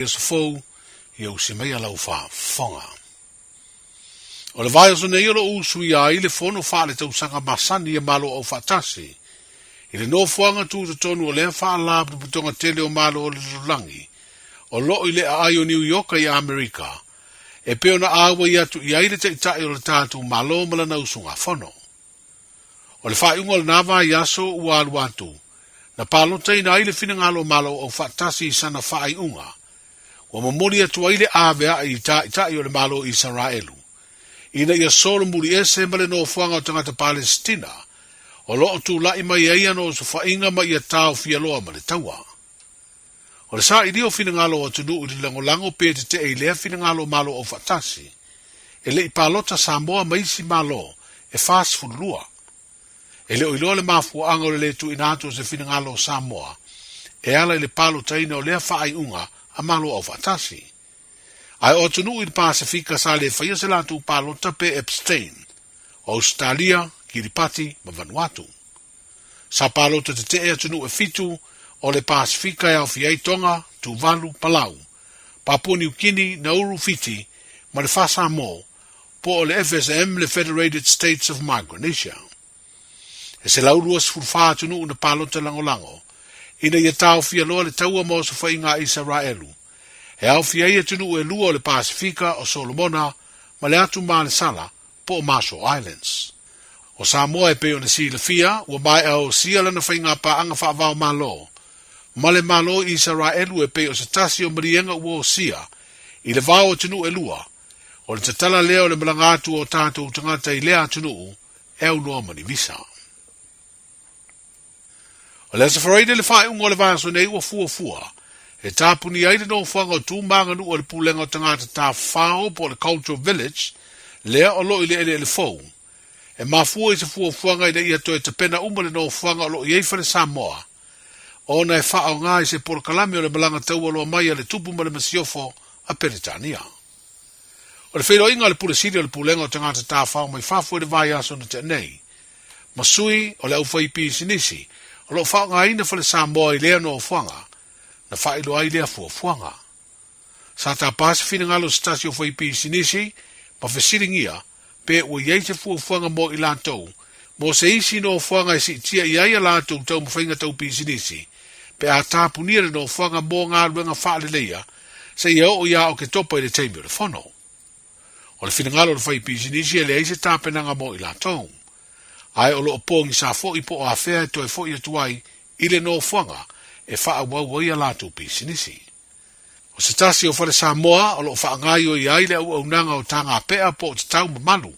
Aso fou, ia usi mai a lau faafofoga. O le vaiaso nei o lo o usuia ai le fono faaletausaga masani a Malo Aufaatasi i le nofoaga tutotonu o lea faalapotopotoga tele o Malo o le Lalolagi o lo o i le aai o Niu Ioka i Amerika e pei ona auai atu i ai le Taitai o le tatou Malo ma lana usugafono. O le faaiuga o lena vaiaso ua alu atu, na palotaina ai le finagalo o Malo Aufaatasi i sana faaiuga, ua momoli atu ai le avea'i i Taitai o le Malo o Isaraelu, ina ia solomuli ese ma le nofoaga o tagata Palesitina o lo o tula'i mai ai ana osofaiga ma ia taofia loa ma le taua. O le sailia o finagalo o atunuu i le lagolago pe tete'e i lea finagalo o Malo Aufaatasi, e le i palota Samoa ma isi Malo e 42. E le o iloa le mafuaaga o le lē tuuina atu o se finagalo o Samoa e ala i le palotaina o lea faaiuga a Malo Aufaatasi. Ae o atunuu i le Pasefika sa le faia se latou palota pe abstain, o Ausetalia, Kiripati ma Vanuatu. Sa palota tetee atunuu e fitu o le Pasefika e aofia ai Tonga, Tuvalu, Palau, Papua Niu Kini, Nauru, Fiti, ma le Faa-Samoa, po o le FSM le Federated States of Micronesia. E 124 atunuu na palota lagolago ina ia taofia loa le taua ma osofaiga a Isaraelu, e aofia ai atunuu e lua o le Pasefika o Solomona ma le Atu Malesala po o Marshall Islands. O Samoa e pei ona silafia, ua maea osia lana faigapaaga faavaomalo ma le Malo i Isaraelu e pei o se tasi o maliega ua osia i le va o atunuu e lua, o le tatala lea o le malaga atu o tatou tagata i lea atunuu e aunoa ma ni visa. O le Aso Faraile le faaiuga o le vaiaso nei ua fuafua e tapunia ai le nofoaga o Tu ma Aganuu a le Pulega o Tagata Tafafao po o le Cultural Village lea o lo o i le eleele fou. E mafua i se fuafuaga ina ia toe tapena uma le nofoaga o lo o i ai Fale Samoa ona e faaaoga i se polokalame o le malaga taualoa mai a le Tupu ma le Masiofo a Peretania. O le feiloaiga a le Pule Sili o le Pulega o Tagata Tafao mai Fafo i le vaiaso na tea nei, ma sui o le aufaipisinisi o lo o faaaogaina Fale Samoa i lea nofoaga, na faailoa ai lea fuafuaga. Sa tapa se finagalo o se tasi o faipisinisi ma fesiligia pe ua i ai se fuafuaga mo i latou mo se isi nofoaga e siitia i ai a latou taumafaiga tau pisinisi pe a tapunia le nofoaga mo galuega faaleleia seia oo iā Oketopa i le taimi o le fono. O le finagalo o le faipisinisi e leai se tapenaga mo i latou. Ae o lo o pogisa foi po o afea e toe foi atu ai i le nofoaga e faaauau ai a latou pisinisi. O se tasi o Fale Samoa o lo o faagaioia ai le auaunaga o Tagapea po o Tatau Mamalu.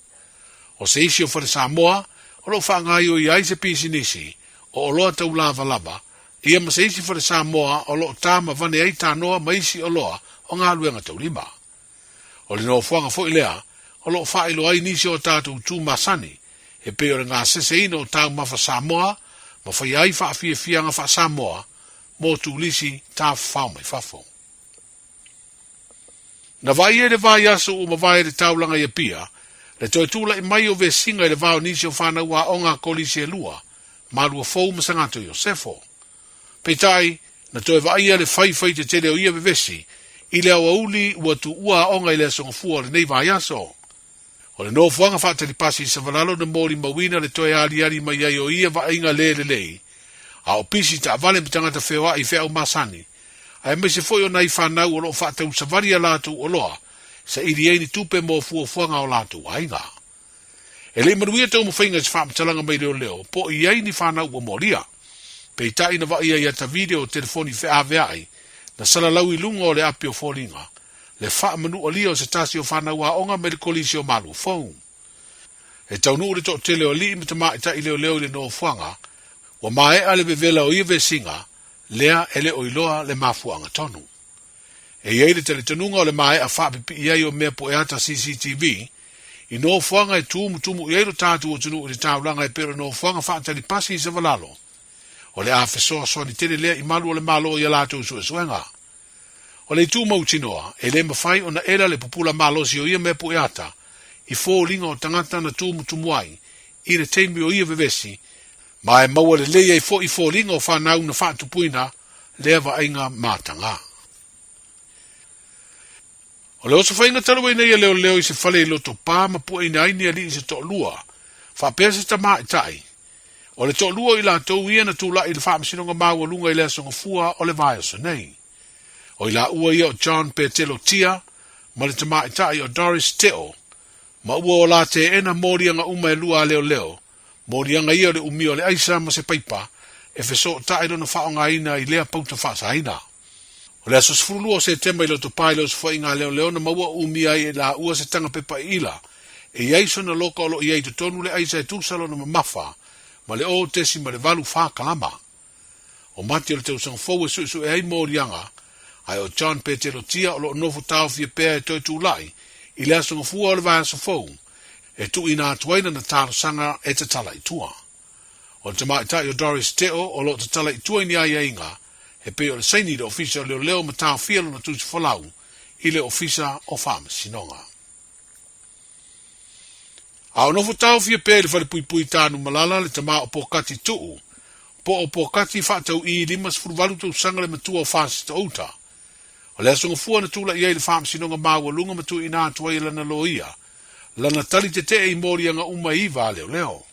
O se isi o Fale Samoa o lo o faagaioia ai se pisinisi o oloa tau lavalava, ia ma se isi Fale Samoa o lo o ta ma vane ai tanoa ma isi oloa o galuega taulima. O le nofoaga foi lea o lo o faailoa ai nisi o tatou tu masani e pei o le gaseseina o taumafa Samoa ma faia ai faafiafiaga faa-Samoa mo turisi tafafao mai fafo. Na vaaia i le vaiaso ua mavae le taulaga i Apia, le toe tula'i mai o vesiga i le va o nisi o fanau aoga a kolisi e lua, Maluafou ma Sagato Iosefo. Peitai, na toe vaaia le faifai tetele o ia vevesi i le aoauli ua tuua aoga i le Aso Gafua o lenei vaiaso. O le nofoaga faatalipasi i Savalalo na molimauina le toe aliali mai ai o ia vaaiga le lelei, a o pisi taavale ma tagata feoai i feau masani, aemaise foi o nai fanau o lo o faatausavali a latou oloa saili ai ni tupe mo fuafuaga a o latou aiga. E le i manuia taumafaiga i se faamatalaga mai leoleo po o i ai ni fanau ua molia. Peitai na vaaia i ata video o telefoni feaveai na salalau i luga o le api o foliga le faamanualia o se tasi o fanau aoga mai le Kolisi o Maluafou. E taunuu le toatele o alii ma tamaitai leoleo i le nofoaga, ua maea le vevela o ia vesiga lea e le o iloa le mafuaaga tonu. E i ai le talitonuga o le maea faapipii ai o mea pueata CCTV i nofoaga e tumutumu i ai lo tatou atunuu i le taulaga e pei o le nofoaga faatali pasi i Savalalo. O le a fesoasoani tele lea i malu o le Malo i a latou suesuega. O le itu mautinoa, e le mafai ona ela le pupula malosi o ia mea pueata i foliga o tagata na tumutumu ai i le taimi o ia vevesi, ma e maua lelei ai foi foliga o fanau na faatupuina lea vaaiga matagā. O le osofaiga talu ai nei a leoleo i se fale i Lotopa ma pueina ai ni alii se toalua, faapea se tamaitai. O le toalua o i latou ia na tulai i le Faamasinoga Maualuga i le Aso Gafua o le vaiaso nei. O i laua ia o John Petelo Tia ma le tamaitai o Doris Teo, ma ua o la teena moliaga uma e lua a leoleo, moliaga ia o le umia o le aisa ma se paipa e fesootai lona faaaogaina i lea pauta faasaina. O le aso 12 o Setema i Lotopa i le osofaiga a leoleo na maua umia ai e laua se taga pepa iila e i ai sona loka o lo o i ai i totonu le aisa e tusa lona mamafa ma le 0.84 kalama. O Mati o le tausaga fou e suesue ai moliaga, ae o John Petelo Tia o lo o nofo taofia pea e toe tulai i le aso Gafua o le vaiaso fou e tuuina atu ai lana talosaga e tatala i tua. O le tamaitai o Doris Teo o lo o tatala i tua i ni aiaiga e pei o le saini i le Ofisa o Leoleo ma taofia lona tusi folau i le Ofisa o Faamasinoga. A o nofo taofia pea i le falepuipui Tanumalala le tama o Pokati Tuu, po o Pokati Faatauii 58 tausaga le matua o Fasitouta. O le Aso Gafua na tulai ai le Faamasinoga Maualuga ma tuuina atu ai e lana loia lana tali tetee i moliaga uma e iva a leoleo.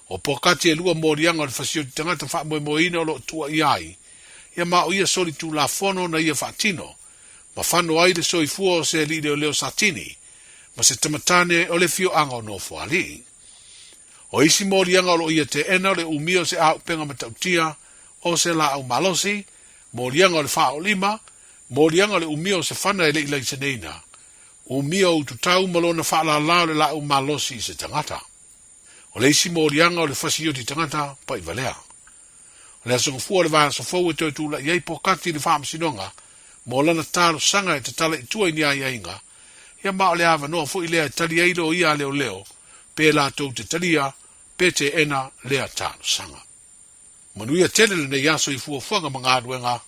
O Pokati e lua moliaga o le fasioti tagata faamoemoeina o lo o tuuaia ai ia ma o ia solitulafono na ia faatino ma fano ai le soifua o se alii leoleo Satini ma se tamatane o le afioaga o Nofoalii. O isi moliaga o lo o ia teena o le umia o se auupega matautia o se laau malosi, moliaga o le faaolima, moliaga o le umia o se fana e le i laiseneina, umia o ututau ma lona faalala o le laau malosi i se tagata. O le isi moliaga o le fasioti tagata paivalea. O le Aso Gafua o le vaiaso fou e toe tulai ai Pokati i le Faamasinoga mo lana talosaga e tatala i tua i ni aiaiga, ia ma o le avanoa foi lea e tali ai loia a leoleo pe latou te talia pe teena lea talosaga. Manuia tele lenei aso i fuafuaga ma galuega.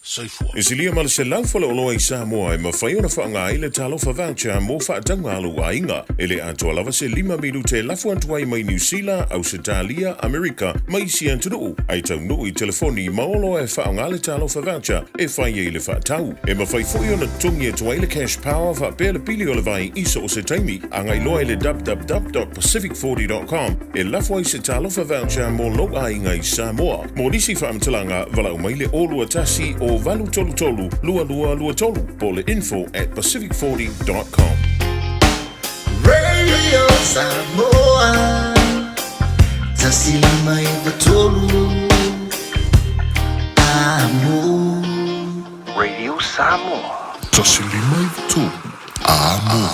Soifua. E silia ma le 100 faleoloa i Samoa e mafai ona faaaoga ai le Talofa Voucher mo faatauga a lou aiga. E le atoa lava se lima minute e lafo atu ai mai Niu Sila, Ausetalia, Amerika ma isi atunuu, ae taunuu i telefoni ma oloa e faaaoga le Talofa Voucher e fai ai le faatau. E mafai foi ona totogi atu ai le Cash Power faapea le pili o le vai i so o se taimi. Agai loa i le www.pacific40.com e lafo ai se Talofa Voucher mo lou aiga i Samoa. Mo nisi faamatalaga, valaau mai le 021 o 833 2223 po o le info at pacific40.com. Radio Samoa 153 Amo. Radio Samoa. 153 Amo.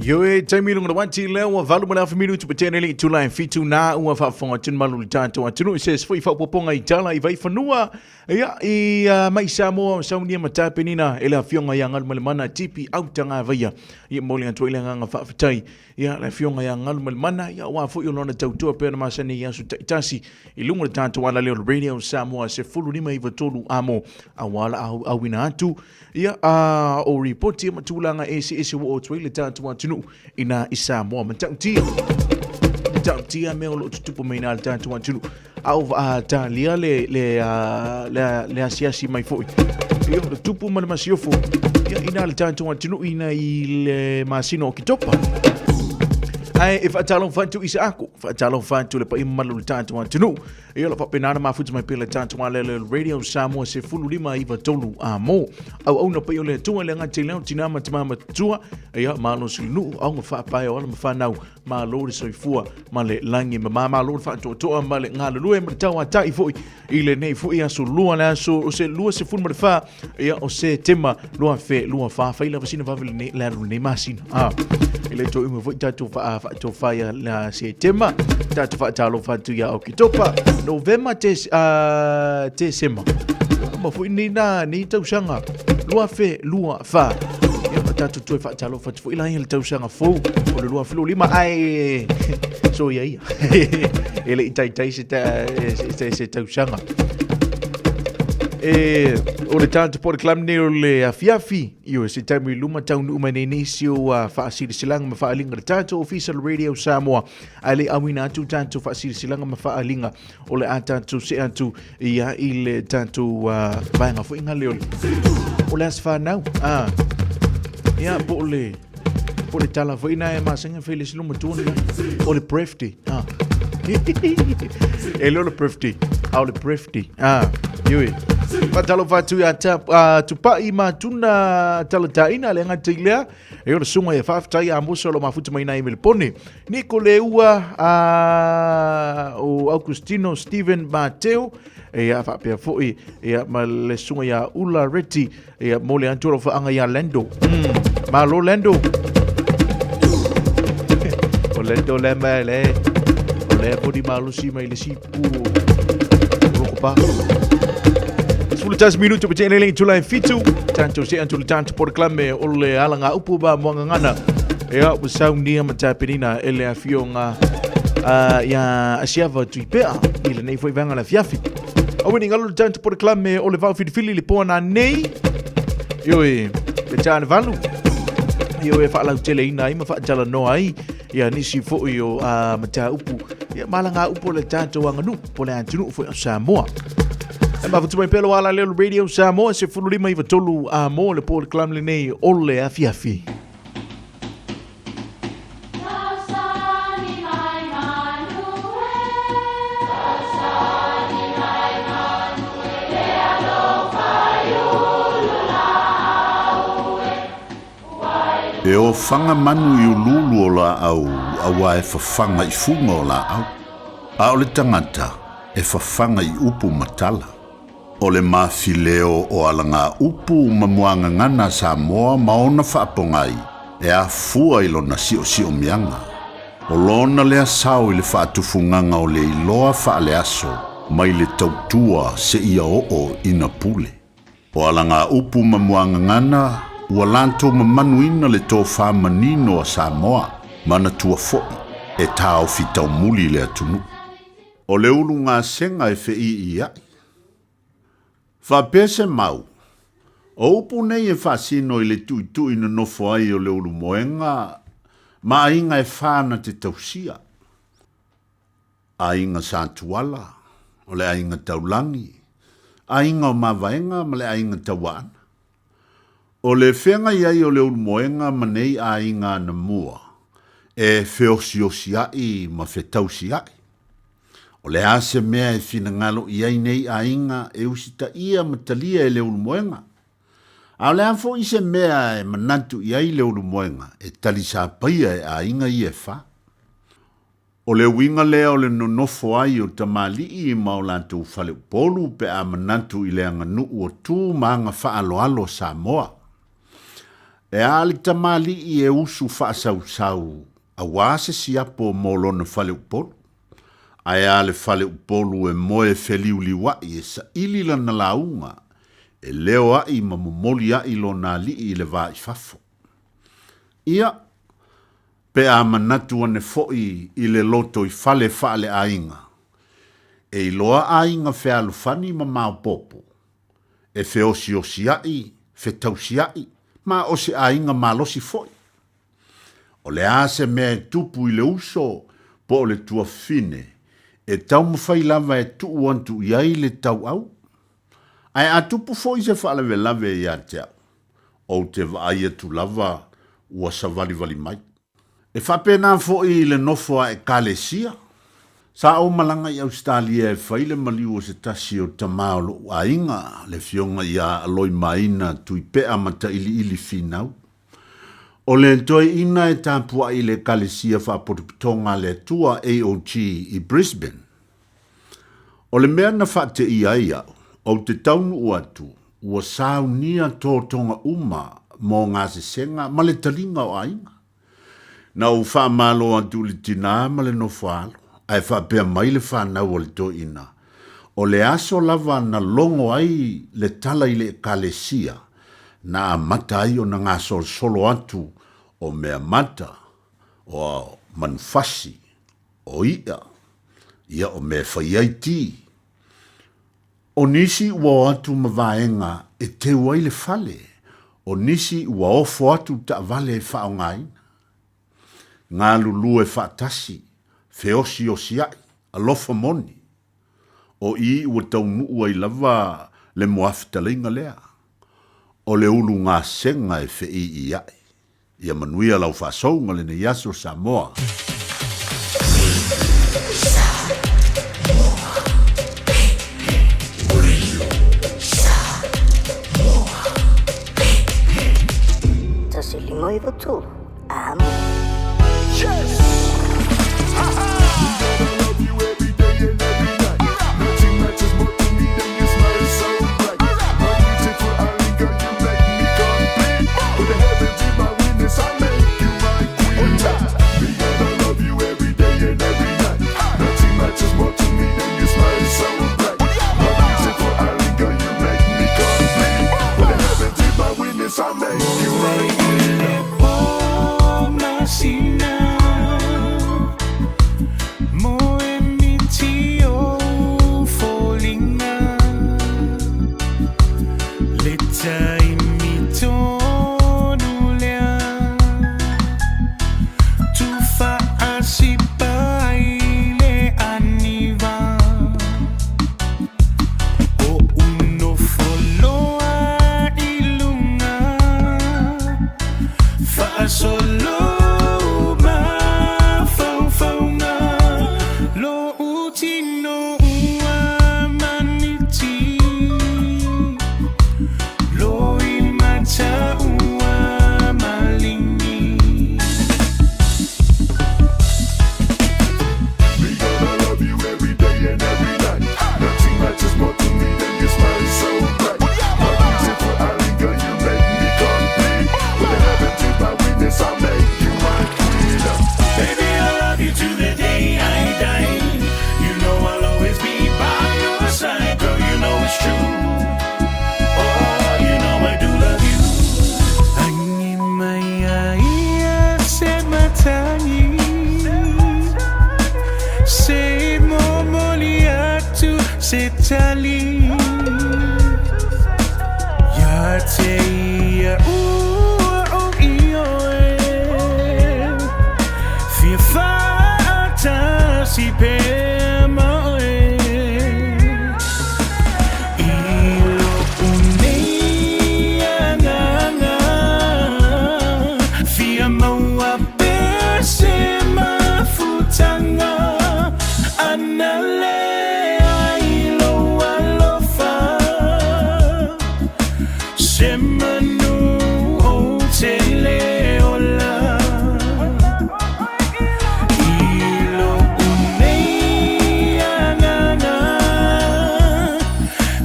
Yo e taimi lunga na wati lea ua valu ma le afa minutu pa tēnei le itula e fitu nā ua faafofoga atu malu le tātou atunuu i se foi faapopoga i tala i Vaifanua ia i uh, mai Samoa o Saunia ma Tapenina e le afioga ia Galumalemana Tipi Autagavaia ia moli atu ai le agaga faafetai ia le afioga ia Galumalemana ia aua foi o lona tautua pea na masani i aso taitasi i luga o le tatou alaleo o le Radio Samoa 1593 amo aua la auina atu ia a o ripoti ma tulaga eseese ua oo atu ai le tatou atunuu ina i Samoa. Matautia matautia mea o lo o tutupu mai ina le tatou atunuu a o talia le le le le asiasi mai foi ia le tupu ma le masiofo ia ina le tatou atunuu ina i le masina o Oketopa. Ae e faatalofa atu i sa aku, faatalofa atu le paia mamalu o le tatou atunuu. Ia o lo o faapena ona mafuta mai pea le tatou alele Radio Samoa 1593 a mo. Auauna paia o le Atua i le agata i leo tinā ma tamā matua, ia malosi le nuu, aoga faapae o ala ma fanau, malo le soifua ma le lagi mama, malo le faatoatoa ma le galulue ma le tauatai foi i lenei foi aso lua le aso o se 24 ia o Setema 2024. Fai lava sina vave lenei le alu lenei masina. Ah, e le toe umi foi tatou faatofa ia la Setema, tatou faatalofa atu ia Oketopa, Novema te, Tesema. Ma foi nei na nei tausaga 2024. Ia ma tatou toe faatalofa atu foi la ia le tausaga fou o le 2025 ae so ia ia. E le i taitai se tausaga. E, o le tatou polokalame nei o le afiafi, ioe, se taimi i luma taunuu mai nei nisi o faasilasilaga ma faaaliga le tatou ofisa o le Radio Samoa, ae le auina atu tatou faasilasilaga ma faaaliga o le a tatou see atu ia i le tatou vaega foi ngale o le o le aso fanau. Ah. Ia, po o le po o le tala foi na e masanga fai le silo matua ni o le birthday. Ah. E le o le birthday, a o le birthday. Ah, ioe. Faatalofa atu ia Tupai ma Tuna Talataina le gata i lea. E o le susuga ia faafetai Amosa o lo mafuta mai nai Melipone. Niko Leua a o Augustino Stephen Mateo e ia faapea foi ia ma le susuga ia Ula Reti ia mo le atu o lo faanga ia Lando. Malo Lando. O Lando le mai le o le podi malosi mai le sipu o loko pa. 11 minuto pe tele le tula e fitu. Tanto se antu le tanto polokalame o le alanga upu ba moangagana. Ia ua saunia ma tapenina e le afioga ia Asiava Tuipea i lenei foi vaega le afiafi. Aua ne i galo le tatou polokalame o le vao filifili le po nanei. Ioe, le tāne valu. Ioe, faalauteleina ai ma faatalanoa ai ia nisi foi o mataupu ia malagaupu o le tatou aganuu po o le atunuu foi o Samoa. E mafutu mai pea lo ala leo Radio Samoa 15 93 a mo le polokalame lenei o le afiafi. E ofaga manu i uluulu o laau auā e fafaga i fuga o laau, a o le tagata e fafaga i upu ma tala. O le mafileo o alagaupu ma muagagana a Samoa ma ona faapogai e afua i lona siosiomiaga. O lona lea sao i le faatufugaga o le iloa faaleaso mai le tautua seia oo ina pule. O alagaupu ma muagagana ua latou mamanuina le tofa manino a Samoa, manatua foi e taofi taumuli le atunuu. O le ulu gasega e feʻiiaʻi. Faapea se mau, o upu nei e faasino i le tuitui nonofo ai o le ulumoega ma aiga e fa na te tausia, aiga Satuala, o le aiga Taulagi, aiga o Mavaega ma le aiga Tauaana. O le feagai ai o le ulumoega ma nei aiga anamua e feosiosiaʻi ma fetausiaʻi. O le a se mea e finagalo i ai nei aiga e usitaia ma talia e le ulumoega? A o le a foi se mea e manatu i ai le ulumoega e talisapaia e aiga ia e fa? O le uiga lea o le nonofo ai o tamalii ma o latou faleupolu pe a manatu i le aganuu o tu ma aga faaaloalo a Samoa. E a le tamalii e usu faasausau auā se siapo mo lona faleupolu? Ae a le faleupolu e moe feliuliuaʻi e saili lana lauga, e leo aʻi ma momoli aʻi lona alii i le va i fafo. Ia, Pe a manatu ane foi i le lotoifale faaleaiga, e iloa aiga fealofani ma maopopo, e feosiosiaʻi, fetausiaʻi, ma o se aiga malosi foi. O le a se mea e tupu i le uso po o le tuafine, e taumafai lava e tuu atu i ai le tauau. Ae a tupu foi se faalavelave ia te au, Ou te vaai atu lava ua savalivali mai. E faapena foi i le nofo a Ekalesia. Sa ou malaga i Ausetalia e fai le maliu o se tasi o tama o loʻu aiga, le afioga ia Aloimaina Tuipea Matailiili Finau. O le toeaina e tapuai i le Ekalesia Faapotopotoga a le Atua, AOG, i Brisbane. O le mea na faateia ai au, ou te taunuu atu, ua saunia totoga uma mo gasesega ma le taliga o aiga. Na ou faamalo atu i le tinā ma le nofoaalo, ae faapea mai le fanau a le toeaina, o le aso lava na logo ai le tala i le Ekalesia, na amata ai ona gasolosolo atu o mea mata, o manufasi, o iʻa, ia o mea e fai ai ti. O nisi ua o atu ma vaega e teu ai le fale, o nisi ua ofo atu taavale e faaaogaina. Galulue faatasi, feosiosiai, alofa moni. O i ua taunuu ai lava le moafetalaiga lea, o le ulu gasega e feeiiai. Ia manuia lau faasouga lenei aso Samoa. Tasi lima iwa tolu. Amo. Yes! Ha ha! We gonna love you every day and every night. Nothing matters more to me than your smile so bright. My beautiful island girl, you make me complete. With the heavens in my witness, I make you my queen. We gonna love you every day and every night. Nothing matters more to me than your smile so bright. My beautiful island girl, you make me complete. With the heavens in my witness, I make you my queen. We gonna love you every day and every night. Nothing matters more to me than your smile so bright. My beautiful island girl, you make me complete. With the heavens in my witness, I make you my queen. Baby, I love you to the day I die. You know I'll always be by your side, girl. You know it's true. Oh, you know I do love you. Angi mai ai se matangi. Se momoli atu se tali. Ia te ia ua o ioe. Fia faatasi pea ma oe. I lo'u nei agaga. Fia maua pea se mafutaga. Ana lea i lou alofa. Se manu ou te le ola. I lo'u nei agaga.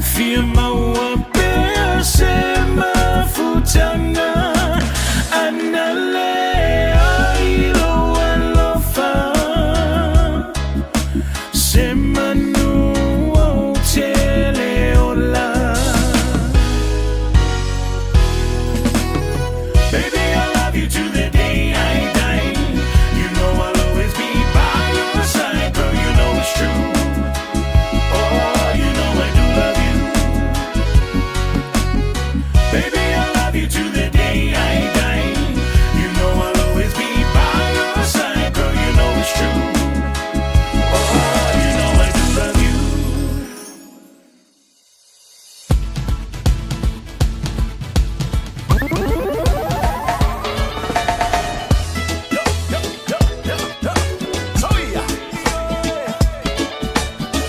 Fia maua pea se mafutaga. Ana lea i lou alofa. Se manu ou te le ola. Baby, I love you to the day I die. You know I'll always be by your side, girl. You know it's true. Oh, you know I do love you. Baby, I love you to the day I die. You know I'll always be by your side, girl. You know it's true. Oh, you know I do love you.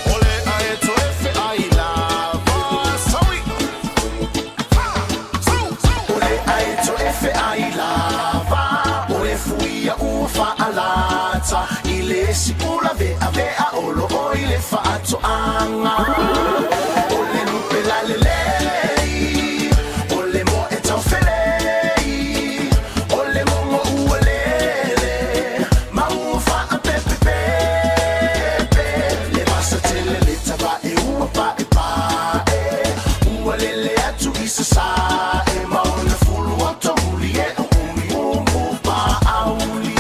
O le aeto e feai lava o e fuia ua faalata i le sipula veavea o loo i le faatoaga o le lupe lalelei o le moe taufelei o le mogo ua lele ma ua faapepepepe le vasa tele le tavae ua paepae ua lele atu i sasae ma ona fulu otomuli e o umi umu paauli.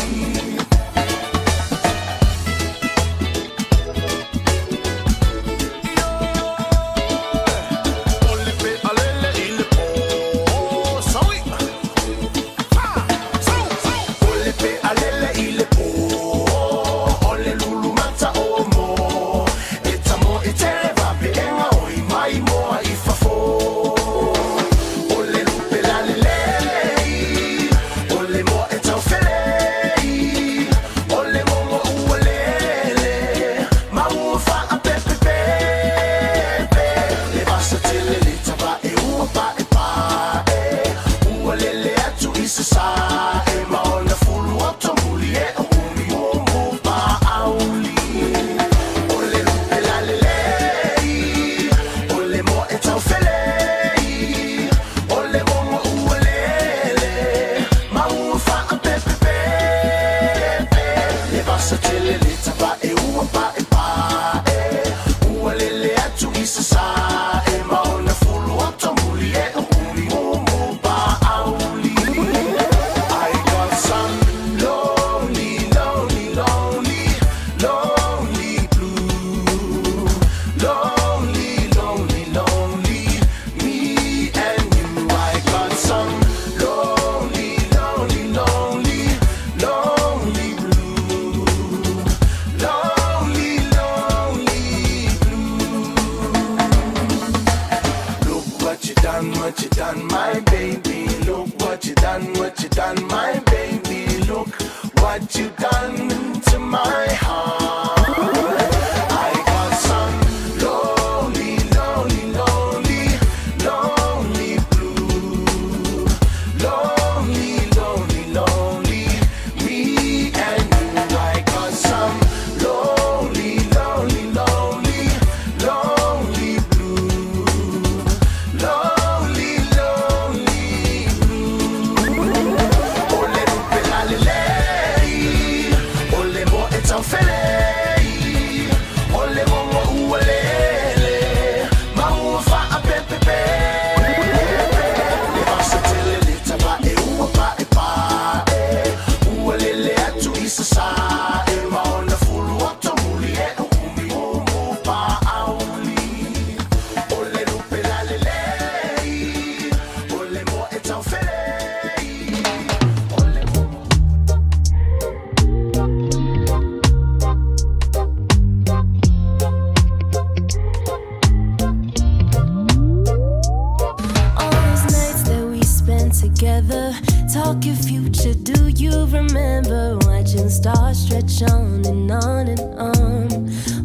together. Talk your future, do you remember? Watching stars stretch on and on and on.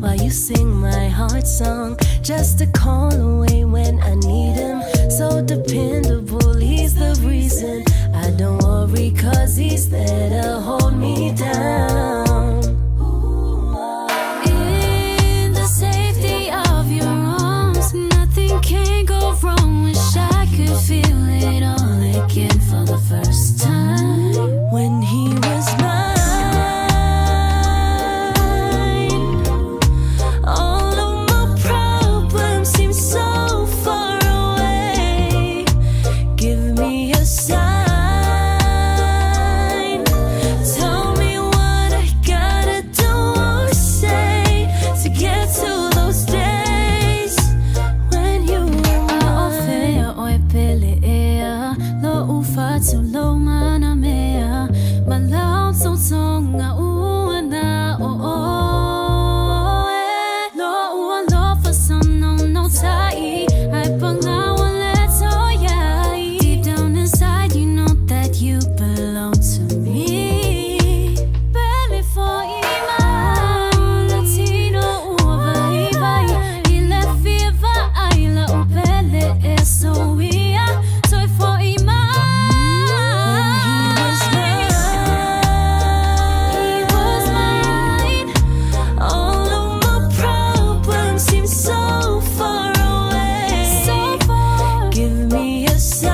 While you sing my heart song, just a call away when I need him. So dependable, he's the reason I don't worry, cause he's there to hold me down. In the safety of your arms, nothing can go wrong. Wish I could feel it all again for the first time. When he was mine, all of my problems seem so far away. Give me a sign. Tell me what I gotta do or say to get to those days when you were mine. oe pele ea, lo ufa tu lo ngana mea, ma lau tonga ua na o oe. Lo ua lofa sa no no tai, ai pangawa le toiai. Deep down inside you know that you belong to me. Pele fo ima, latino ua vai vai, i le fia vaai la u pele e so ia, toi fo ima. When he was mine, he was mine. All of my problems seem so far away. So far. Give me a sign.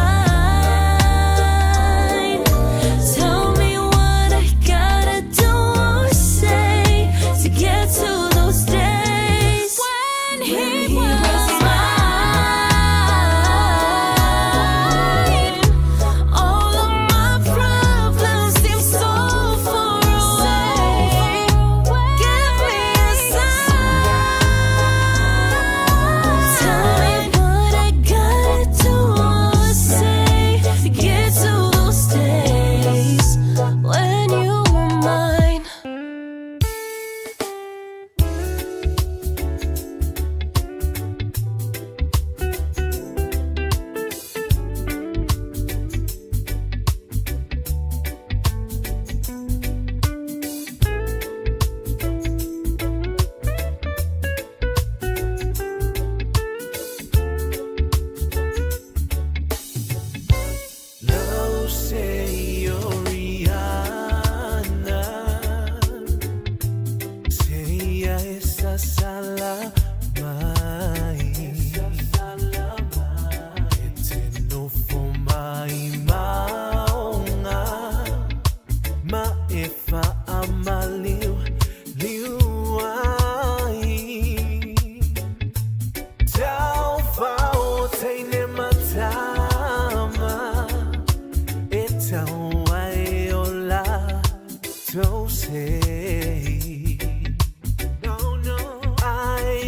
Tell me what I gotta do or say to get to those days. When he, was mine, all of my problems seem so far away. Give me a sign. Tell me what I gotta do or say to get to those days when you were mine. Love say you're Rihanna. Say esa sala mai. E te nofo mai maonga. Ma e whaamaliu liu ai. Tau whao teine matama. E tau ai o la tau sei. No, no. Ai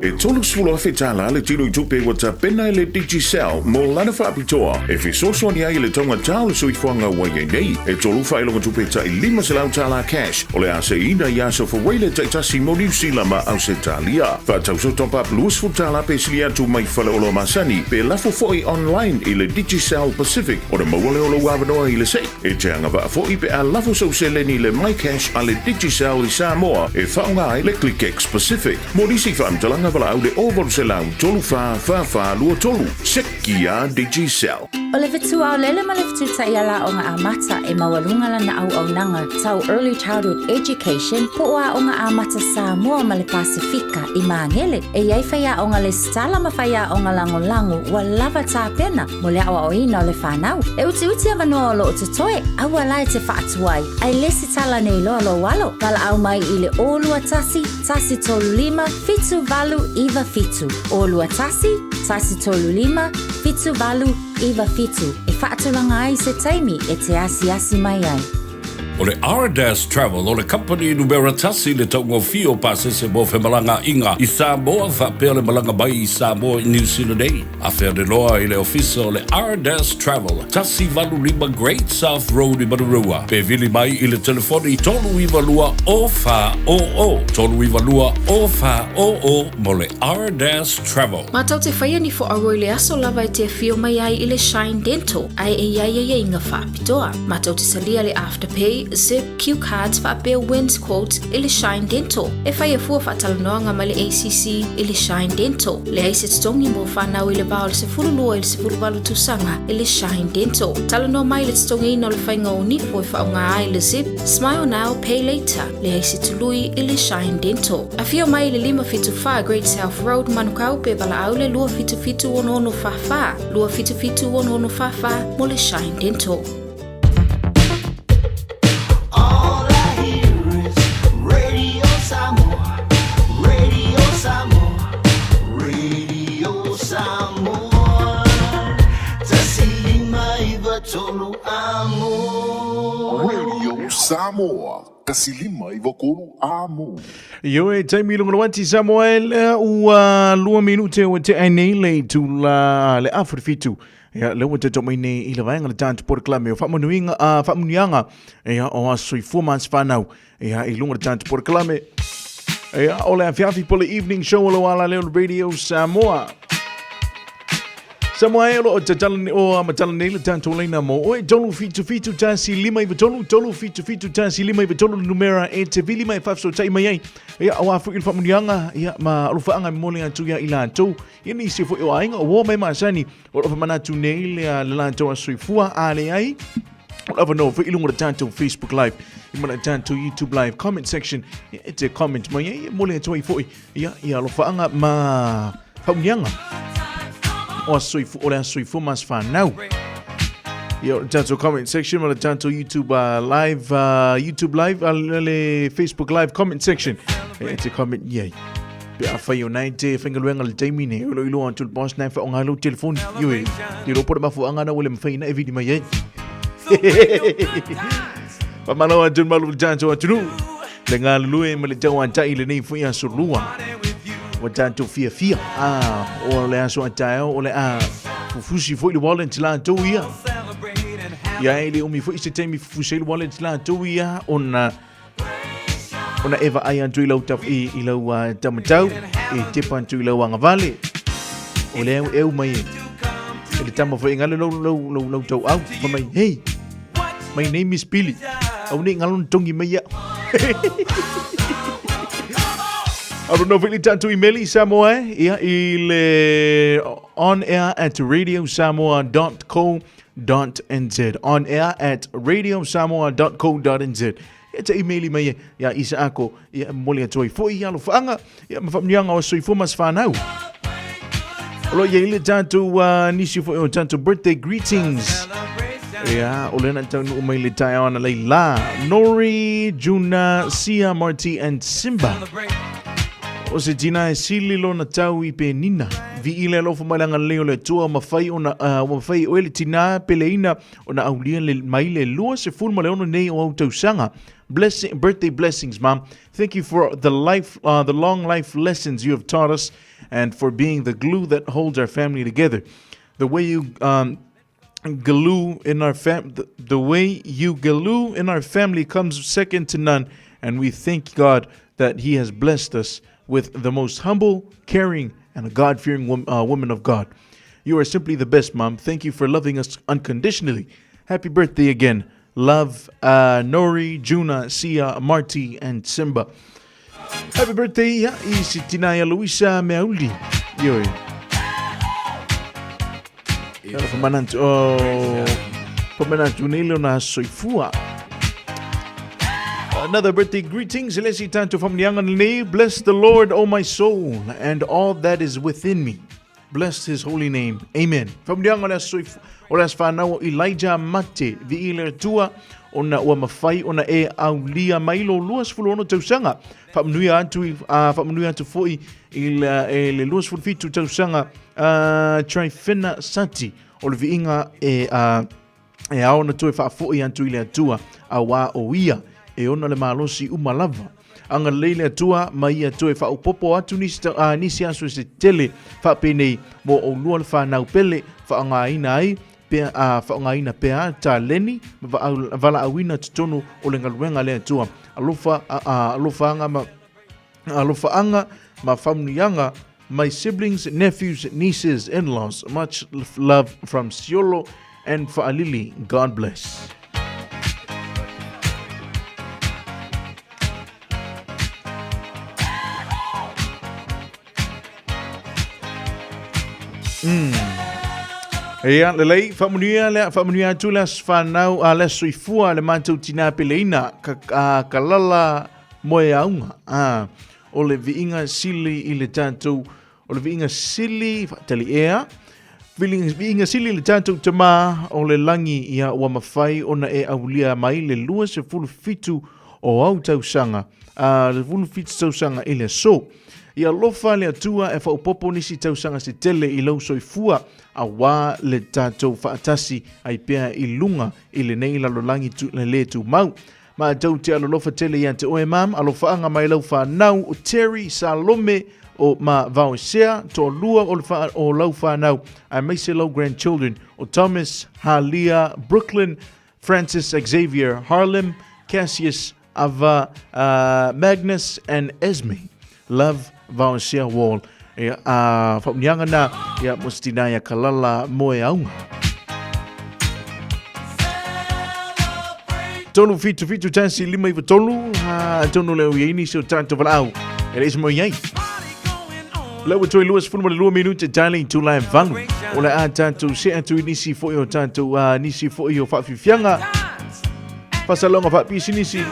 E 30,000 tala le tino i tupe ua tapena e le Digicel mo lana faapitoa e fesoasoani ai i le taugatā o le soifuaga ua i ai nei. E tolu faailoga tupe tai 500 tala cash o le a seiina i aso Fawele taitasi mo Niu Sila ma Ausetalia. Faatausa top up 20 tala pe sili atu mai faleoloa masani pe lafo foi online i le Digicel Pacific ona maua lea o lou avanoa i le sei. E te agavaa foi pe a lafo sou seleni i le MyCash a le Digicel i Samoa e faaaoga ai le ClickX Pacific. Mo nisi faamatalaga valaau le 0800 34 44 23. Seki a Digicel. O le fetuaolele ma le fetu-taiala aoga amata e maualuga lana auaunaga tau Early Childhood Education po o Aoga Amata Samoa ma le Pasefika i Magele. E i ai faiaoga lesitala ma faiaoga lagolago ua lava tapena mo le aoaoina o le fanau. E utiuti avanoa o lo o totoe, aua la e te faatuai, ae lesitala nei loa lou alo. Valaau mai i le 021 135 7897. 021 135 7897 e faatulaga ai se taimi e te asiasi mai ai. O le Ardas Travel o le kamupani numera tasi i le taugofie o pasese mo femalagaaiga i Samoa faapea le malaga mai i Samoa i Niu Sila nei. Afea le loa i le ofisa o le Ardas Travel, 185 Great South Road i Manurewa, pe vili mai i le telefoni 392 0400, 392 0400 mo le Ardas Travel. Matou te whaia ni whoaroa i le aso lava e te awhio mai ai i le Shine Dental, ae e iai aiaiga whaapitoa. Matou te talia le Afterpay, Zip, Cue Cards faapea Wins Quotes i le Shine Dental. E whaia fua whaatalanoaga mai le ACC i le Shine Dental. Leai se totogi mo whanau i le va o le 12 i le 18 tausaga i le Shine Dental. Talanoa mai le totogiina o le whainga o nifo e whaonga ai le Zip, Smile Now, Pay Later. Leai se tului i le Shine Dental. Afio mai i le 574 Great South Road, Manukau pe valaau le 277 6644, 277 6644 mo le Shine Dental. All I hear is Radio Samoa, Radio Samoa, Radio Samoa. Tasi lima iva tolu amo. Radio Samoa, tasi lima iva tolu amo. Ioe, taimi i luga o le uati Samoa e ua lua minute ua tea ai nei le itula le afu i le fitu. Ia, lea ua tatou mai nei i le vaega le tatou polokalame o faamanuiga, uh, faamanuiaga, ia, o aso soifua ma aso fanau, ia, i luga o le tatou polokalame. Ia, o le afiafi po le evening show o lo ala leo Radio Samoa. Samoa e o lo o tatala nei, o matala nei le tatou laina mo oe, tolu fitu fitu tasi lima iva tolu, tolu fitu fitu tasi lima iva tolu le numera e te vili mai whafesotai mai ai. Ia, o a fui le faamanuiaga, ia, ma alofaanga e momoli atu ia i latou, ia nisi foi o aiga, o uo mai masani, o lo whamanatu nei le, le latou aso soifua, a leai, o le avanoa foi i luga o le tatou Facebook Live, i ma le tatou YouTube Live comment section, ia, e te comment mai ai, e momoli atu ai foi, ia, ia alofaaga ma faamanuiaga o aso soifua, o le aso soifua ma aso fanau. Ia, o le tatou comment section ma le tatou YouTube live, YouTube live, le Facebook live comment section. E te comment, ia, pe afai o nai te faigaluega le taimi nei, o lo iloa atu le boss nai whaonga ai lau telefoni. Ioe, te iloa po le mafuaaga na ua le mawhai na e vili mai ai. Whamalo atu malu le tatou atunuu. Le galulue ma le tauatai lenei foi aso lua. Ua tatou fiafia. Ah, o le aso a taeao, o le a fufusi foi le wallet latou ia. Ia e le umi foi se taimi fufusi ai le wallet latou ia ona ona e vaai atu i lau, taf, i, i lau uh, taumatau, e tepa atu i lau agavale. O le au eu mai e. E le tama foi ngale lau, lau, lau, lau tau au. Fa mai, hey, my name is Billy. Au nei ngalo na tongi mai ia. Alo no foi le tatou email i Samoa e, ia i le on air at radiosamoa.co.nz on air at radiosamoa.co.nz e te email mai e ia Isaako ia e momoli atu ai foi i alofaanga ia ma faamanuiaga o soifua ma se fanau. O lo o i ai le tatou uh, nisi foi o tatou birthday greetings. Ia, o lena taunuu mai le taeao ana lei la. Nori, Juna, Sia, Marty and Simba. O se tina e sili lona tau i Penina. Vi'i le alofa mai le agalelei o le Atua, mafai ona uh, ua mafai e oe le tina peleina ona aulia le, mai le 26 nei o au tausaga. Blessing, birthday blessings, mom. Thank you for the life, uh, the long life lessons you have taught us and for being the glue that holds our family together. The way you um, glue in our fam the, the way you glue in our family comes second to none, and we thank God that He has blessed us with the most humble, caring, and a God-fearing wom- uh, woman of God. You are simply the best, Mom. Thank you for loving us unconditionally. Happy birthday again. Love, uh, Nori, Juna, Sia, Marty, and Simba. Happy birthday ia i si tina ia Luisa Meauli. Ioe. Whamanatu, oh, whamanatu nei leo na soifua. Another birthday greetings, Lesi Tanto from Niangan Bless the Lord, O my soul, and all that is within me. Bless his holy name. Amen. Faamanuiaga o le aso soifua, o le aso fanau o Elijah Mate, vi'i le Atua, ona ua mafai ona e aulia mai lo 26 tausaga. Faamanuia atu, uh, faamanuia atu foi i le, e le 27 tausaga uh, Trifina Sati o le viiga e uh, e ao ona toe faafoi atu i le Atua, auā o Ia e ona le malosi uma lava. Agalelei le Atua ma ia toe faaopoopo atu nisi, uh, nisi aso se tele faapenei mo oulua le whanau pele faaaogaina ai pea, uh, faaaogaina pea taleni ma valaauina totonu o le galuega a le Atua. Alofa, uh, uh, alofaga ma Alofaanga ma famuliaga, my siblings, nephews, nieces, in-laws, much love from Siolo and Fa'alili, God bless. Mm. Ia, lelei, faamanuia lea, faamanuia atu le aso whanau, a le soifua le mātou tinā peleina, ka, a, ka lala Moeaunga, ā, o le viiga sili i le tatou, o le viiga sili, faatali ea, viiga sili i le tatou Tamā o le lagi, ia ua mafai ona e aulia mai le 27 o au tausaga, ā, le 17 tausaga i le aso. Ia alofa le Atua e faaopoopo nisi tausaga se tele i lou soifua, auā le tatou faatasi ai pea i luga i lenei lalolagi tu, le tumau. Matou te alolofa tele ia te oe mam, alofaaga mai lau whanau o Terry, Salome, o ma Vaoesea, toalua o, le wha, o lau whanau, aemaise lau grandchildren, o Thomas, Halia, Brooklyn, Francis Xavier, Harlem, Cassius, Ava, uh, Magnus and Esme. Love, Vaoesea Wall. E, a whaunianga na, ia mo se tina ia kalala moe aunga. Tolu fitu fitu tasi lima iwa tolu, ha, tonu leo i ini se o tātou walaau. E leis mo iai. Lau ua toe 22 minute tali tula e valu. O le a tātou se atu i nisi foi o tātou, uh, nisi foi o whaafifianga. Fasalonga faapisinisi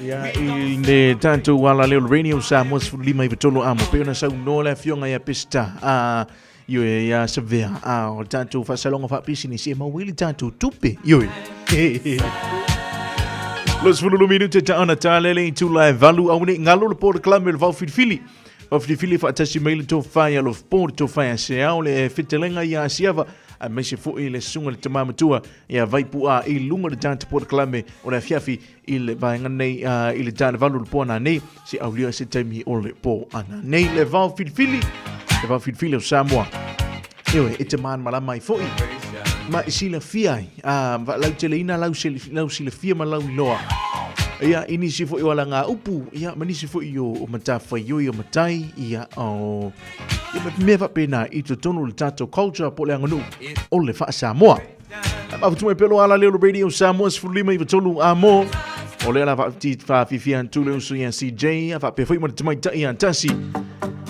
ia i le tatou ala lea o le Radio Samoa 15 i amo pei ona saunoa le afioga ia Pesta a ioe ia Savea a o le tatou faasaloga faapisinisi e maua ai le tatou tupe ioe. 22 minute ta ona talele i tula e valu au nei ngalo le polokalame o le vaofilifili. Vaofilifili faatasi mai le tofa ia Lofopo, le tofa ia Seao, le fetelega ia Asiava, aemaise foi le susuga i le tama matua Ia Vaipu'a i luga o le tatou polokalame o le afiafi i le vaega nei uh, i le tale valu le po ana nei se aulia se taimi o le po ana nei le vao filifili le vao filifili o Samoa. Ewe, e te mānamalama ai foi ma i silafia ai uh, vaalauteleina lau, lau silafia ma lau iloa ia i nisi foi o ala ngā upu ia ma nisi foi o, o matawhaioi o matai ia o Ia me mea faapena i totonu o le tatou culture po o le aganuu o le faa-Samoa. Mafutu mai pelo ala leo le Radio Samoa 15 i a mo. O lea la faafifia atu le uso ia CJ, a faapea foi ma le tamaitai ia Tasi.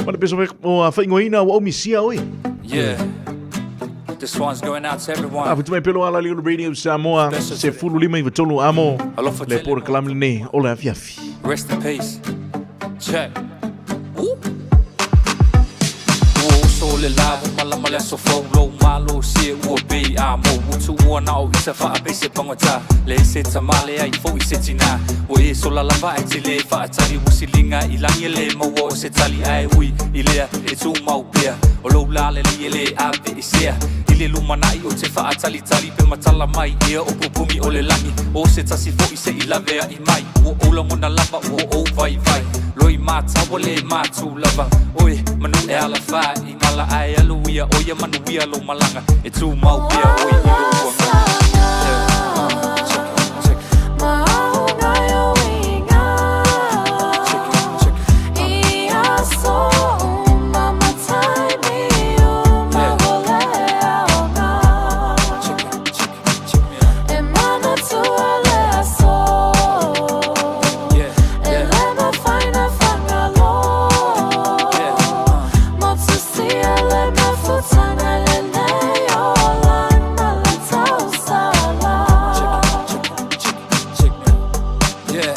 Ma le peso o a whaingoina ua omisia oi. Yeah. This one's going out to everyone. Mafutu mai pelo ala leo le Radio Samoa 15 i a mo. Le polokalame lenei o le afiafi. Rest in peace. Check. Ua oso le la ua malama le aso fou lou malosi e ua bei a mo ua tuua mua na o isa faape se pagata Leai se tamā leai foʻi se tinā Ua e sola lava ae te lē faatali Ua siliga i lagi e lē maua o se tali Ae ui i lea e tumau pea O lou lalelei e lē aveesea I le lumanaʻi ou te faatalitali Pe matala mai ea o pupuni o le lagi O se tasi foʻi seʻi laveaʻi mai Ua ou lagona lava ua ou vaivai Loi matau ua lē matu lava Oe manu e alafā i mala Ae alu ia o ia manuia lou malaga E tumau pea oe i lou agaga. Yeah.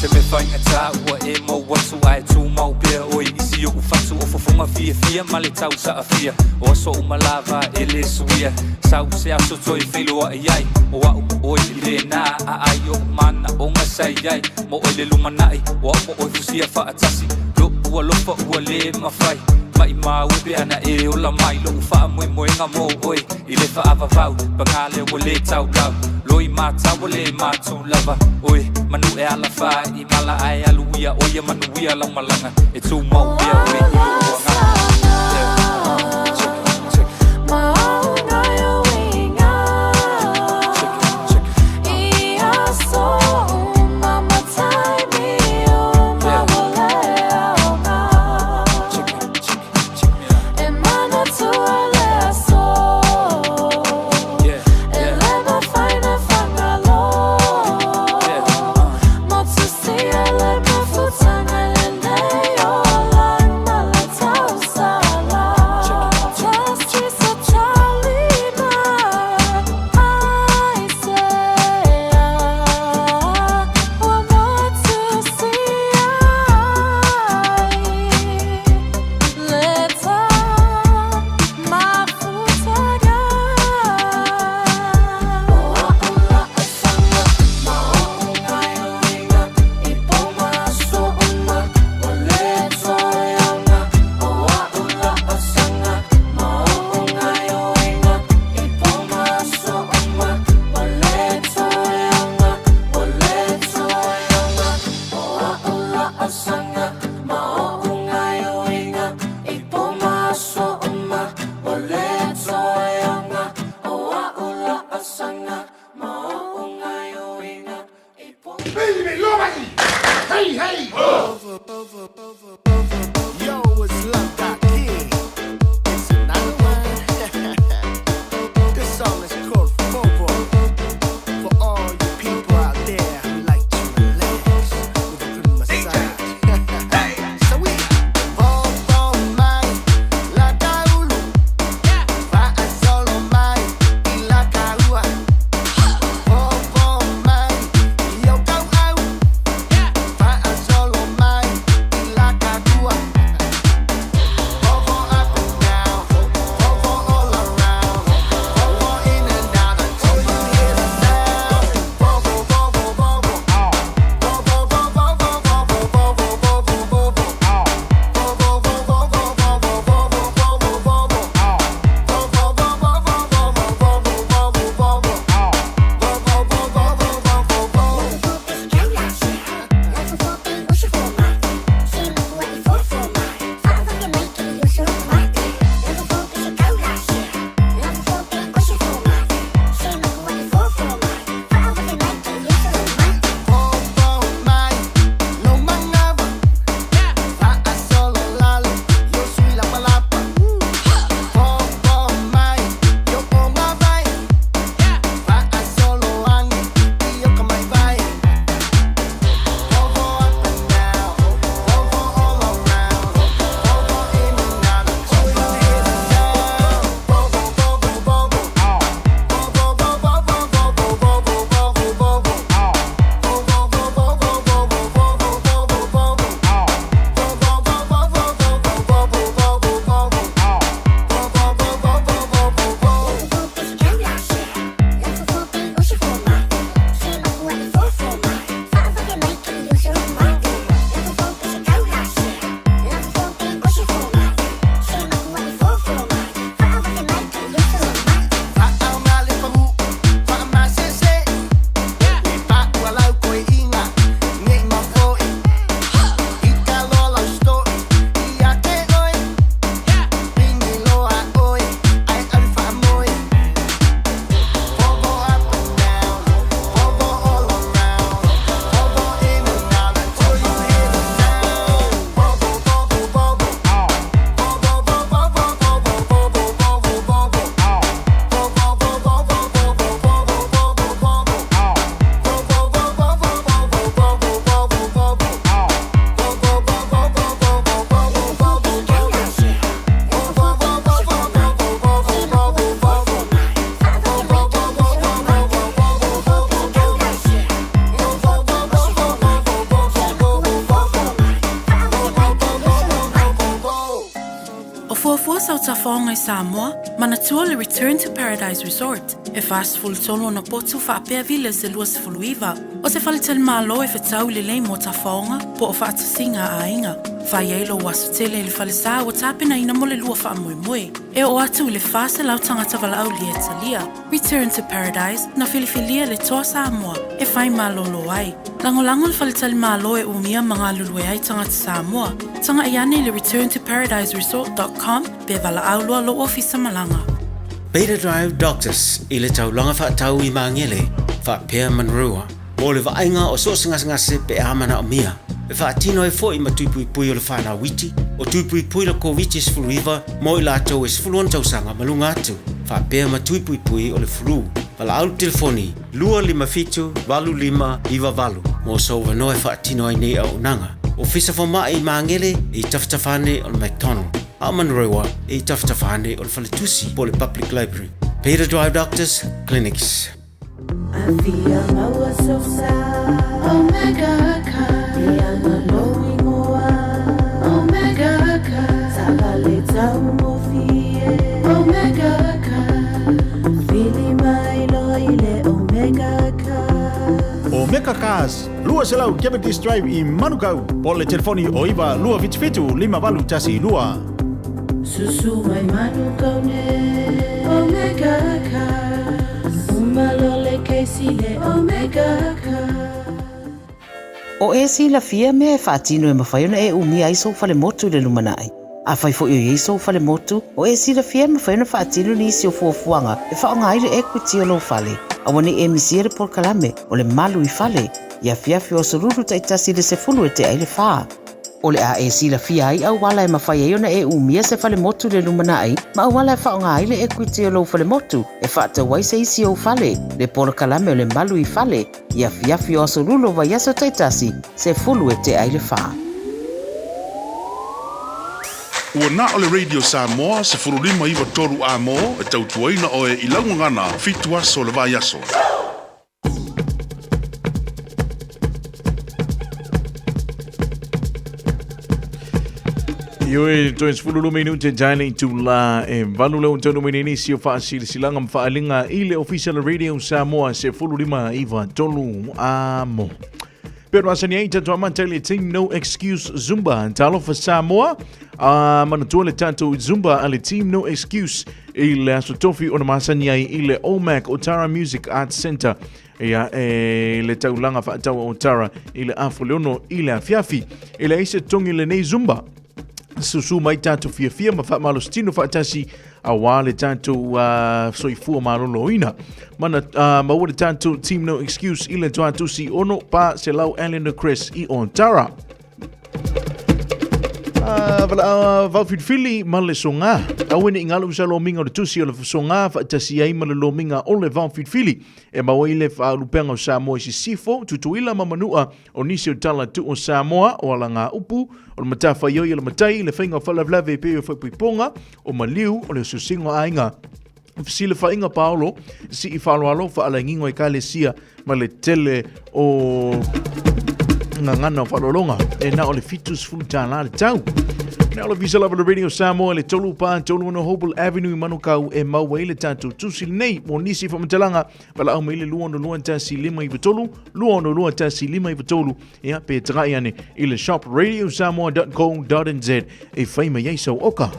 Se mea faigata ua e mou atu ae tumau pea oe i si oʻu fatu o fofoga fiafia ma le tau saafia o aso uma lava e lē suia Sau se aso toe feiloaʻi ai o aʻu ma oe i lena aai oʻu manaʻoga sa i ai mo oe le lumanaʻi o aʻu ma oe fusia faatasi Loʻu alofa ua lē mafai Maʻimau e pe ana e ola mai Loʻu faamoemoega mo oe i le faavavau Paga lea ua lē taulau Loi matau ua lē matu lava Oe manu e alafā i mala Ae alu ia o ia manuia lau malaga E tumau pea oe i loʻu agaga. O fuafua sau tafaoga i Samoa, manatua le Return to Paradise Resort, e 43 ona potu faapea villas e 29. O se faletalimalo e fetau lelei mo tafaoga po o faatasiga a aiga. Fai ai lou aso tele i le falesa ua tapenaina mo le lua faamoemoe. E oo atu i le 400 tagata valaaulia e talia. Return to Paradise, na filifilia le Toa Samoa e fai malolo ai. Lagolago le faletalimalo e umia ma galulue ai tagata Samoa. Tagai ane i le returntoparadiseresort.com pe valaau loa lou ofisa malaga. Beta Drive Doctors i le taulaga faatau i Magele, faapea Manurewa, mo le vaaiga o so o se gasegase pe a manaomia. E faatino ai foi ma tui puipui o le whanau iti, o tui puipui la Koviti-19 mo i latou e 16 tausaga ma luga atu, faapea ma tui puipui o le flu. Valaau le telefoni 257 8598 mo sou avanoa e faatino ai nei auaunaga. Ofisa Fomai i Magele i tafatafa ane o le McDonald, a o Manurewa i tafatafa ane o le Faletusi po o le Public Library. Peter Drive Doctors Clinics. Afia maua sosa Omega car E anga lou ingoa Omega car Taavale taugofie Omega car Vili mai loa i le Omega car Omega Cars, 200 Cavendish Drive i Manukau, po o le telefoni o 9 277 5812. Susu mai Manukau nei Omega Cars Uma loa le kesi le Omega Cars. O e silafia mea e faatino e mafai ona e umia ai sou falemotu i le lumanai. Afai foi o i ai sou falemotu, o e silafia e mafai ona faatino nisi o fuafuaga e faaaoga ai le equity o lou fale. Aua ne i e misia le polokalame o le Malu i Fale i afiafi o aso lulu taitasi i le 10 e tea ai le fa. O le a e silafia ai auala e mafai ai ona e umia se falemotu i le lumanai ma auala e faaaoga ai le equity o lou falemotu e faatau ai se isi ou fale, le polokalame o le Malu i Fale i afiafi o aso lulu o vaiaso taitasi, 10 e tea ai le fa. Ua na o le Radio Samoa 15 9 3 A-mo e tautuaina oe i lau gagana fitu aso o le vaiaso. Ioe, toe 15 minute tae itulā e valu le tonu mai nei nisi o faasilasilaga ma faaaliga i le Ofisa o le Radio Samoa 15 iva tolu a mo. Pei ona masani ai tatou amata i le Team No Excuse Zumba. Talofa Samoa, a manatua le tatou Zumba a le Team No Excuse i le aso tofi ona masani ai i le OMAC Otara Music Arts Centre. Ia, e le taulaga faataua o Tara i le afu le ono i le afiafi. E leai se togi lenei Zumba. Susu mai tatou fiafia ma faamalositino faatasi auā le tatou soifua maloloina. Mana, maua le tatou Team No Excuse i le tuatusi ono pa selau Eleanor Chris i Ontara. Vala vao filifili ma le soga. Aua ne i galo sa lomiga o le tusi o le soga faatasi ai ma le lomiga o le vao filifili. E maua ai le faaulupega o Samoa i Sisifo, Tutuila ma Manua, o nisi o tala tuu o Samoa, o alagaupu, o le matafaioi o le matai, le faiga o faalavelave e pei o faaipoipoga, o maliu, o le osiosiga o aiga. Fesilafaiga paolo, sii faaaloalo, faalagiga o ekalesia ma le tele o gagana o faaaloaloga e na o le $70 le tau. Na o le Visa lava le Radio Samoa le tolu pa tolu ono Hobel Avenue i Manukau e maua ai le tatou tusi lenei mo nisi faamatalaga valaau mai le 262 1 5 93 262 1 5 93 ia pe tagai ane i le shop radiosamoa.co.nz e fai mai ai sau oka.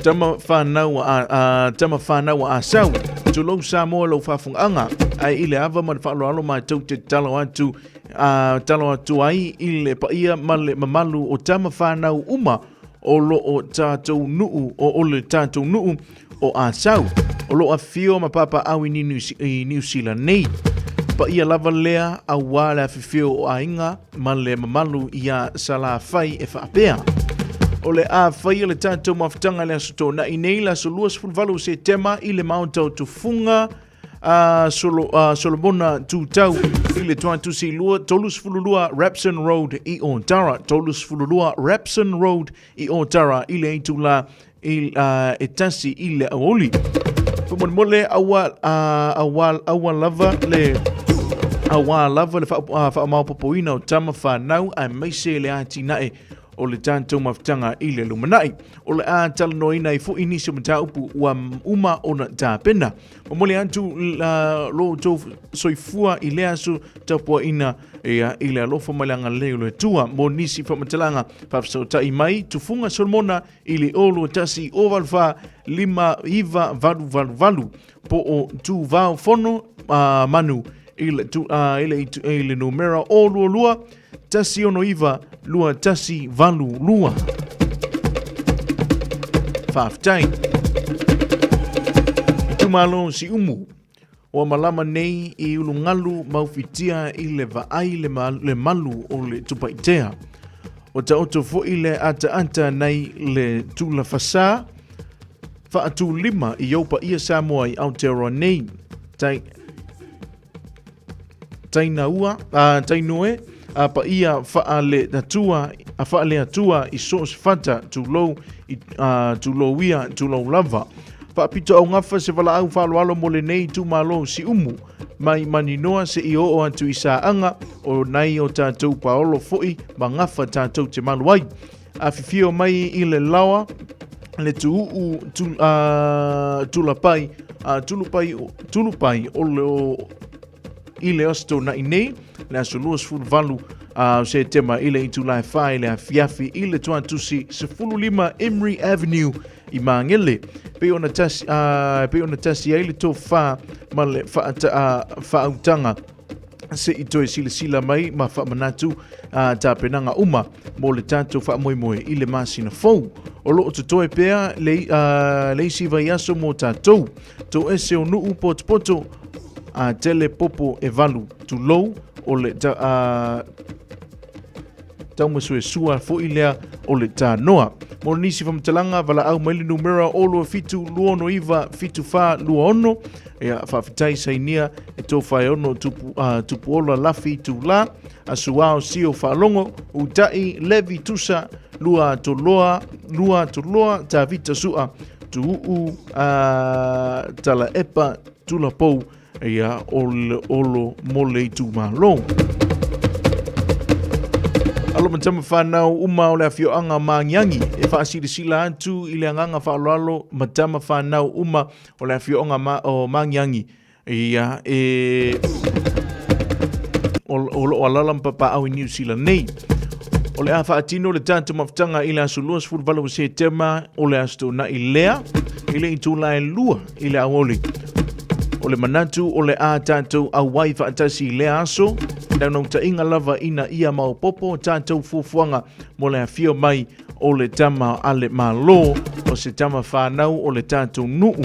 Tama whanau a, a, tama whanau a sau. Tulou Samoa lou faafogaaga. Ae i le ava ma le faaaloalo matou te tatalo atu, a, tatalo atu ai i le paia ma le mamalu o tama whanau uma o loo tatou nuu, o, o le tatou nuu o Asau, o loo afifio ma papaau i Niu Sila nei. Paia lava lea auā le afifio o aiga ma le mamalu iā Salafai e faapea. O le a faia le tatou mafutaga i le Aso Toonai nei, le aso 28 o Setema i le Maota o Tufuga a Solo, a Solomona Tutau i le Tuatusi 32 Rapson Road i Otara, 32 Rapson Road i Otara i le itulā i, e tasi i le aoauli. Faamolemole aua, aua, aua lava le auā lava le faamaopoopoina o tama whanau aemaise le atinae. o le tatou mafutaga i le lumanai. O le a talanoaina ai foi nisi o mataupu ua uma ona tapena. Momoli atu lo outou soifua i lea aso tapuaina ia, i le alofa ma le agalelei o le Atua. Mo nisi faamatalaga faafesootai mai Tufuga Solomona i le 021 084 5988 po o Tuvao Fono Manu i le, tu, i le, i le numera 022 169 2182. Faafetai. Itumalo Siumu, ua malama nei i ulugalu maufitia i le vaai le, ma, le malu o le tupaitea. Ua taoto foi le ataata nei le tulafasā faatulima i ou paia Samoa i Aotearoa nei. Tai, Tainaua, a, Tainoe, a paia faale-atua, a faale-atua i so o se fata, tulou, i, a, tulou ia, tulou lava. Faapito augafa se valaau faaaloalo mo lenei itumalo o Siumu, mai Maninoa seia oo atu i Saaga, o nai o tatou paolo foi ma gafa tatou te malu ai. Afifio mai i le laoa, le tuuu tu, a, tulapai, a, tulupai, tulupai o le o, i le Aso Toonai nei, le aso 28 o Setema i le itula e 4 i le afiafi i le tuatusi 15 Emery Avenue i Māngere. Pei ona tasi, pei ona tasi ai le tofa ma le faautaga se i toe silasila mai ma faamanatu a tapenaga uma mo le tatou faamoemoe i le masina fou. O lo o totoe pea le, le isi vaiaso mo tatou. Toese o nuu potopoto a tele popo e valu tulou o le ta, a, taumasuesua foi lea o le tanoa. Mo nisi faamatalaga, valaau mai le numera 027 269 7426. Ia, faafetai sainia e Tofaeono tupu, Tupuola Lafi Tula, Asuao Sio Faalogo, Uta'i Levi Tusa, Lua Toloa, Lua Toloa Tavita Sua, Tuuu Talaepa Tulapou, ia o le olo mo le itumalo. Alo ma tama whanau uma o le afioaga Maagiagi e faasilasila atu i le agaga faaaloalo ma tama whanau uma o le afioaga ma, o Maagiagi ia e o, o loo alala ma papaau i Niu Sila nei. O le a faatino le tatou mafutaga i le aso 28 o Setema o le aso Toonai lea i le itula e 2 i le aoauli. O le manatu o le a tatou auai faatasi i lea aso, naunautaiga lava ina ia maopoopo tatou fuafuaga mo le afio mai o le tama a le Malo, o se tama whanau o le tatou nuu,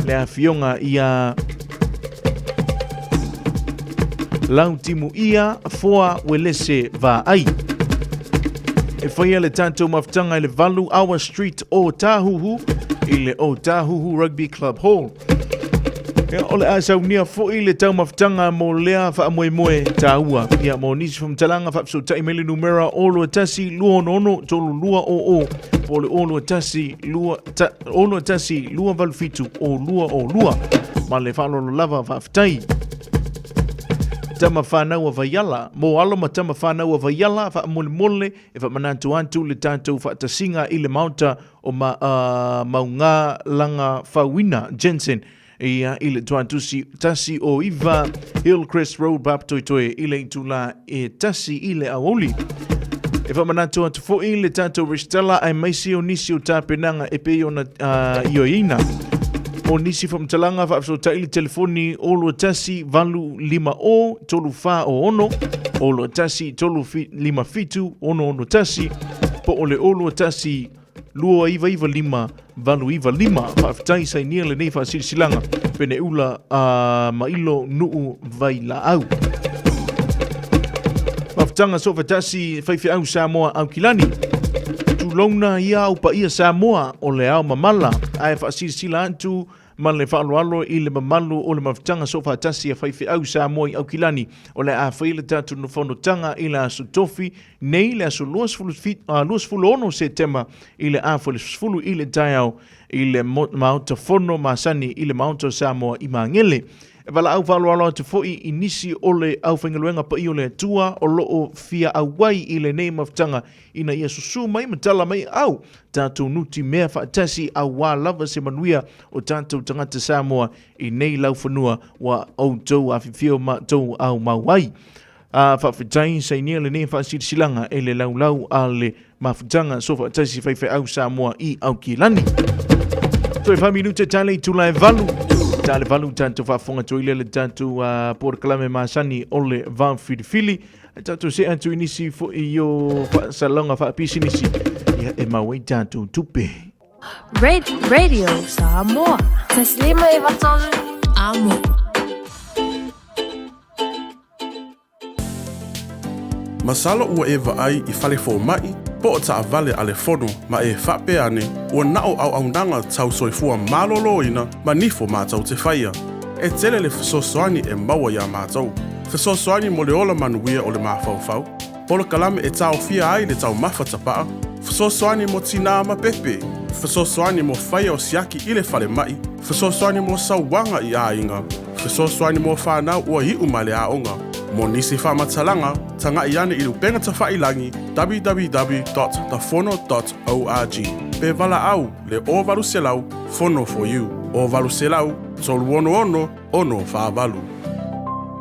le afioga ia Lautimuia Foa Uelese Vaai. E whaia le tatou mafutaga i le 8 Awa Street o Tāhuhu i le Ōtāhuhu Rugby Club Hall. Ia, o le a saunia foi le taumafutaga mo lea faamoemoe tāua. Ia, mo nisi faamatalaga faafesootai mai le numera 021 266 3200 po o le 021 2 021 287 0202. Ma le faaaloalo lava faafetai. Tama whanau a Vaiala. Mo alo ma tama whanau a Vaiala, faamolemole e faamanatu atu le tatou faatasiga i le Maota o ma, uh, Maunga Langa Fauina Jensen ia i le tuatusi tasi o iva Hillcrest Road Papatoetoe i le itula e tasi i le aoauli. E faamanatu atu foi le tatou resitala aemaise o nisi o tapenaga e pei ona uh, ioeina. O nisi faamatalaga faafesootai le telefoni 021 850 3406, 021 357 661, po o le 021 2995 895. Faafetai sainia lenei faasilasilaga Peneula a Mailo Nuu Vailaau. Mafutaga Soofatasi Faifeau Samoa Aukilani. Tulouna ia au paia Samoa o le ao mamala ae faasilasila atu ma le faaaloalo i le mamalu o le mafutaga soofaatasi a faifeau Samoa i Aukilani o le a fai le tatou fonotaga i le aso Tofi nei le aso 26 Setema i le afa le 10 i le taeao i le Maota Fono masani i le Maota o Samoa i Magele. E valaau faaaloalo atu foi i nisi o le aufaigaluega paia o le Atua o lo o fia auai i lenei mafutaga ina ia susu mai ma tala mai au tatou nutimea faatasi auā lava se manuia o tatou tagata Samoa i nei laufanua ua outou afifio ma tou aumau ai. A faafetai sainia lenei faasilasilaga e le laulau a le mafutaga Soofaatasi Faifeau Samoa i Aukilani. Toe 4 minute tale i tula e valu. Tale valu tatou faafofoga atu ai lea le tatou polokalame masani o le va filifili. Tatou see atu i nisi foi o faasalaga faapisinisi ia e mau ai tatou tupe. Radio Samoa. Taslima e vatolu. Amo. Masalo ua e vaai i fale fomai po o taavale a le fono ma e faapea ane ua na o auaunaga tau soifua maloloina ma nifo matou te faia. E tele le fesoasoani e maua iā matou. Fesoasoani mo le ola manuia o le mafaufau, polokalame e taofia ai le taumafa tapaa, fesoasoani mo tinā ma pepe, fesoasoani mo faia o siaki i le falemai, fesoasoani mo sauaga i aiga, fesoasoani mo fanau ua iu mai le aoga. Mo nisi faamatalaga, taga'i ane i le upega tafa'ilagi www.tafono.org pe valaau le 0800 Fono for you 0800 366 648.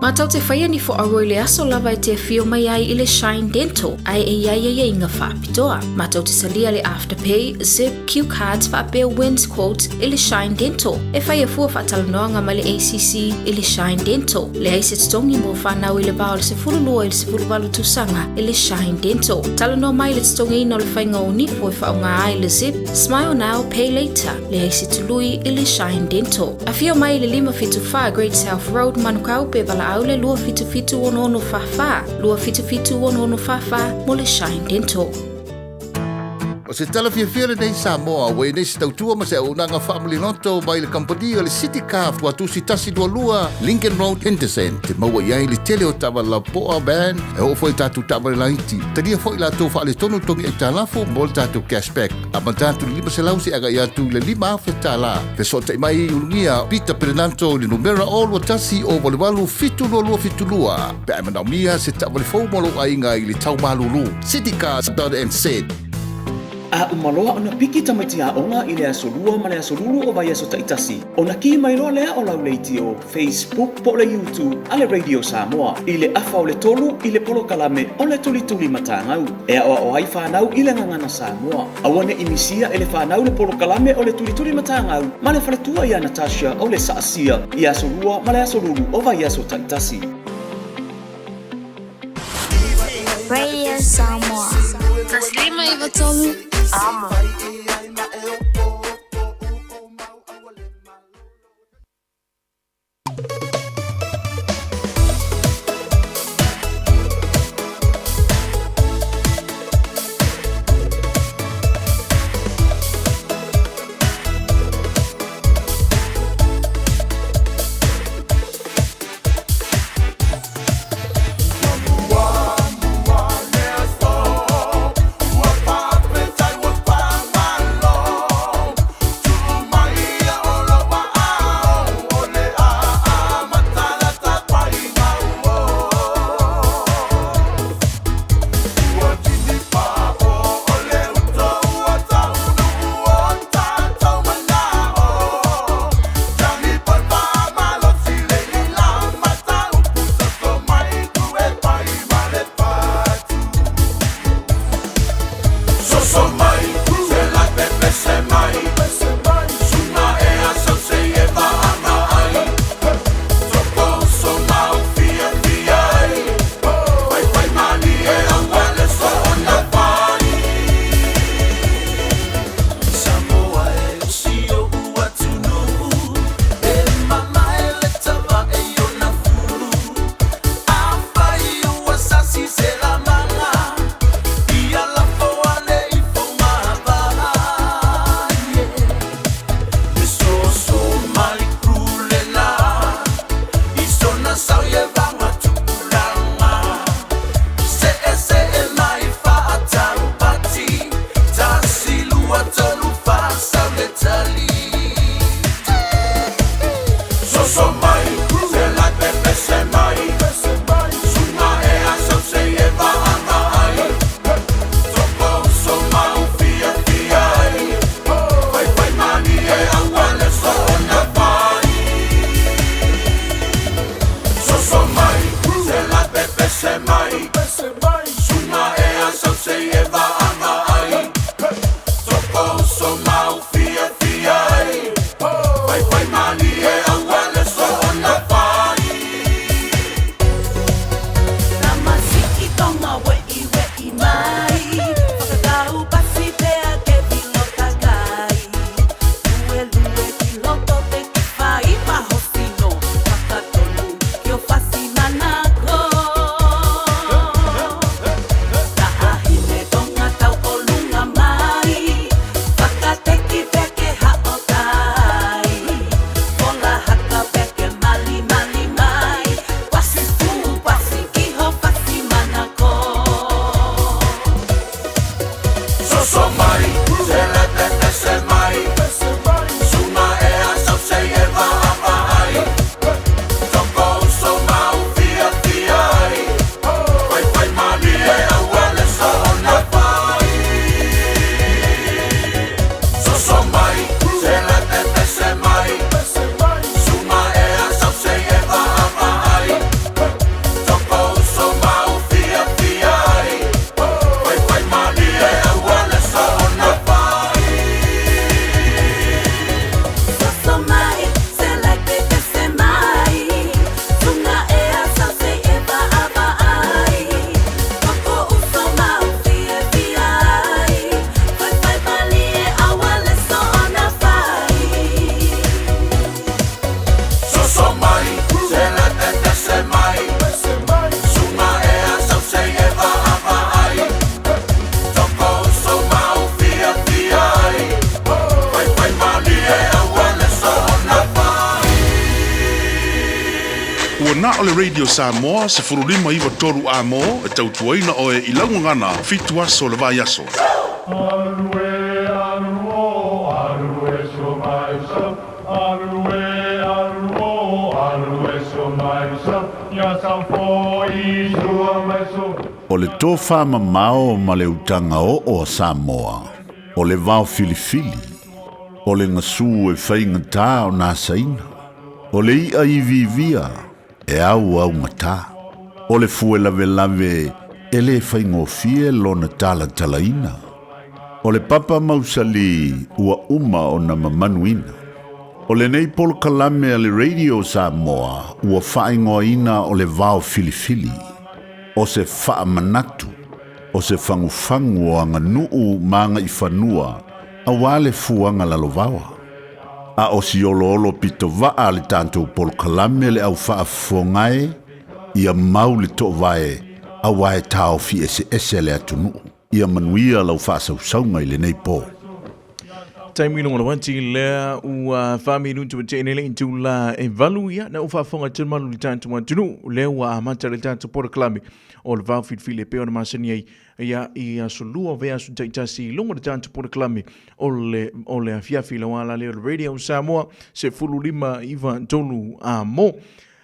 Matou te whaia ni fo i le aso lava e te afio mai ai i le Shine Dental ai e iai ai inga whaapitoa. Matou te salia le Afterpay, Zip, Q Cards faapea Wins Quote i le Shine Dental. E whaia fua whaatalanoanga mai le ACC i le Shine Dental. Leai se totogi mo whanau i le va o le 12 i le 18 tausaga i le Shine Dental. Talanoa mai le totogiina o le faiga o nifo e faaaoga ai le Zip, Smile Now, Pay Later. Leai se tului i le Shine Dental. Afio mai i le 574 Great South Road, Manukau, pe valaau le 277 6644, 277 6644 mo le Shine Dental. O se tala fiafia lenei Samoa ua i nei se tautua ma se auaunaga faamaliloto mai le kamupani o le City Car Tuatusi 122 Lincoln Road Henderson te maua i ai le tele o taavale lapoa van e oo foi i tatou taavale laiti. Talia foi latou faaletonu togi aitalafu mo le tatou cashback. Amata atu i le 500 seia agai atu i le $5,000. Fesootai mai i Ulugia Peter Perenanto i le numera 021 088 7272 pe a e manaomia se taavale fou mo lou aiga i le tau malulu. Citycars.nz. A uma loa ona piki tamaiti aoga i le aso Lua ma le aso Lulu o vaiaso taitasi, ona kī mai loa lea o lau leitio, Facebook po o le YouTube a le Radio Samoa i le afa o le tolu i le polokalame o le Tulituli Matagau e aoao ai fanau i le gagana Samoa. Aua ne i misia e le fanau le polokalame o le Tulituli Matagau ma le faletua ia Natasha o le Saasia i aso Lua ma le aso Lulu o vaiaso taitasi. Radio Samoa. Taslima 93 Amo. Soso mai, se le pepese mai, Sunga ea sau se e vaa vaai, Toko uso mau fia fia ai, Fai fai malie aua le soona fai. Soso mai, se le pepese mai, Sunga ea sau se e vaa vaai, Toko uso mau fia fia ai, Fai fai malie aua le soona fai. Soso mai, se le pepese mai, Sunga ea sau se e vaa vaai, Toko uso mau fia fia ai, Fai fai malie aua le soona fai. Soso mai, se le pepese mai, Sunga ea sau se e vaa vaai, Toko uso mau fia fia ai, Fai fai malie aua le soona fai. Ua na o le Radio Samoa 1593 amo e tautuaina oe i laugagana 7 aso o le vaiaso. Alue, aluo, alue so mai so. Alue, aluo, alue so mai so. Ya sa fo i sua mai so. O le tofa mamao ma le utaga oo a Samoa, o le vao filifili, o le gasū e faigatā ona asaina, o le i'a iviivia e au augatā, o le fue lavelave e lē faigofie lona talatalaina, o le papa mausali ua uma ona mamanuina. O lenei polokalame a le Radio Samoa ua faaigoaina o le vao filifili, o se faamanatu, o se fagufagu o aganuu ma agaifanua auā le fuaga lalovaoa. A o si oloolo pitovaa a le tatou polokalame le au faafofoga e, ia mau le toovae auā e taofi eseese le atunuu. Ia manuia lau faasausauga i lenei po. Taimi luga o le uati lea ua 4 minute ua tea nei le itula e 8. Ia na ou faafofoga atu le malu i le tatou atunuu, lea ua amata le tatou polokalame o le vao filifili e pei ona masani ai ia i aso lua, vaiaso taitasi i luga o le tatou polokalame o le afiafi lau ala lea o le Radio Samoa 1593 amo.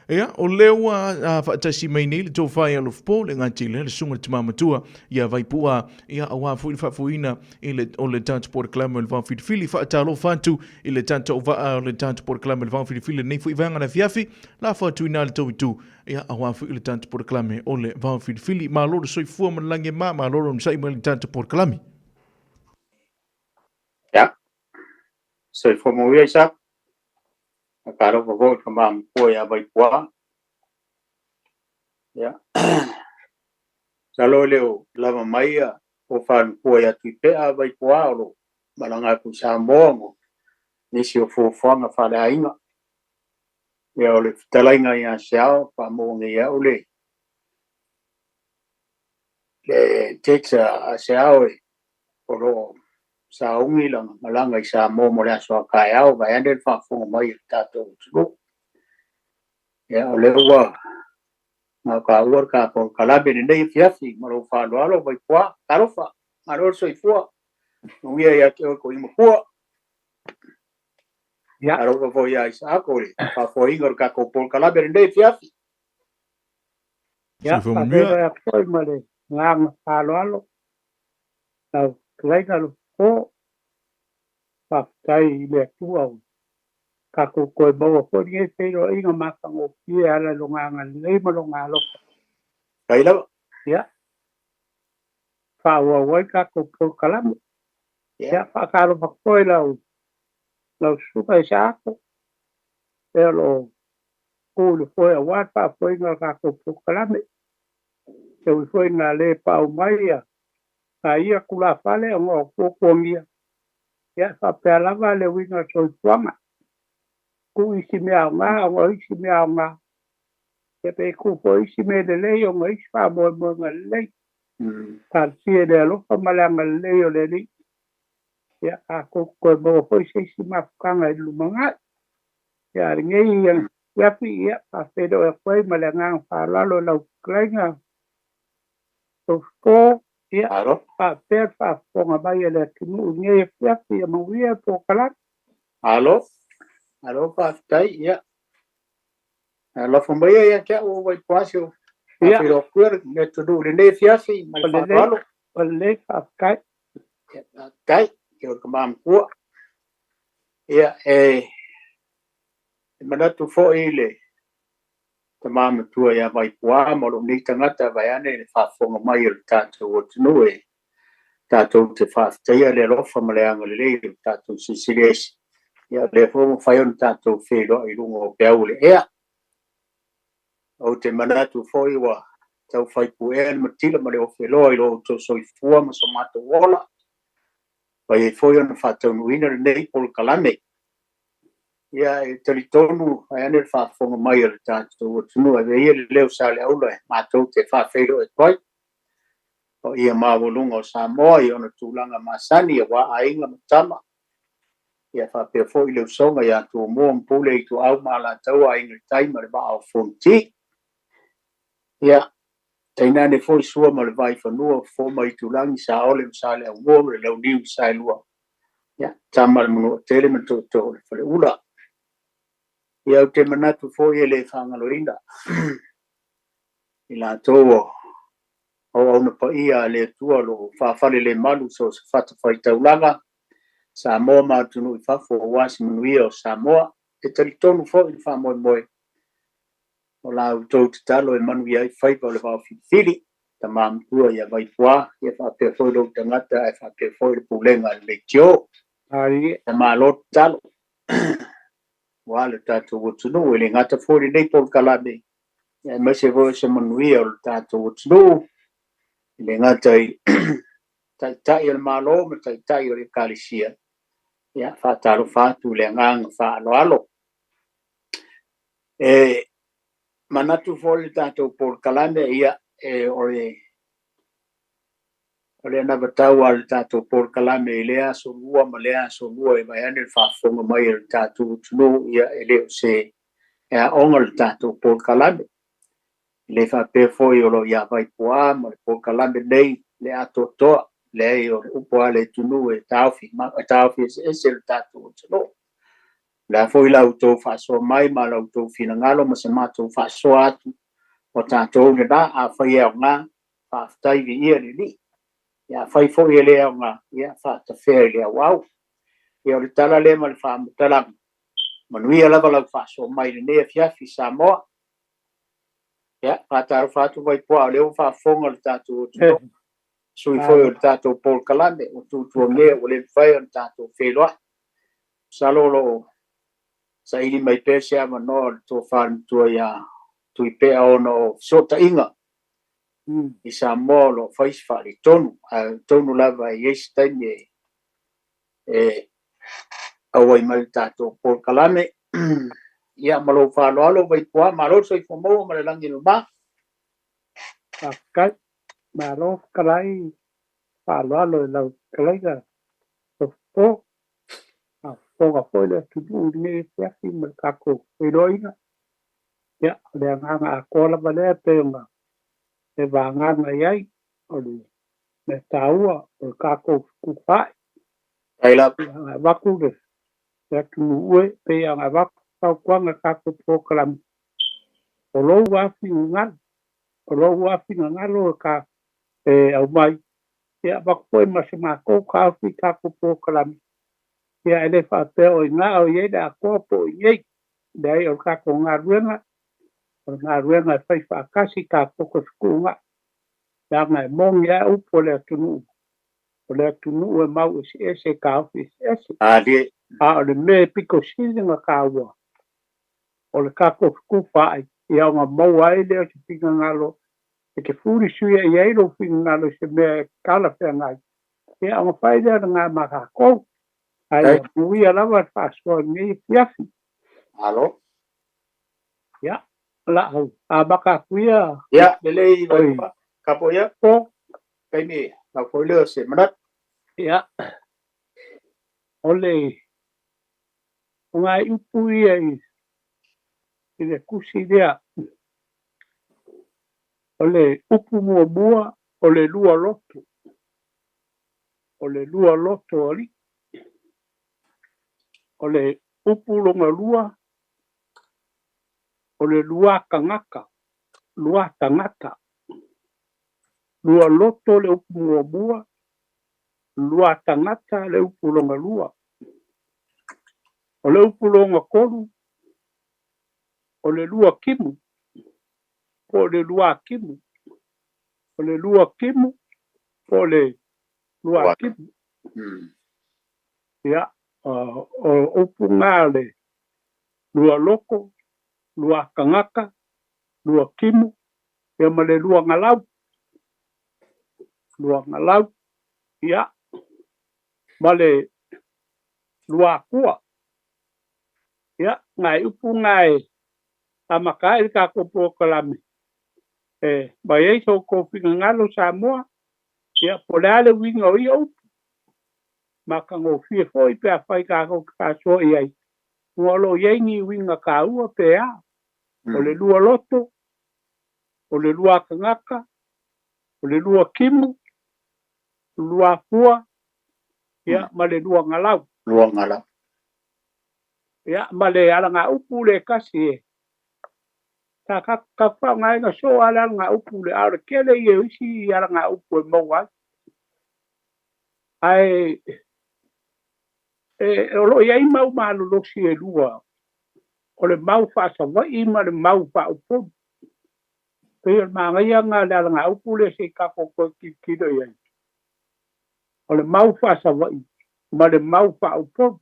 Ia, o lea ua faatasi mai nei le tofa ia Alofapo, le gati lea le susuga le tama matua ia Vaipua, ia auā foi le faafoeina i le, o le tatou polokalame o le vao filifili. Faatalofa atu i le tatou vaa o le tatou polokalame o le vao filifili lenei foi vaega na afiafi, lafo atu i ina le tou itu, ia auā foi le tatou polokalame o le vao filifili. Malo le soifua ma le lagi e mama, malo le onosai mai le tatou polokalame. Ya. Soifua manuia Isaac. Faatalofa foi i le tama matua ia Vaipua. Ya. Masalo e le o lava mai ia o faalutua ia Tuipea Vaipua o lo malaga atu i Samoa mo nisi o fuafuaga faaleaiga. Ia o le fetalaiga ia Seao faamaua nei au le text a Seao e o lo o sauni lana malaga i Samoa mo le aso a taeao vaeane le faafofoga mai a le tatou atunuu. Ia o lea ua gautaua le tatou kalame lenei afiafi ma lou faaaloalo Vaipua. Talofa, malo le soifua, manuia ia te oe ko matua. Ya. Alofa foi ia Isaako le faafoeina o le tatou polokalame lenei afiafi. Ya, Soifua manuia. faafeiloai atu foi ma le agaga faaaloalo lau fetalaiga Lofo. Faafetai i le Atua ua tatou toe maua foi lenei feiloaiga matagofie e ala i lona agalelei ma lona alofa. Kai lava. Ia, faaauau ai tatou polokalame. Ia, faatalofa foi lau susuga Isaako, e o lo o tu i le foe auā le faafoeina o le tatou polokalame. E ui foi ina lē paau mai ia a ia tulafale ona o tuatuagia. Ia, e faapea lava le uiga o le soifuaga. Tuu isi mea aoga ona o isi mea aoga. Ia pe tuu foi isi mea lelei ona isi faamoemoega lelei. Talosia i le alofa ma le agalelei o le Alii. Ia, tatou toe maua foi se isi mafutaga i le lumanai. Ia, a lenei afiafi, ia, faafeiloai atu ai ma le agaga faaaloalo i lau fetalaiga Lofo. Ia, faapea le faafofoga mai a le atunuu i lenei afiafi, ia manuia le polokalame. Malo, malo faafetai, ia. Alofa maia ia te au o Vaipuā se o faafeiloai atu le atunuu i lenei afiafi ma le faaaloalo. Ua lelei, faafetai. Ia, faafetai, ia o le tama matua. Ia, e manatu foi i le tama matua ia Vaipuā ma lou nei tagata vaeane le faafofoga mai o le tatou atunuu e tatou te faafetaia le alofa ma le agalelei o le tatou Silisili Ese. Ia, o lea foi ua mafai ona tatou feiloai i luga o peau o le ea. Ou te manatu foi ua tau faipuea le matila ma le ofeloa i lo outou soifua ma so matou ola, fai ai foi ona faataunuuina lenei polokalame. Ia, e talitonu vaeane le faafofoga mai a le tatou atunuu, avea ia le leo Saleaula e matou te faafeiloai atu ai. Paia maualuga o Samoa i ona tulaga masani aua Aiga ma Tama, ia faapea foi le usoga ia Tumua ma Pule, Ituau ma Alataua, Aiga i le Tai ma le Vaa o Fonoti. Ia, tainane foi Sua ma le Vaifanua, Fofo ma Aitulagi, Saole ma Saleaaumua ma le Launiu na Saelua, ia, Tama a le Manuatele ma Tootoo o le Faleula. Ia, ou te manatu foi e le faagaloina i latou o auauna paia a le Atua o lo o faafalelemalu i so o se fatafaitaulaga, Samoa ma atunuu i fafo aua se manuia o Samoa. E talitonu foi le faamoemoe o la outou tatalo e manuia ai faiva o le vaofilifili, tama matua ia Vaipuā, ia faapea foi lou tagata ae faapea foi le pulega a le leitio. Ia malo tatalo aua le tatou atunuu, e le gata foi i lenei polokalame, aemaise foi o se manuia o le tatou atunuu, e le gata i Taitai o le Malo ma Taitai o le Ekalesia. Ia, faatalofa atu i le agaga faaaloalo. E manatu foi le tatou polokalame, ia, e, o le o le anavatau a le tatou polokalame i lea aso lua ma lea aso lua e vaeane le faafofoga mai a le tatou atunuu, ia, e le o se e aoga le tatou polokalame. E le faapea foi o lo o ia Vaipuā ma le polokalame nei le atoatoa. Leai, o le upu a le atunuu e taofi, e taofi eseese le tatou atunuu. O le a foi la outou faasoa mai ma la outou finagalo ma se matou faasoa atu, o tatou lena. Afai e aoga, faafetai, viia le Alii. Ia, afai foi e le aoga, ia faatafea i le auau. Ia, o le tala lea ma le faamatalaga. Manuia lava lau faasoa mai i lenei afiafi Samoa. Ia, faatalofa atu Vaipuā, o lea ua faafofoga le tatou atunuu, sui foi o le tatou polokalame, ua tutuagea ua le mafai ona tatou feiloai. Masalo o lo o saili mai pea se avanoa o le tofa matua ia Tuipea ona o fesootaiga i Samoa o lo o fai se faaletonu, ae tonu lava e i ai se taimi e auai mai le tatou polokalame. Ia, ma lou faaaloalo Vaipuā, malo le soifua maua ma le lagi e mama. Faafetai, malo fetalai, faaaloalo i lau fetalaiga Fofo. Faafofoga foi le atunuu i lenei afiafi ma le tatou feiloaiga. Ia, o le agaga atoa lava lea pei ona e vagana i ai, o le mea taua o le tatou fetufaai. Ia avatu le atunuu e pei ona avatu fautuaga i tatou polokalame, o lou lava finagalo, o lou lava finagalo e ta e aumai, ia avatu foi ma se matou taofi i tatou polokalame. Ia e le faapea o i ina o i ai le atoa po o i inei. Leai, o le tatou galuega, o le galuega e fai faatasi tatou te fetuunai, leaga e moni lava upu o le atunuu, o le atunuu e mau eseese e taofi eseese. A o le mea e pito sili ona taua, o le tatou fetufaai, ia ona maua ai lea o se finagalo e te fulisuia i ai lou finagalo i se mea e talafeagai, ia ona fai lea o lena ma tatou. Ae ia manuia lava le faasoa i lenei afiafi. Malo. Ia, o le a ou amata atu ia. Ia, lelei Vaipuā. Kapo ia. Po. Taimi, lau foi lea o se manatu. Ia, o le o nai upu ia i le tusi lea, o le upu muamua o le lua loto. O le lua loto o alii. O le upu lona lua, o le lua tagata, lua tagata. Lua loto le upu muamua, lua tagata le upu lona lua. O le upu lona tolu, o le lua timu, po o le lua timu. O le lua timu, po o le lua timu. Ia, o upu na le lua loko, lua tagata, lua timu, ia ma le lua galau. Lua galau, ia, ma le lua akua. Ia, nai upu na e amata ai le tatou polokalame. E mai ai so outou finagalo Samoa, ia, po o le a le uiga o ia upu. Matagofie foi pe afai tatou te faasoa i ai, ua o lo o i ai ni uiga taua pe a. O le lua loto, o le lua tagata, o le lua timu, lua akua, ia, ma le lua galau. Lua galau. Ia, ma le alagaupu le tasi e sa tatou faaaogaina soo lava le alagaupu lea, a o le tele ia o isi alagaupu e maua ai. Ae e, o lo o i ai mau malolosi e lua, o le mau faa-Savaii ma le mau faa-Upolu. Pei o le manaia lena o le alagaupu lea se i tatou toe tilotilo i ai. O le mau faa-Savaii ma le mau faa-Upolu.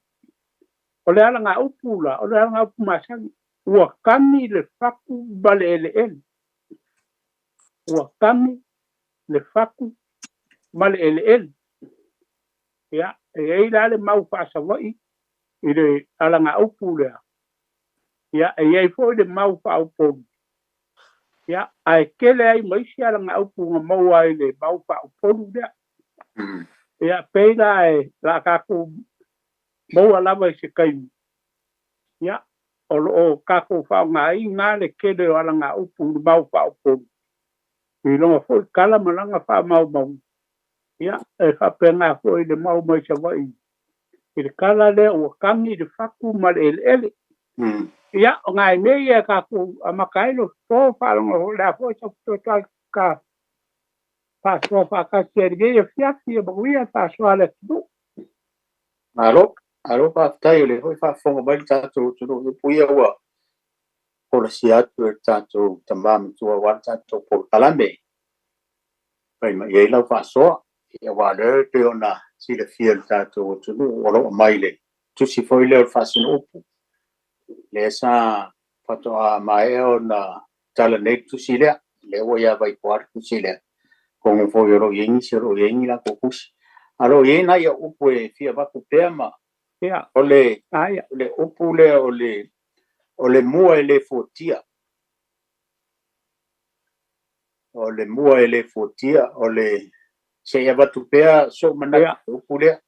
O le alagaupu la, o le alagaupu masani, ua kami le fatu ma le eleele. Ua kami le fatu ma le eleele. Ia, e i ai la le mau faa-Savaii i le alagaupu lea. Ia, e i ai foi le mau faa-Upolu. Ia, ae tele ai ma isi alagaupu na maua ai le mau faa-Upolu lea. Ia, pei la e o le a tatou maua lava i se taimi. Ia, o lo o tatou faaaogaina le tele o alagaupu i le mau faa-Upolu i lona foi tala ma lana faamaumauga. Ia, e faapena foi le mau mai Savaii i le tala lea ua kami le fatu ma le eleele. Ia, o nai mea ia e tatou amata ai le fofo faalogo o le a foi sau fesoasoani ka faasoa faatasi ai i lenei afiafi. Ia manuia le faasoa a le atunuu. Malo, malo faafetai o lea foi faafofoga mai le tatou atunuu i upu ia ua folasia atu e le tatou tama matua aua le tatou polokalame. Fai mai i ai lau faasoa. Ia aua o lea e pei ona silafia e le tatou atunuu o lo o aumai i le tusi foi lea o le Faasino Upu. Lea sa faatoa maea ona tala nei le tusi lea. Lea ua ia Vaipua le tusi lea. Atonu foi o lo o i ai nisi o lo o i ai ni latou tusi. A o lo o i ai nai au upu e fia avatu pea ma o le le upu lea o le o le mua e le fuatia. O le mua e le fuatia, o le se i avatu pea sou manatu i le upu lea.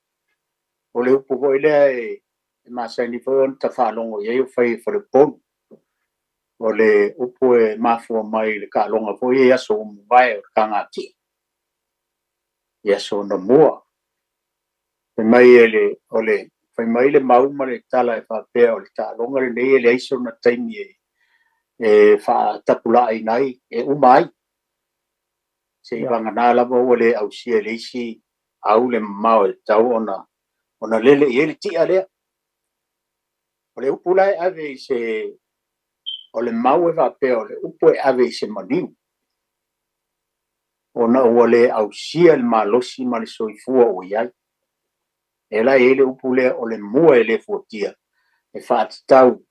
O le upu foi lea e masani foi ona ta faalogo i ai o fai e faleupolu. O le upu e mafua mai i le taaloga foi ia i aso ua mavae o le tagatia. I aso anamua. Fai mai e le, o le, fai mai le mau ma le tala e faapea o le taaloga lenei e leai sona taimi e faatapulaaina ai, e uma ai. Seiavagana lava ua le ausia e le isi au le mamao e tatau ona lele i ai le ti'a lea. O le upu la e ave i se, o le mau e faapea o le upu e ave i se maliu, ona ua le ausia le malosi ma le soifua ua i ai. Lea la e i ai le upu lea o le mua e le fuatia e faatatau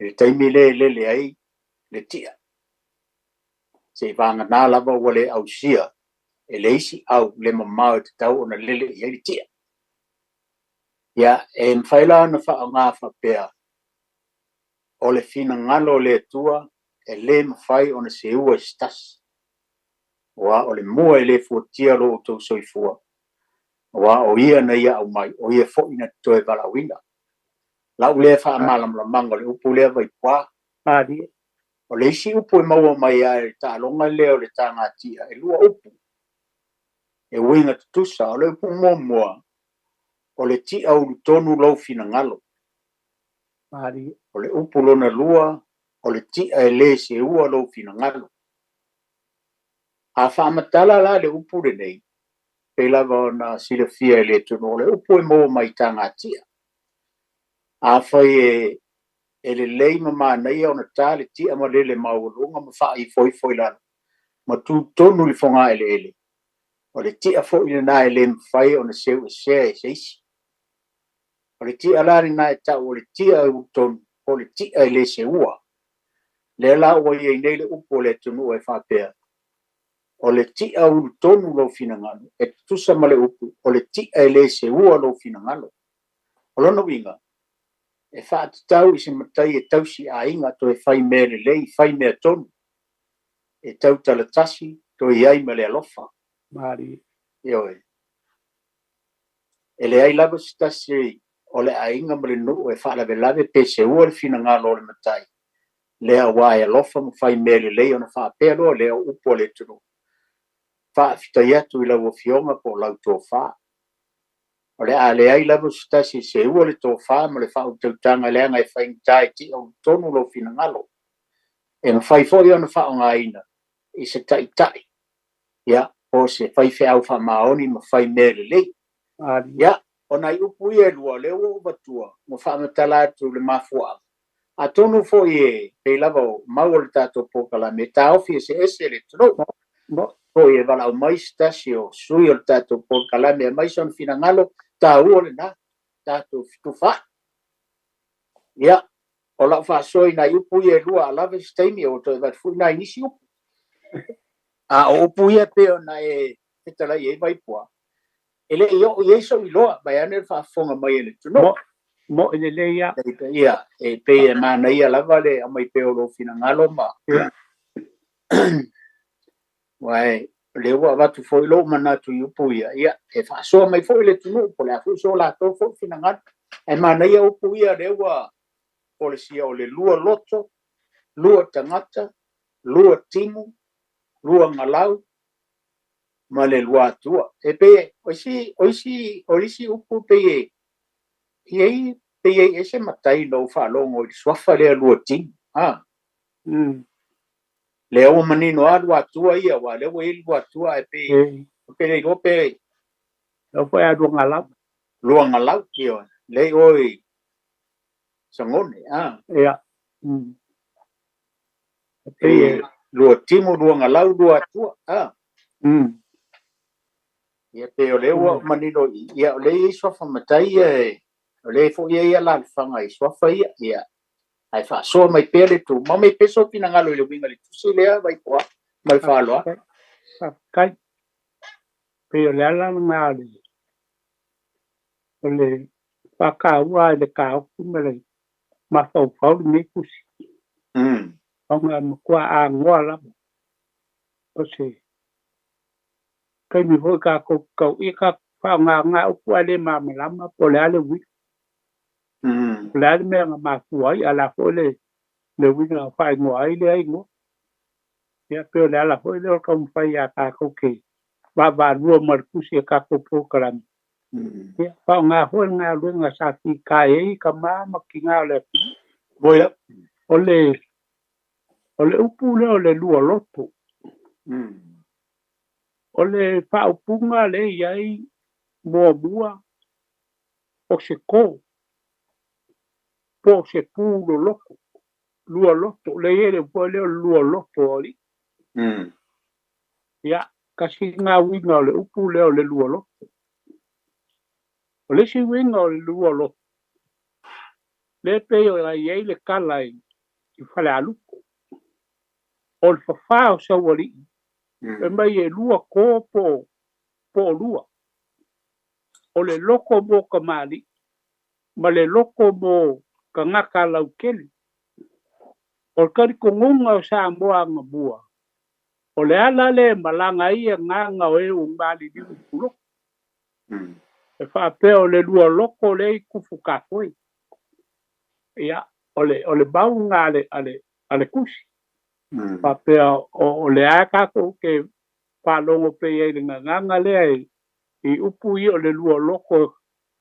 i le taimi lea e lele ai le ti'a. Seivagana lava ua le ausia e le isi au le mamao e tatau ona lele i ai le ti'a. Ia, e mafai la ona faaaoga faapea, o le finagalo o le Atua e le mafai ona seua i se tasi, aua o le mua e le fuatia lo outou soifua, aua o Ia na ia aumai, o Ia foi na te toe valaauina. Lau lea faamalamalamaga o le upu lea Vaipua. O le isi upu e maua mai lava i le taaloga lea o le tagatia, e lua upu. E uiga tutusa, o le upu muamua, o le ti'a ulutonu lou finagalo. O le upu lona lua, o le ti'a e lē seua lou finagalo. A faamatala la le upu lenei, pei lava ona silafia e le atunuu, o le upu e maua mai tagatia. Afai e lelei ma manaia ona ta le ti'a malele maualuga ma faaifoifo i lalo ma tutonu i le fogaeleele, o le ti'a foi lena e lē mafai ona seuesea e se isi. O le ti'a la lena e ta'u o le ti'a e ulutonu po o le ti'a e lē seua. Lea la ua i ai nei le upu o le atunuu e faapea, o le ti'a ulutonu lou finagalo, e tutusa ma le upu o le ti'a e lē seua lou finagalo. O lona uiga, e faatatau i se matai e tausi aiga, toe fai mea lelei, fai mea tonu, e tautalatasi, toe i ai ma le alofa. Ioe. E leai lava se tasi o le aiga ma le nuu e faalavelave pe seua le finagalo o le matai, lea aua e alofa ma fai mea lelei ona faapea loa lea o upu a le atunuu. Faafetai atu i lau afioga po o lau tofa. O le a leai lava se tasi e seua le tofa ma le faautautaga leaga e faigata e ti'a ulutonu lou finagalo. E mafai foi ona faaaogaina i se taitai, ia, po o se faifeau faamaoni ma fai mea lelei. Ia, o nai upu ia e lua, lea ua ou avatua, ua faamatala atu le mafuaaga. Atonu foi e pei lava o mau o le tatou polokalame, e taofi eseese le atunuu. Foi e valaau mai se tasi o sui o le tatou polokalame e aumai sona finagalo, taua lena, tatou fetufaai. Ia, o lau faasoa i nai upu ia e lua, a lava se taimi, ua toe avatu foi nai nisi upu. A o upu ia pei ona e fetalai i ai Vaipua, e le i oo i ai sou iloa, vaeane le faafofoga mai a le atunuu. Mo'i lelei lava. Ia, e pei e manaia lava le aumai pea o lou finagalo ma aua o lea ua avatu foi lou manatu i upu ia, ia, e faasoa mai foi le atunuu po o le a foi so latou foi finagalo. Ae manaia upu ia lea ua folasia o le lua loto, lua tagata, lua timu, lua galau, ma le lua atua. E pei o isi, o isi, o isi upu pei e i ai, pei e i ese matai na ou faalogo i le suafa lea lua timu. A. Lea ua manino lava lua atua ia, aua o lea ua i ai le lua atua, ae pei, ou te le iloa pe. Lea foi a lua galau. Lua galau, ioe. Lea i o i Sagone, a. Ia. E pei e lua timu, lua galau, lua atua, a. Ia pei o lea ua manino i i, ia o lea e i ai suafa matai ia e, o lea foi e i ai alaalafaga i suafa ia, ia. Ae faasoa mai pea le tuu, ma aumai pea sou finagalo i le uiga i le tusi lea, Vaipua, ma le faaaloalo. Faafetai. Pei o le ala lena o le o le faataua i le taofi ma le mafaufau lenei tusi. Ona e matua agoa lava o se taimi foi tatou te tauia tatou faaaoga upu ae le malamalama po o le a le uiga. O le a le mea na mafua ai, a o le a foi le uiga na faaigoa ai lea igoa. Ia pei o le ala foi lea o le taumafai ia tatou te vaavaalua ma le tusi a tatou polokalame. Ia faaaoga foi le galuega sa fita ai tama ma tina o le atunuu. O le upu lea o le lua loto. O le faaupuga lea e i ai muamua o se kō po o se pū loloto, lua loto, lea e i ai le upu lea o le lua loto o alii. Ia, tasi lena uiga o le upu lea o le lua loto. O le isi uiga o le lua loto, lea e pei ona i ai le tala i Falealupo, o le fafā o Saualii, fai mai e lua kō po o lua. O le loto mo tamalii ma le loto mo tagata lautele. O le talitonuga o Samoa anamua, o le ala lea e malaga ai agaga o e ua maliliu i Pulotu. E faapea o le lua loto lea i Tufutafoe. Ia, o le mau lena a le tusi. Faapea o lea tatou te Faalogo pea i ai i le gagana lea i upu ia o le lua loko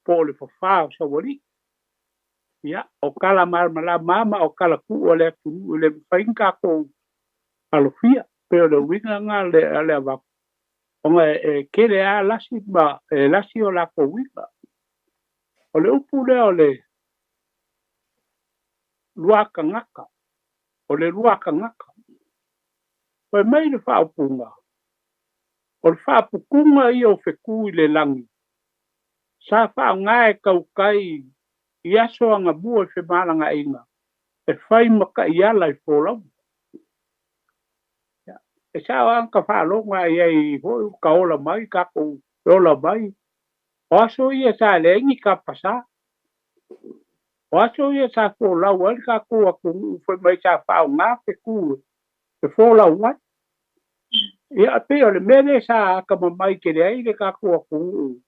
po o le fafā o Saualii. Ia, o tala malamalama lava ma o tala tuu a le atunuu e le mafai ona tatou alofia. Pei o le uiga lena o le avatu, ona e tele lava lasi ma e lasi o latou uiga. O le upu lea o le luatagata, o le luatagata. Fai mai le faaupuga, o le faaputuga ia o fetu i le lagi, sa faaaoga e tautai i aso anamua i femalagaaiga e fai ma taiala i folauga. E sao lava ona ta faalogo i ai foi ua ta ola mai tatou e ola mai. O aso ia sa leai ni kapasā. O aso ia sa folau ai le tatou atunuu fai mai sa faaaoga fetu e folau ai. Ia, e pei o le mea lea sa atamamai tele ai le tatou atunuu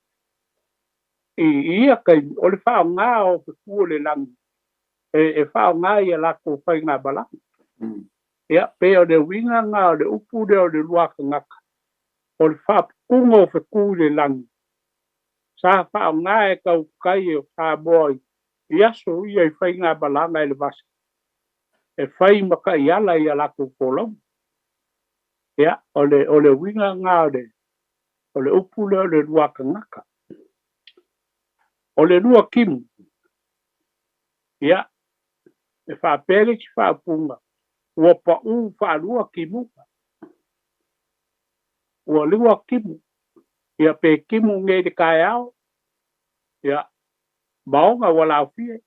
i ia taimi, o le faaaoga o fetu o le lagi e faaaoga i a latou faigamalaga. Ia, pei o le uiga lena o le upu lea o le luatagata, o le faaputuga o fetu i le lagi sa faaaoga e tautai o Samoa i aso ia i faigamalaga i le vasa e fai ma taiala i a latou folauga. Ia, o le, o le uiga lena o le, o le upu lea o le luatagata. O le lua timu, ia, e faapea le isi faaupuga, ua paū faalua timuga. Ua lua timu, ia pe timu nei i le taeao, ia, maoga ua laofie,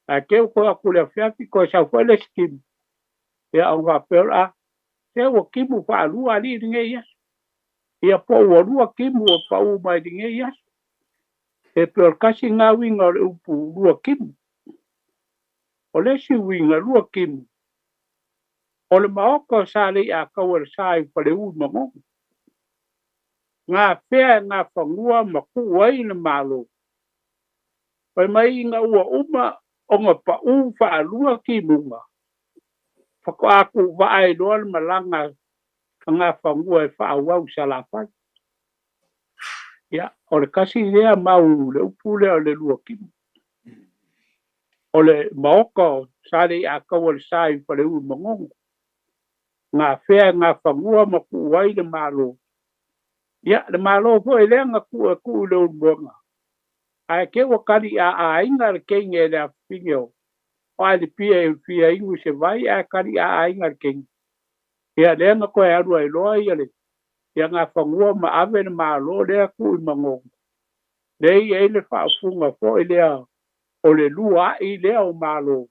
ae te i ua toe atu i le afiafi toe sau foi le isi timu, ia ona faapea lea, a, se ua timu faalua alii lenei aso. Ia po ua lua timu ua paū mai lenei aso. E pei o le tasi lena uiga o le upu lua timu. O le isi uiga lua timu, o le maota o Salei'ataua i le sa i Faleu i Manono. Gafea e Gafanua ma tuu ai le Malo. Fai mai ina ua uma ona paū faalua timuga, faatoa tuuvaa ai loa le malaga a Gafanua e faaauau i Salafai. Ia, o le tasi lea mau le upu lea o le lua timu. O le maota o Salei'ataua i le sa i Faleu i Manono. Gafea e Gafanua ma tuu ai le Malo. Ia, le Malo foi lea na tuu e tuu i Leulumoega, ae te ua tali a aiga le teine e le afafine o Alipia e fia inu i se vai ae tali a aiga le teine. Ia, lea na toe alu ai loa ia le ia Gafanua ma ave le Malo lea tuu i Manono. Lea e i ai le faaupuga foi lea o le luaai lea o Malo,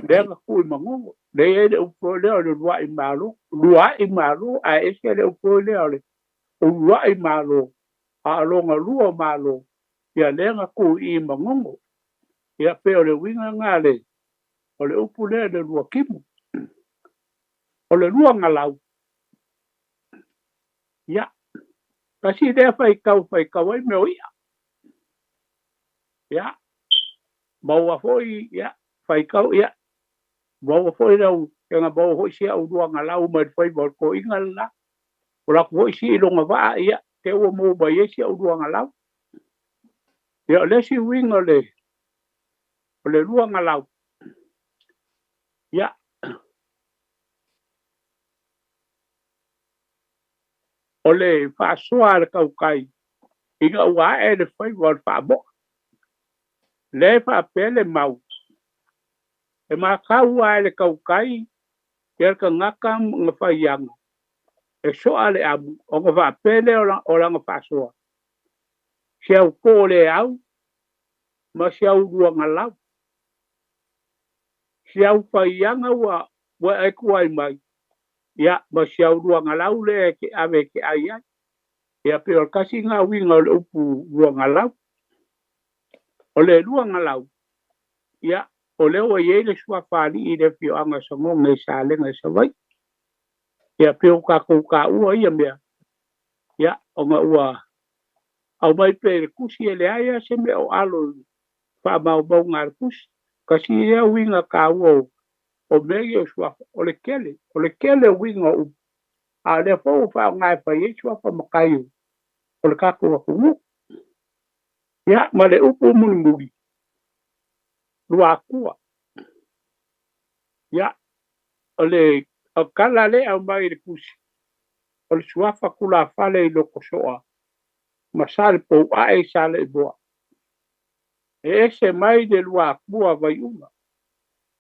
lea na tuu i Manono. Lea e i ai le upu foi lea o le luaai Malo, luaai Malo, ae ese le upu foi lea o le uluai Malo, a o lona lua o Malo, ia lea na tuu i Manono. Ia pei o le uiga lena le o le upu lea le lua timu. O le lua galau, ia, tasi lea faitau faitau ai mea o i'a. Ia, maua foi, ia, faitau, ia, maua foi lau, ega maua foi si au lua galau mai le faiva o le toeaina le la. O latou foi sii lona vaa, ia, te ua maua mai ai si au lua galau. Ia, o le isi uiga o le, o le lua galau, ia, o le faasoa a le tautai ina ua ae le faiva o le faamoa. Lea e faapea le mau, e matau lava e le tautai ia le tagata na faiaga e soa le amu ona faapea lea o lana faasoa, si au too le au ma si au luagalau. Si au faiaga ua e tuai mai, ia ma si au luagalau lea e te ave e te ai ai. Ia pei o le tasi lena uiga o le upu luagalau. O le luagalau, ia, o lea ua i ai le suafa alii i le afioaga o Sagoga i Salega i Savaii. Ia pei ua tatou taua ia mea, ia, ona ua aumai pea i le tusi e leai lava se mea o alo i faamaumauga a le tusi. Tasi lea uiga taua o mea ia o suafa, o le tele, o le tele o uiga o upu. A o lea foi ua faaaoga e fai ai suafa matai o le tatou atunuu. Ia, ma le upu mulimuli, Luatua. Ia, o le tala lea e aumai i le tusi, o le suafa tulafale i Lotosoa ma Salepouae i Saleimoa. E ese mai le Luatua Vaiula.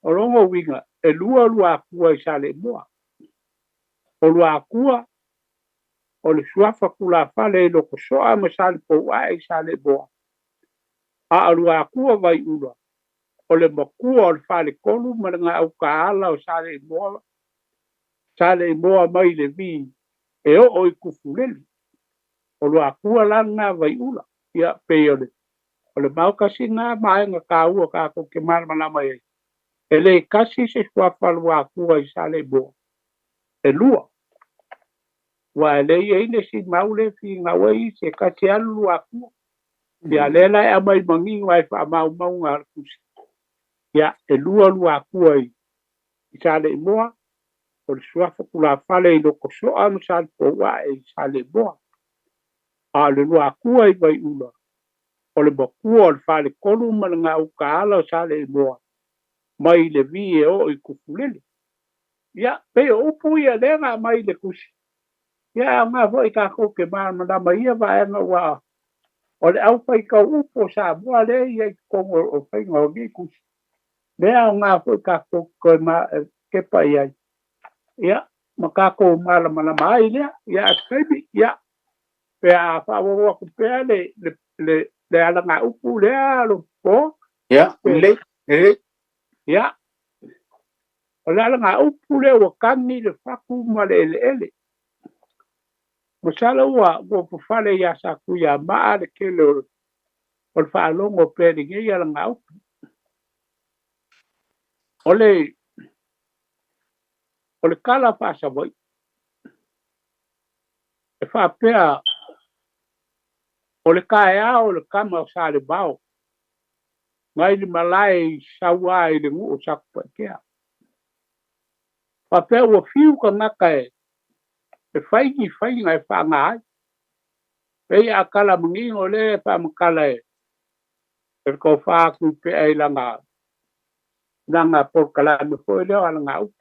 O lona uiga, e lua Luatua i Saleimoa. O Luatua, o le suafa tulafale i Lotosoa ma Salepouae i Saleimoa. A o Luatua Vaiula, o le matua o le faletolu ma le gautaala o Saleimoa, Saleimoa mai le vi e oo i Tufulele. O Luatua la lena Vaiula. Ia, pei o le o le maokasi lena vaega taua tatou te malamalama ai. E le tasi se suafa Luatua i Saleimoa, e lua. Aua e le i ai le isi mau lea e finau ai isi, e tasi lava le Luatua. Ia, lea la e aumai manino lava i faamaumauga a le tusi. Ia, e lua Luatua i Saleimoa, o le suafa tulafale i Lotosoa ma Salepouae i Saleimoa. A o le Luatua i Vaiula, o le matua o le faletolu ma le gautaala o Saleimoa mai le vi e oo i Tufulele. Ia, pei o upu ia lea na aumai i le tusi. Ia, e aoga foi tatou te malamalama i ia vaega aua o le aufaitau upu o Samoa lea e i ai i totonu o faiga o nei tusi. Lea e aoga foi tatou te toe tepa i ai, ia, ma tatou malamalama ai lea. Ia, a o se taimi, ia, pe a faaauau atu pea le, le, le, le alagaupu lea lo po. Ia, lelei, lelei. Ia, o le alagaupu lea ua tagi le fatu ma le eleele. Masalo ua ua fafale ia Satuiamaa le tele o le faalogo pea i lenei alagaupu. O le o le tala faa-Savaii e faapea o le taeao o le tama o Salevao nai le malae i saua i le nuu o Satupaitea. Faapea ua fiu tagata e fai ni faiga e faaaga ai. Pei a tala manino lea e faamatala e le tofa Tuipea i lana polokalame foi lea o alagaupu.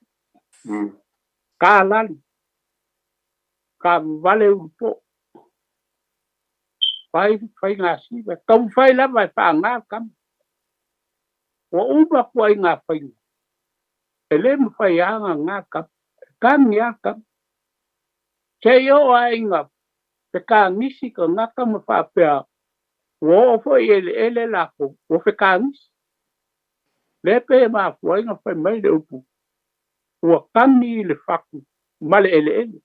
Ka lali, ka vale ulupo, fai faiga siva, taumafai lava e faaga le tama. Ua uma kuaiga faiga, e le mafai lava ona ga le tama, e tagi lava le tama. Seia oo lava ina fekagisi tagata ma faapea ua oo foi i eleele latou, ua fekagisi. Lea pei e mafua ai ona fai mai le upu, ua tagi le fatu ma le eleele.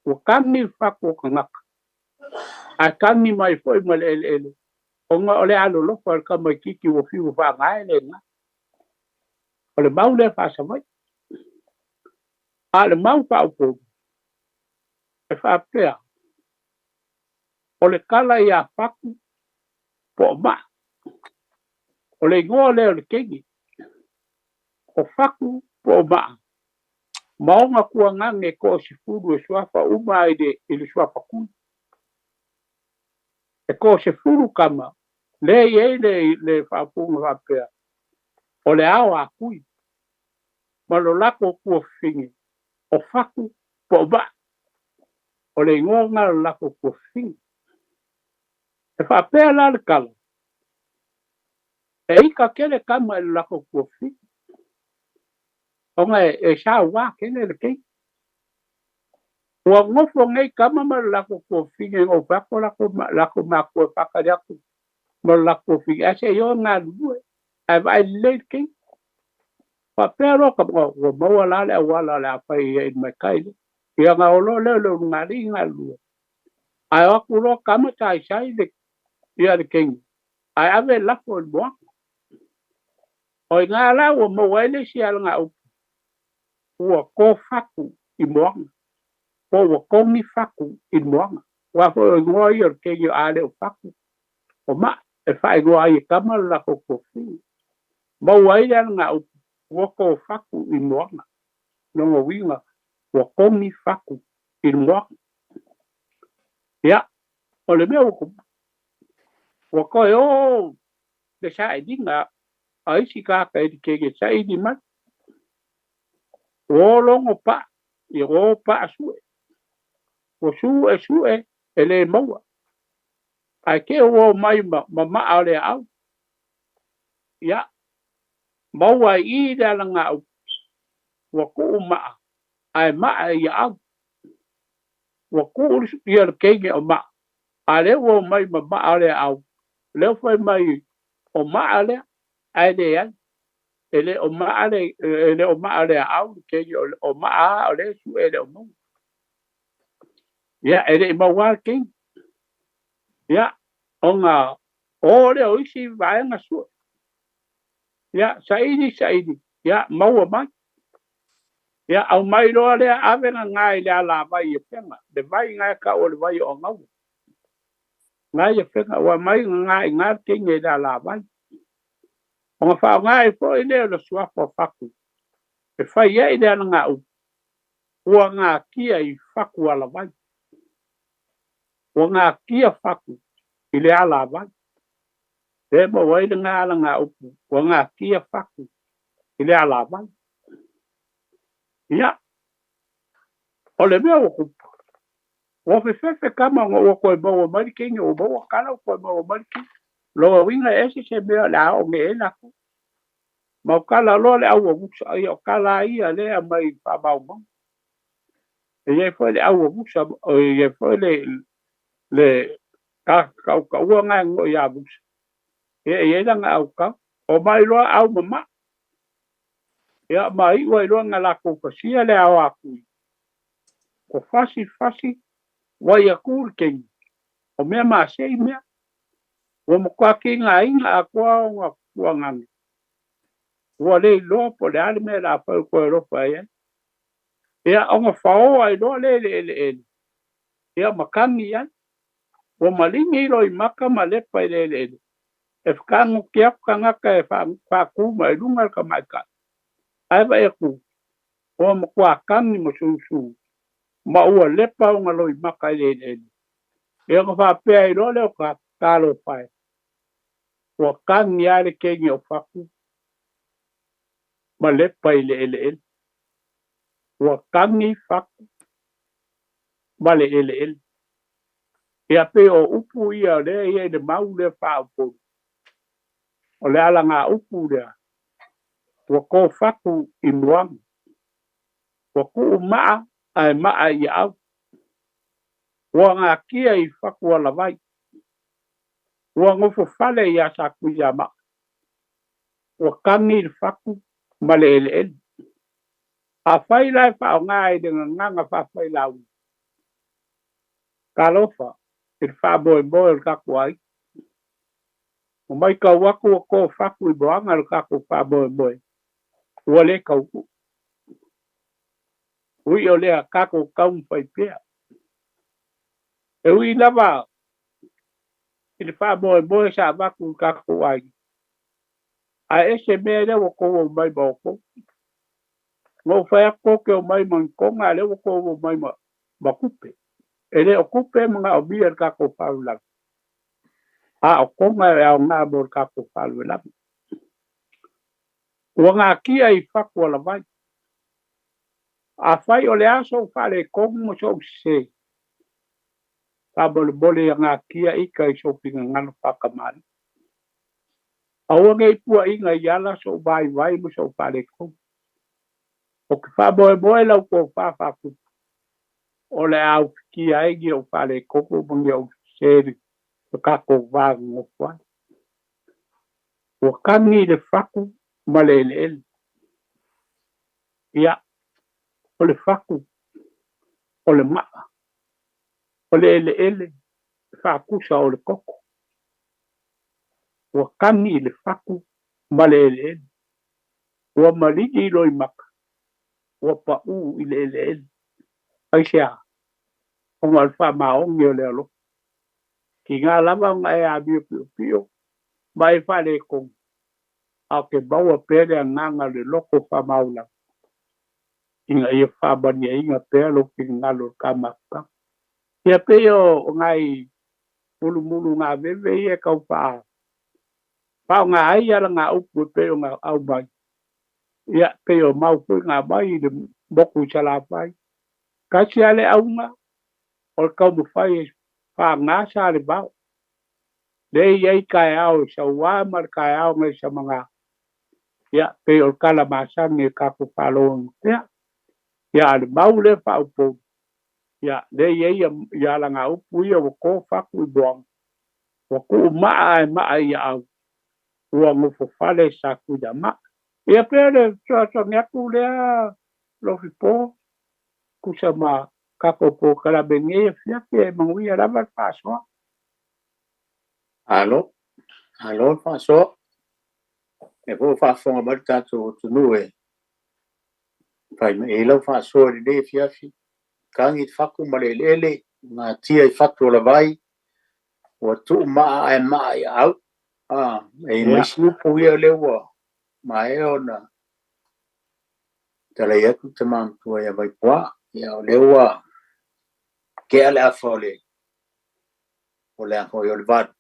Ua tagi le fatu o tagata, ae tagi mai foi ma le eleele, ona o le alolofa o le tamaitiiti ua fiu faaga e le ga. O le mau lea faa-Savaii. A o le mau faa-Upolu, e faapea, o le tala ia Fatu po o Maa. O le igoa lea o le teine, o Fatu po o Maa, ma ona tuagage toasefulu e suafa uma i le suafa tui. E toasefulu tama, lea e i ai le faaupuga faapea, o le ao a Tui, ma lo latou tuafafine, o Fatu po o Maa. O le igoa lena o le latou tuafafine. E faapea la le tala, e ika tele tama i le latou tuafafine, ona e sauā tele le keiki. Ua nofo nei tama ma le latou tuafafine na ou fai atu latou matua e faatali atu ma le latou tuafafine, ae seia o e galulue, ae vaai lelei le keiki. Faapea loa ua maua la le auala o le a fai ai i le matai lea. Ia na o loa lea o le ulugalii galulue. Ae o atu loa tama taisai le ia le keiki, ae ave lafo i le moaga. O i ina la ua maua ai le isi alagaupu, ua kofatu i moaga, po ua kogi fatu i le moaga. Aua foi o igoa ia o le keiki o a le o Fatu, o Maa, e faaigoa ai e tama le latou tuafafine. Maua ai le alagaupu, ua kofatu i moaga. Lona uiga, ua kogi fatu i le moaga. Ia, o le mea ua tupu, ua toe o le sailiga a isi tagata i le keke saili mai. Ua o logo paa, ia ua o paa sue. Ua sue sue e le maua. Ae te ua o mai ma, ma maa o le aau. Ia, maua i i le alagaupu, ua tuu maa, ae maa i aau. Ua tuu ia le teine o maa, a lea ua o mai ma maa o le aau, lea ua fai mai o maa lea, ae leai. E le o maa le, e le o maa le aau le teine o maa o lea sue e le o maua. Ia, e le i maua le teine. Ia, ona o lea o isi vaega sue. Ia, saili, saili, ia, maua mai. Ia, aumai loa lea ave gaga i le alavai i Afega, le vai na e tau o le vai o Agaua. Na i Afega, ua aumai gaga i ina le teine i le alavai. Ona faaaoga ai foi lea o le suafa o Fatu e fai ai le alagaupu, ua gatia i Fatu alavai. Ua gatia Fatu i le alavai. Lea e maua ai lena alagaupu, ua gatia Fatu i le alavai. Ia, o le mea ua tupu, ua fefefe tama ona ua toe maua mai le teine, ua maua tala ua toe maua mai le teine. Lona uiga e ese se mea o le a oo nei i ai latou. Ma o tala loa le au avusa, ia o tala ia lea e aumai faamaumauga. E i ai foi le au avusa, e i ai foi le tautaua na e gooi ia avusa. Ia e i ai lana autau. O mai loa au ma maa. Ia ma iu ai loa na latou fasia le ao atu. Ko fasi fasi, wai atu le teine. O mea masei mea. Ua matua tigaina atoa ona fuagaga. Ua le iloa po o le a le mea o le a fai o toe alofa i ai. Ia, ona faoa ai loa lea i le eleele, ia ma kagi ai. Ua maligi loimata ma lepa i le eleele, e fetagofi atu tagata e faatu mai luga le tamaitai. Ae vaai atu, ua matua kagi ma susu, ma ua lepa ona loimata i le eleele. Ia ona faapea ai loa lea o tagata, talofa e, ua kagi lava le teine o Fatu ma lepa i le eleele. Ua kagi Fatu ma le eleele. Ia pei o upu ia o lea e i ai le mau lea faaupolu. O le alagaupu lea, ua to Fatu i moaga. Ua tuu maa ae maa i aau. Ua gatia i Fatu alavai. Ua nofofale iā Satuiamaa. Ua kagi le Fatu ma le eleele. Afai la e faaaoga i le gagana faafailauli, talofa i le faamoemoe o le tatou aiga. Ua matau atu ua to Fatu i moaga le tatou faamoemoe, ua le taunuu. Ui o lea tatou taumafai pea. E ui lava i le faamoemoe sa avatu i le tatou aiga, ae ese mea lea ua tou aumai ma outou. Na ou fai atu tou te omai ma ni toga, a o lea ua tou omai ma tupe. E le o tupe e manaomia i le tatou faalavelave, a o toga e aoga mo le tatou faalavelave. Ua gatia i Fatu alavai. Afai o le a sou faaletonu ma sou sese, faamolemole ia gatia ita i sou finagalo faatamalii. Aua ne i puaina i ala sou vaivai ma sou faaletonu. Ou te faamoemoe lau tofa faatupu, o le a ufitia ai ni ou faaletonu ma ni ou sese i lo tatou va nonofo ai. Ua kagi le fatu ma le eleele. Ia, o le fatu, o le maa, o le eleele e faatusa o le koko. Ua kagi le fatu ma le eleele. Ua maligi loimata, ua paū i le eleele. Aisea? Ona o le faamaoni o le alofa. Tiga lava ona e amio piopio ma e faaletonu, a o te maua pea le agaga o le loto faamaualalo. Ina ia faamaliaina pea lou finagalo i le kamafutaga. Ia pei o nai mulumulu gaveve ia e tau faa faaaoga ai alagaupu e pei ona aumai. Ia pei o mau foi na aumai i le moku i Salafai. Tasi lava le auga o le taumafai e faga Salevao. Lea e i ai taeao e sauā ma le taeao nai Samaga. Ia pei o le tala masani e tatou faalogo pea. Ia a o le mau lea faaupolu, ia lea e i ai ia alagaupu ia ua to fatu i moaga, ua tuu maa ae maa i aau, ua nofofale Satuiamaa. Ia pei o le fesoasoani atu lea Lofipo, tusa ma tatou polokalame i lenei afiafi e manuia lava le faasoa. Malo, malo le faasoa. O lea foi ua faafofoga mai le tatou atunuu e fai mai ai lau faasoa i lenei afiafi. Tagi i fatu ma le eleele, natia i fatu o lavai, ua tuu maa ae maa i aau. E i ai ma isi upu ia lea ua maea ona talai atu le tama matua ia Vaipuā. Ia o lea ua tea le afa o le o le afa o le 8.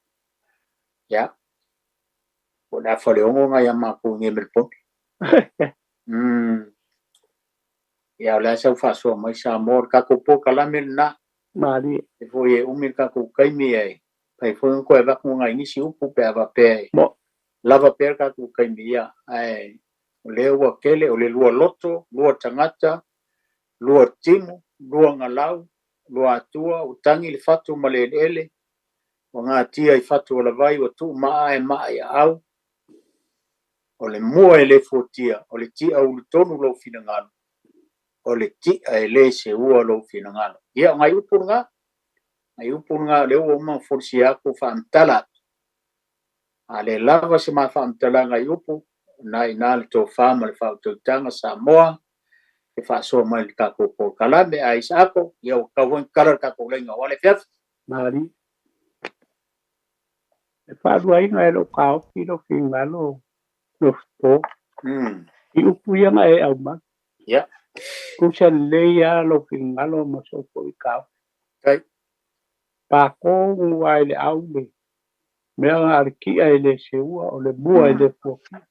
Ia, o le afa o le 6 na ia matou i nei Melepone. Ia o le a sau faasoa mai Samoa, o le tatou polokalame lena. Malie. E foi e umi le tatou taimi ae fai foi ona toe avatu nai nisi upu pe a faapea e lava pea le tatou taimi, ia ae o lea ua tele, o le lua loto, lua tagata, lua timu, lua galau, lua atua, ua tagi le fatu ma le eleele, ua gatia i fatu o lavai, ua tuu maa ae maa i aau. O le mua e le fuatia, o le ti'a ulutonu lou finagalo, o le ti'a e le seua lou finagalo. Ia, o nai upu lena, nai upu lena o lea ua uma ona folasia atu faamatala atu. A le lava se ma faamatalaga i upu, o lena e i ina le tofa ma le faautautaga Samoa e faasoa mai i le tatou polokalame. Ae Isaako, ia ua tatau foi ona tatala le tatou laina aua le afiafi. Malie. E faaluaina e lou taofi lou finagalo Lofipo. I upu ia na e aumai. Tusa lelei lava lou finagalo ma sou foi taofi. Pako lava i le au le mea na o le ti'a e le seua, o le mua e le fuatia.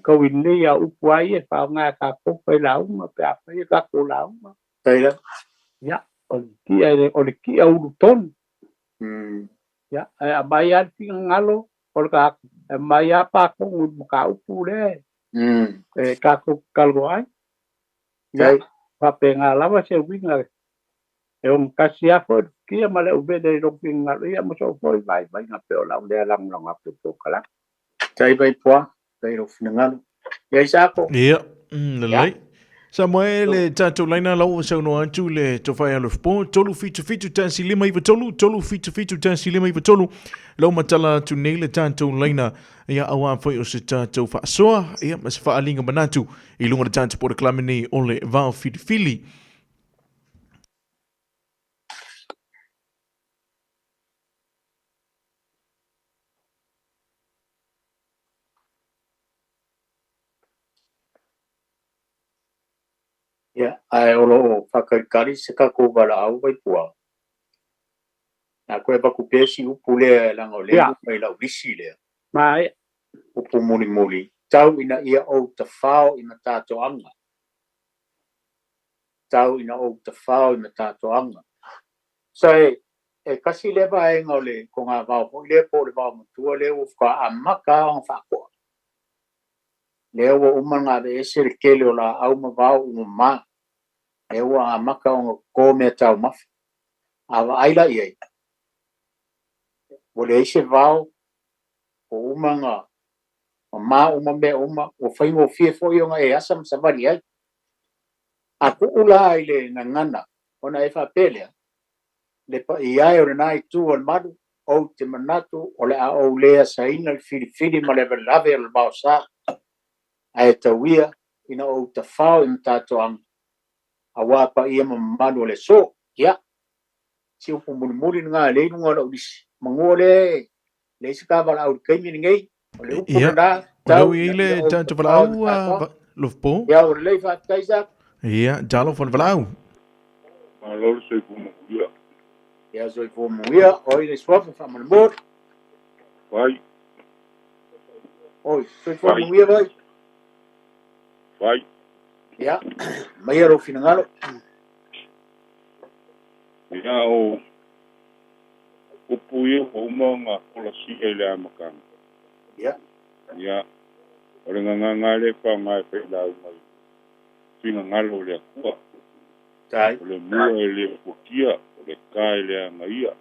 Tau i lelei a upu lava ia e faaaoga e tatou failauga pe a fai a tatou lauga. Ia, o le ti'a o le ti'a ulutonu. Ia, ae aumai lava le finagalo o le tagata, e aumai lava patonu i le mataupu lea e tatou te talanoa ai. Ia, faapena lava se uiga e ogatasi lava foi le futia ma le auvele i lou finagalo, ia ma sou foi vaivaiga pei o lau lea lagolago atu i le polokalame. Tai mai Pua, tai lou finagalo. Ia Isaako. Ia, lelei. Samoa e le tatou laina lau ua saunoa atu le tofa ia Lofipo, 377 1 5 9 3, 377 1 5 9 3, lau matala atu nei le tatou laina, ia auā foi o se tatou faasoa, ia ma se faaaliga manatu i luga o le tatou polokalame nei o le Vao Filifili. Ia, ae o lo o faatalitali se tatou valaau Vaipua. Na toe avatu pea si upu lea leaga o lea e luga i lau lisi lea. Maea. Upu mulimuli, tau ina ia ou tafao i matatoaga. Tau ina ou tafao i matatoaga. So e, e kasi lea vaega o le togavao foi lea po o le vao matua lea ua faatoa amata lava ona faatoa. Lea ua uma ona aveese le tele o laau ma vao ua mama. Lea ua amata ona toto meataumafa. A vaai la i ai, ua leai se vao, ua uma ona mama uma mea uma, ua faigofie foi ona e asa ma savali ai. A tuu la i le gagana, ona e faapea lea, le paia e o lena itu o le malu, ou te manatu o le a ou le asaina le filifili ma le lavelave o le vaosa, ae tau ia ina ou tafao i matatoaga, auā paia ma mamalu o le aso. Ia, si upu mulimuli lena e lea i luga o lau lisi, manu o lea e leai se ta valaau i le taimi lenei, o le upu Ia, lena, o lea tau ua i ai ina le ia ou tatou tafao i valaau, matatoaga. Lofipo. Ia, ua lelei, faafetai Isaac. Ia, talofa le valaau. Malo le soifua manuia. Ia soifua manuia, oi le suafa faamolemole. Vai. Oi, soifua manuia vai. Vai. Ia, maia lou finagalo. Ia o upu ia ua uma ona folasia i le amataga. Ia. Ia, o le gagaga lea e faaaoga e failauga i finagalo o le Atua. Tai. O le mua e le fuatia, o le ka e le agaia,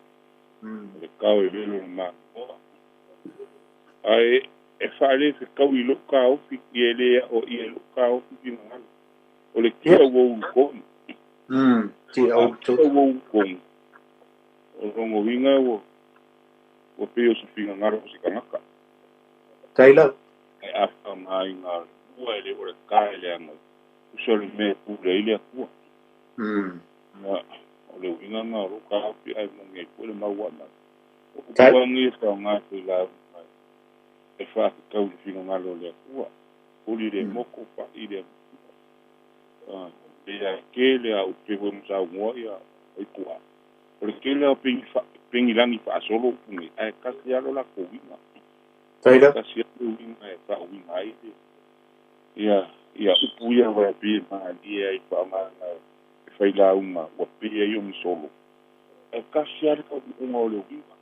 o le kao e velo le magoa. Ae e faalefetaui i lou taofi, ia e le aoaia e lou taofi finagalo. O le tia ua ulutonu. Tia ua ulutonu. O lona uiga ua ua pei o se finagalo o se tagata. Tai lava. Ae a faaaogaina le mua e le o le ka e leaga usa le mea e pule ai le Atua. Ia, o le uiga lena o lou taofi ae moni ai foi le mau a mai. O upu lava nei e faaaoga e failauga e faatatau i le finagalo o le Atua. Uli le moku, paʻi le Atua. Pei a tele a upu foi ma saunoa ia Vaipua. O le tele o penilagi faasolo upu nei, ae tasi lava lo latou uiga. Tasi lava le uiga e faauiga ai le ia ia upu ia aua e pei e malie ai faaaogaina e failauga ua pei ai o ni solo. Ae tasi lava le taunuuga o le uiga.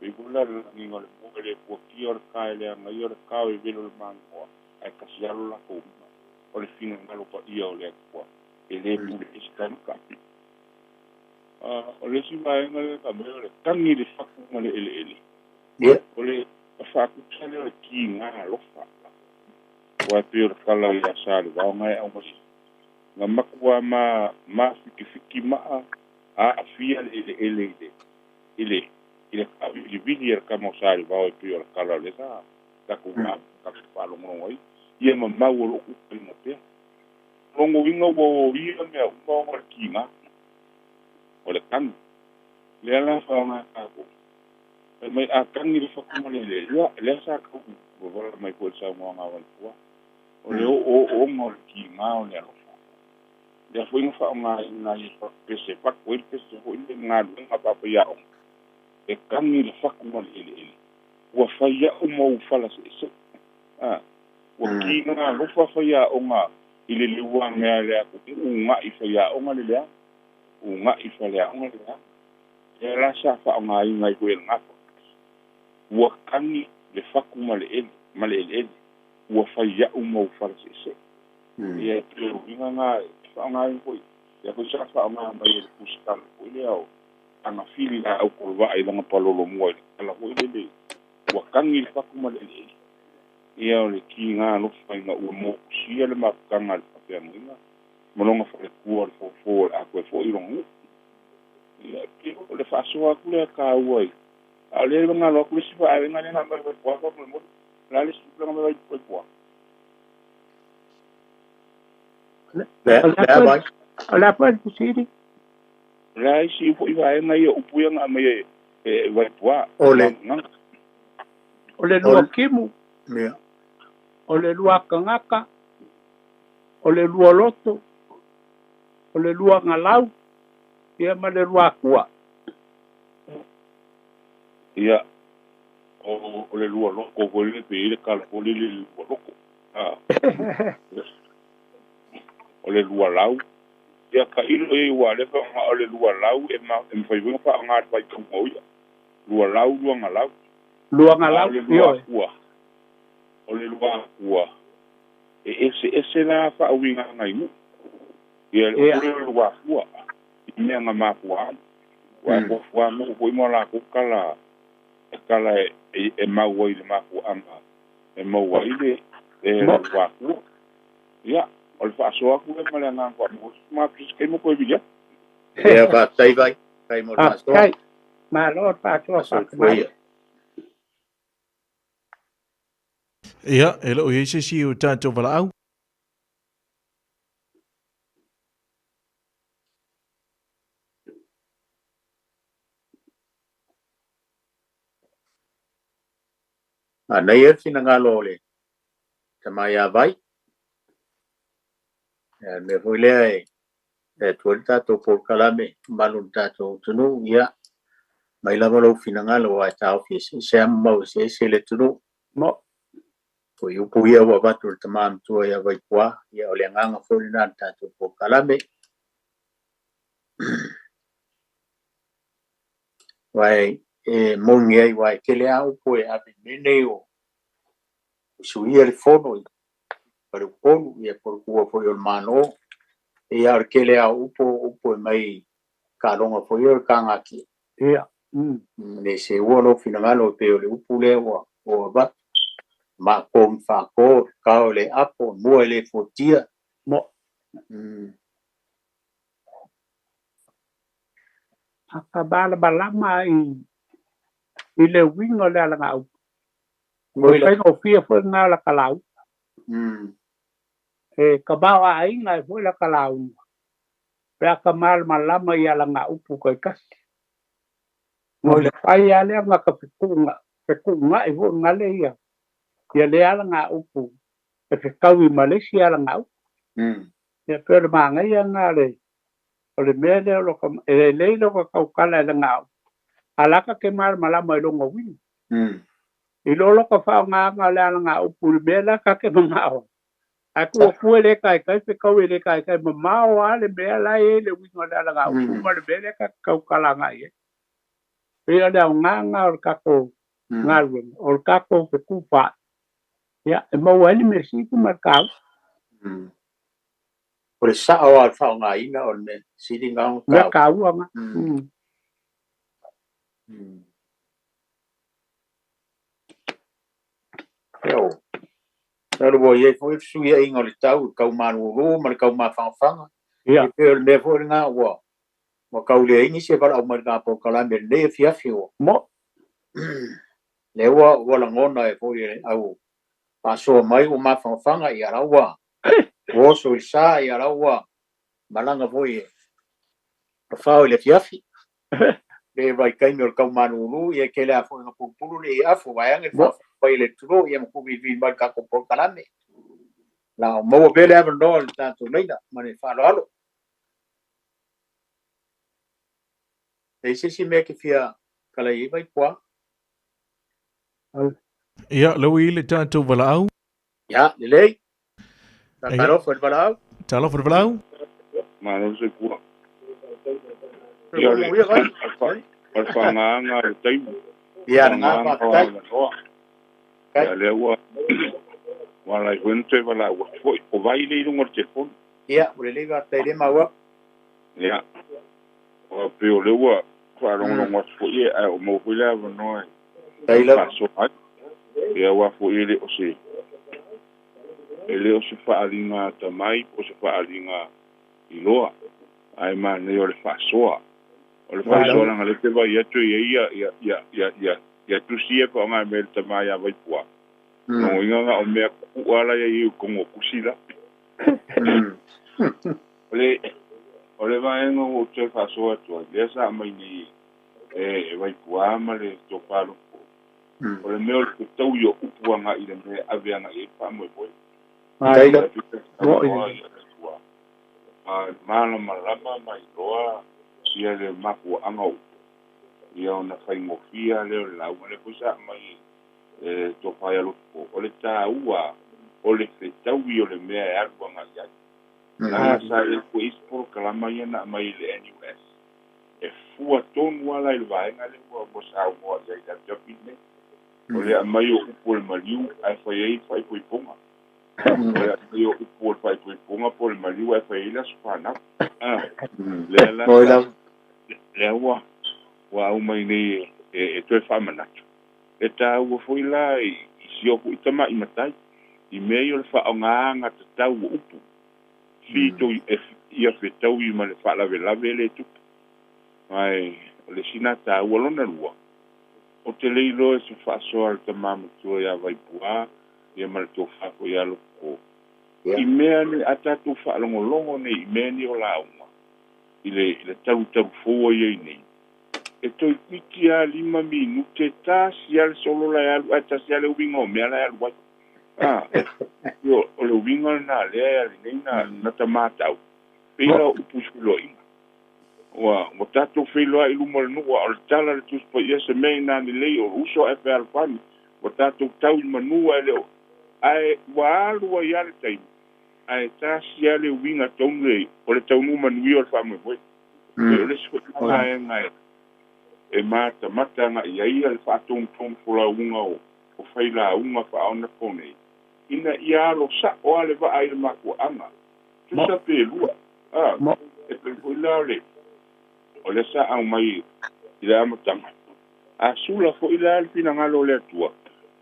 Pei foi la le lagiga o le moe le fuatia o le ka e leaga ia o le kao e velo le magoa, ae tasi lava lo latou uiga. O le finagalo paia o le Atua e le pule ai se kanaka. O le isi vaega lea ka mea o le tagi i le fatu ma le eleele. O le faatusa lea o le kiga alofa. Aua e pei o le tala ia Salevao na e aumai ai. Na matua ma mafikifiki maa aafia le eleele i le i le i le taavilivili a le tama o Salevao e pei o le tala o lea sa tatou tatou faalogologo ai. Ia mamau o loo tupaina pea. Logoina ua oia mea uma ona o le kiga o le tagi. Lea la faaaoga e tatou. Fai mai a tagi le fatu ma le eleele, ia lea sa tau vavala mai foi i le saunoaga a Vaipua, o le ooooga o le kiga o le alofa. Lea foi na faaaogaina ai e pese, fatu ai le pese foi le galuega faafaiaoga, e tagi le fatu ma le eleele. Ua fai au ma ou fala seesee. A, ua kiga alofa faiaoga i le leuamea le atunuu ugaʻi faiaoga le leaga, ugaʻi faleaoga le leaga. Lea la sa faaaogaina ai foi e le gafa. Ua tagi le fatu ma le ele, ma le eleele, ua fai au ma ou fala seesee. Ia e pei o le uiga lena e faaaogaina foi, lea foi sa faaaoga mai e le tusitala foi lea o Agafili Laau Kolovaa i lana palolo mua i le tala foi lele, ua tagi le fatu ma le eleele. Ia o le kiga alofa ina ua motusia le mafutaga a le faafeagaiga ma lona faletua o le fofo o le a toe foi i lona nuu. Ia, e pei o le faasoa atu lea taua i, a o lea e galo atu le isi vaega lea na aumai Vaipua faamolemole. O le a le isi tulaga mai Vaipua? O le a foi le fesili? O le a isi foi vaega ia o upu ia na aumai e Vaipua? O le O le lua kimu, Ia. o le lua tagata, o le lua loto, o le lua galau, ia ma le lua akua. Ia, o le lua loko foi lele pe i ai le tala foi lele i le lua loko. A. O le lua lau. Ia, tailo i ai aua o lea faaaoga o le lua lau e mafai foi ona faaaoga i le faitauga o i'a. Lua lau, lua galau. Lua galau, A o le lua akua, o le lua akua, e eseese la faauigaga i nuu. Ia, le upu lea o le lua akua, i mea na mafua ai. Aua e fuafua nuu foi ma latou tala, e tala e mau ai i le mafuaaga e maua ai le lua akua. Ia, o le faasoa atu lea ma le agaga faamalosi, matou se taimi toe vili atu. Ia, faafetai Vai, faafetai mo le faasoa. Faafetai. Malo le faasoa faatamala. Ia, e le o i ai se isi o tatou valaau. Manaia le finagalo o le tama ia Vai. Ia, le mea foi lea e e atu ai le tatou polokalame mamalu o le tatou atunuu, ia, mai lava lou finagalo aua e taofi eseese lava ma mau eseese le atunuu. O upu ia ua avatu e le tama matua ia Vaipua, ia o le agaga foi lena o le tatou polokalame. Aua e moni ai, aua e tele lava upu e ave i mea nei o suia le fono i faleupolu, ia po o le tuua foi o le Malo. Ia, o le tele lava o upu, o upu e mai taaloga foi ia o le tagatia. Ia. Le seua lou finagalo e pei o le upu lea ua avatu. Mapo i faato, kao e le apo, mua e le fuatia. Mo. A ka malamalama i le uiga o le alagaupu. O le faigofie foi lena o la ka lauga. E tamaoaiga ai foi la ka lauga pe a ka malamalama i alagaupu taitasi. Ona mafai lava lea ona ka fetuunai foi gale ia ia lea alagaupu e fetaui ma le isi alagaupu. Ia pei o le manaia lena o le mea lea o lo e lelei lo ka tautala i lagaupu a o la e ta te malamalama i lona uiga. I lo lo ka faaaogaina o le alagaupu i le mea la ta te manao ai. Ae tuu atu e le taitai fetaui e le taitai mamao lava le mea la e i ai le uiga o le alagaupu ma le mea lea ta te tautala agai i ai. Pei o le aoga lena o le tatou galuega, o le tatou fetufaai, ia, e maua ai le mea sili ma le taua. O le sao lava o le faaaogaina o le mea sili lena ona taua. Mea taua lena. Io. Masalo ua i ai foi le fesuiaiga o le tau i le tau malulu ma le tau mafanafana. Ia. E pei o le mea foi lena ua tau leai nisi e valaau mai i lena polokalame i lenei afiafi ua. Mo. Lea ua lagona ai foi e le au faasoa mai ua mafanafana, ia la ua oso i le sa, ia la ua malaga foi e fafao i le afiafi. Le vaitaimi o le tau malulu, ia e tele lava foi ina pulupulu le afu, vaeane le faafofoga mai a le atunuu, ia ma tuuvilivili mai i le tatou polokalame. La o maua pea le avanoa i le tatou laina ma le faaaloalo. E i ai se isi mea e te fia tala i ai Vaipua? Ia, lea ua i ai le tatou valaau. Ia, lelei. Talofa i le valaau. Talofa i le valaau. Malo le soifua. Ia, o le faagaga o le taimi. Ia, lena, faafetai. Ia, lea ua ala ai foi ona toe valaau atu foi. O Vai lea i luga o le telefoni. Ia, ua lelei faafetai lea maua. Ia, pei o lea ua faalogologo atu foi, ae ua maua foi le avanoa e faasoa ai. Ia, aua foi e le o se e le o se faaaliga atamai po o se faaaliga iloa, ae manaia o le faasoa. O le faasoa leaga o lea e te vaai atu e i ai ia, ia, ia, ia, ia, ia tusi ia e faaaoga mai e le tama ia Vaipua. Lona uiga na o mea puupuu lava la e i ai i totonu o tusi la. O le, o le vaega ua ou toe faasoa atu ai, lea sa aumai nei e Vaipua ma le tofa lofo, o le mea o le fetaui o upu agai i le mea e ave agai i ai le faamoemoe. Malamalama ma iloa ia le mafuaaga o upu, ia ona faigofie lava lea o le lauga. Lea foi sa aumai e Tofa ia Lofo, o le taua o le fetaui o le mea e alu agai i ai. Leaga sa i ai foi isi polokalama ia na aumai i le NUS, e fua tonu lava la i le vaega lea ua saunoa i ai i le afiafi lenei. O le aumai o upu o le maliu ae fai ai le faaipoipoga. O le aumai o upu o le faaipoipoga po o le maliu ae fai ai le aso fanau. Lea la lea ua aumai nei e toe faamanatu. E taua foi la i si o foi tamai matai i mea ia o le faaaogaina tatau o upu. Fito ia fetaui ma le faalavelave lea e tupu. Ae o le isi lena taua. Lona lua, ou te le iloa i se faasoa a le tama matua ia Vaipua ia ma le tofa foi ia Lofo i mea nei a tatou faalogologo nei i mea nei o lauga i le talutalu fou ua i ai nei, e toeitiiti lava lima minute, tasi lava le solo la e alu ae tasi lava le uiga o mea la e alu ai. A, io, o le uiga lena lea e alinei na, na ta matau, pei la o upu i feloaiga. Ua, ua tatou feiloai i luma o le nuu, a o le tala a le Tusi Paia, se mea inā lelei o le uso ae fealofani, ua tatou tau i manu ae le o, ae ua alu ai lava le taimi, ae tasi lava le uiga tonu e, o le taunuu manuia o le faamoemoe. Pei o le isi foi lena vaega e, e matamata agai i ai le faatonutonu folauga o, o failauga faaonaponei, ina ia alo sa'o lava le vaa i le mafuaaga, tusa pe lua, a, e pei foi la o le, o lea sa aumai i le amataga, a sula foi la le finagalo o le Atua,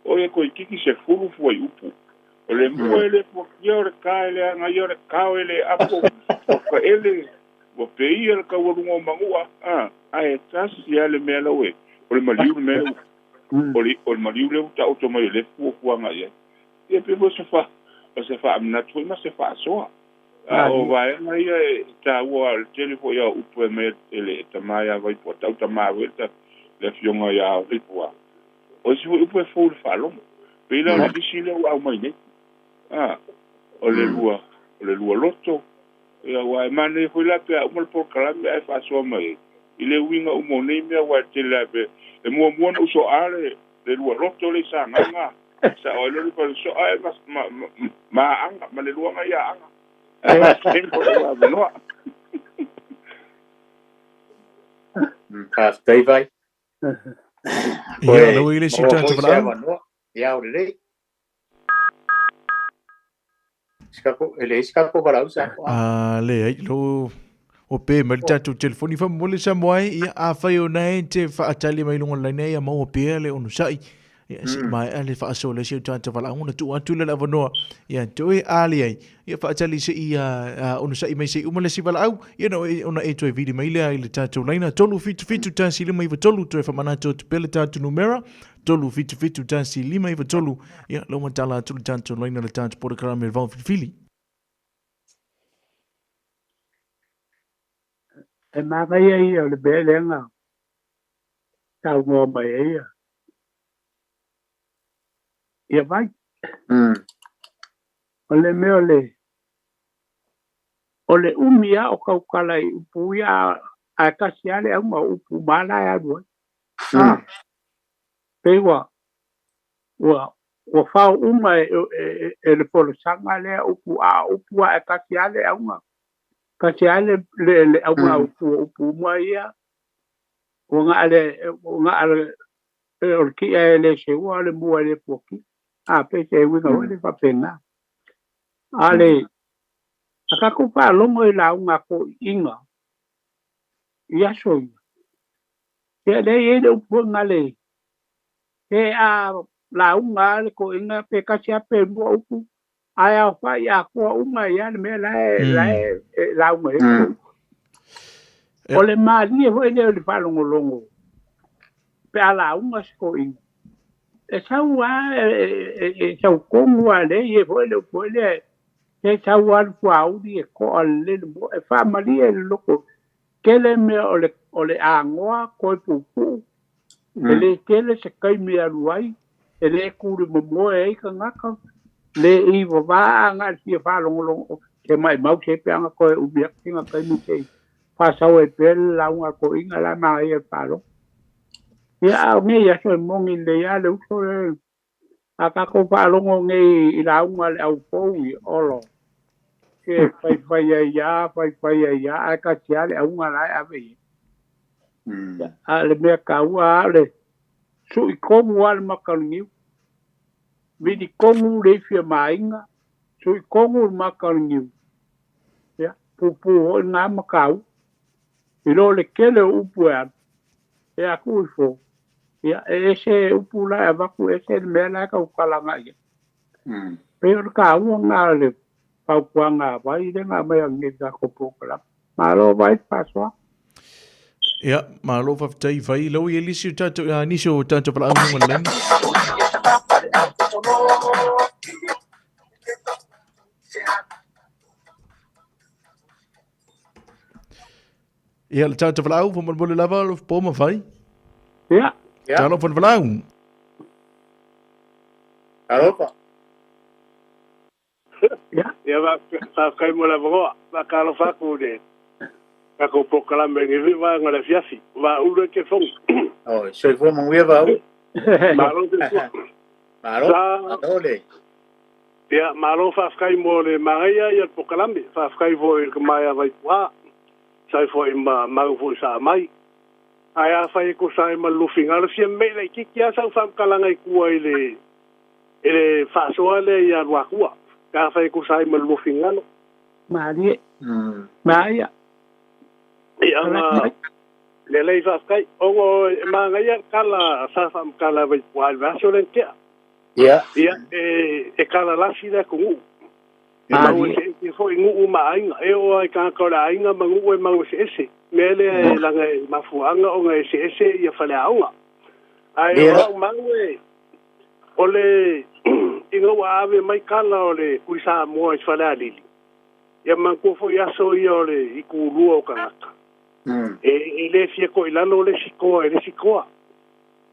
o ia toeitiiti 10 fuaiupu, o le mua e le fuatia, o le ta e leaga ia, o le tao e le apo, ua taele, ua peia le taualuga o manua, a, ae tasi lava le mea lau e, o le maliu le mea lau O le, o le maliu lea ua taoto mai o lea e fuafuaga i ai. Ia pei foi o se fa, o se faamanatu foi ma se faasoa. A o vaega ia e taua o le tele foi lava o upu e aumai e le tama ia Vaipua, tau tama foi le, le afioga ia Vaipua. O isi foi upu e fou i le faalogo. Pei la o le lisi lea ua aumai nei. A, o le lua, o le lua loto, ia aua e manaia foi la pe a uma le polokalame ae faasoa mai ai i le uiga uma o nei mea aua e tele lava pe e muamua ona ou soa le le lua loto le i Sagaga sao ai loa le fale soa e ma ma ma ma Aana ma le luaga i Aana ae faafetai mo lou avanoa. Faafetai Vai. Ia, lau i le isi Maua tatou foi se valaau. avanoa. Ia, o lelei. E leai se tatou valaau sa. A leai, lo o pe mai le tatou telefoni faamolemole Samoa e, ia afai o na e te faatali mai luga o le laina ia maua pea le onosai. Ia se i maea le faasoa le si o tatou valaau ona tuu atu lea le avanoa ia te oe a leai. Ia faatali se i onosai mai se i uma le isi valaau ia na ona e toe vili mai lea i le tatou laina 377 1 5 9 3 toe faamanatu atu pea le tatou numera 377 1 5 9 3 ia lau matala atu le tatou laina le tatou polokalame le vao filifili. E manaia ia o le mea lea na saunoa mai ai ia ia Vai. O le mea o le o le umi lava o tautala i upu ia ae tasi lava le auga o upu uma lava la e alu ai. A, pei ua ua ua fao uma e, e, e le folasaga lea upu a o upu lava ae tasi lava le auga. Tasi lava le, le, le auga upu o upu uma ia. Ua na o le, ua na o le, o le ti'a e le seua o le mua e le fuatia. A, pei se uiga foi lea faapena. A le, a tatou faalogo i lauga a toeaiina i aso ia, ia lea e i ai le upu foi lena le, pe a lauga lava le toeaina pe tasi lava pe lua upu, ae aofai atoa uma ai lava le mea la e, la e, e lauga ai le toeaina. O le malie foi lea o le faalogologo pe a lauga se toeaina, e sau lava e sau tonu lava lea e i ai foi le upu foi lea, e sau lava le fuauli e to'a lelei le moa, e faamalie le loto. Tele mea o le, o le agoa toe puupuu, e le tele se taimi e alu ai, e le tu i le momoe ai tagata, le i vavā agai i le fia faalogologo, se maimau se pe ana toe umi atu sina taimi se i faasau ai pea le lauga a le toeaina la e manaia i le faalogo. Ia, a o nei aso e moni lelei lava le uso lea. A tatou faalogo nei i lauga a le au fou ia, olo, se faifai ai lava, faifai ai lava, ae tasi lava le auga la e ave i ai. A o le mea taua lava o le sui tonu lava le maka o le niu. Vili tonu le ifi a Maina, sui tonu le maka o le niu. Ia, puupuu foi lena ma taua. I lo le tele o upu e alu, e atu ifo, ia, e ese upu la e avatu, ese le mea la e tautala agai i ai. Pei o le taua lena o le fautuaga a Vai lea na aumai nei i le tatou polokalame. Malo Vai le faasoa. Ia, malo faafetai Vai. Lau i ai nisi o tatou, nisi o tatou valaau luga o le laina. Ia, le tatou valaau, faamolemole lava, lo po ma Vai. Ia. Talofa le valaau. Talofa. Ia faafetai mo le avanoa. Faatalofa atu i le tatou polokalame i lenei vaega o le afiafi. Vaaulu e te fono. Oi, soifua manuia Vaaulu. Malo soifua. Malo, malo le. Ia, malo faafetai mo le manaia ia le polokalame. Faafetai foi i le tama ia Vaipua. Sai foi ma mau foi sa aumai. Ae afai e tusa ai ma le lufiga, fia mei laitiiti lava sau faamatalaga i tua i le i le faasoa lea ia Luatua, pe afai e tusa ai ma le luafinagalo. Malie. Maia. Ia, na lelei faafetai. Ona e manaia le tala sa faamatala e Vaipua i le vaiaso lea na tea. Ia. Ia, e talalasi le atunuu. E mau eseese foi nuu ma aiga. E oo lava i tagata o le aiga ma nuu e mau eseese. Mea lea e laga e mafuaaga ona eseese ia faleaoga. Ae o lau mau e, o le ina ua ave mai tala o le Tui Samoa i Falealili, ia manatua foi aso ia o le itulua o tagata. E le fia toilalo le isi toa i le isi toa.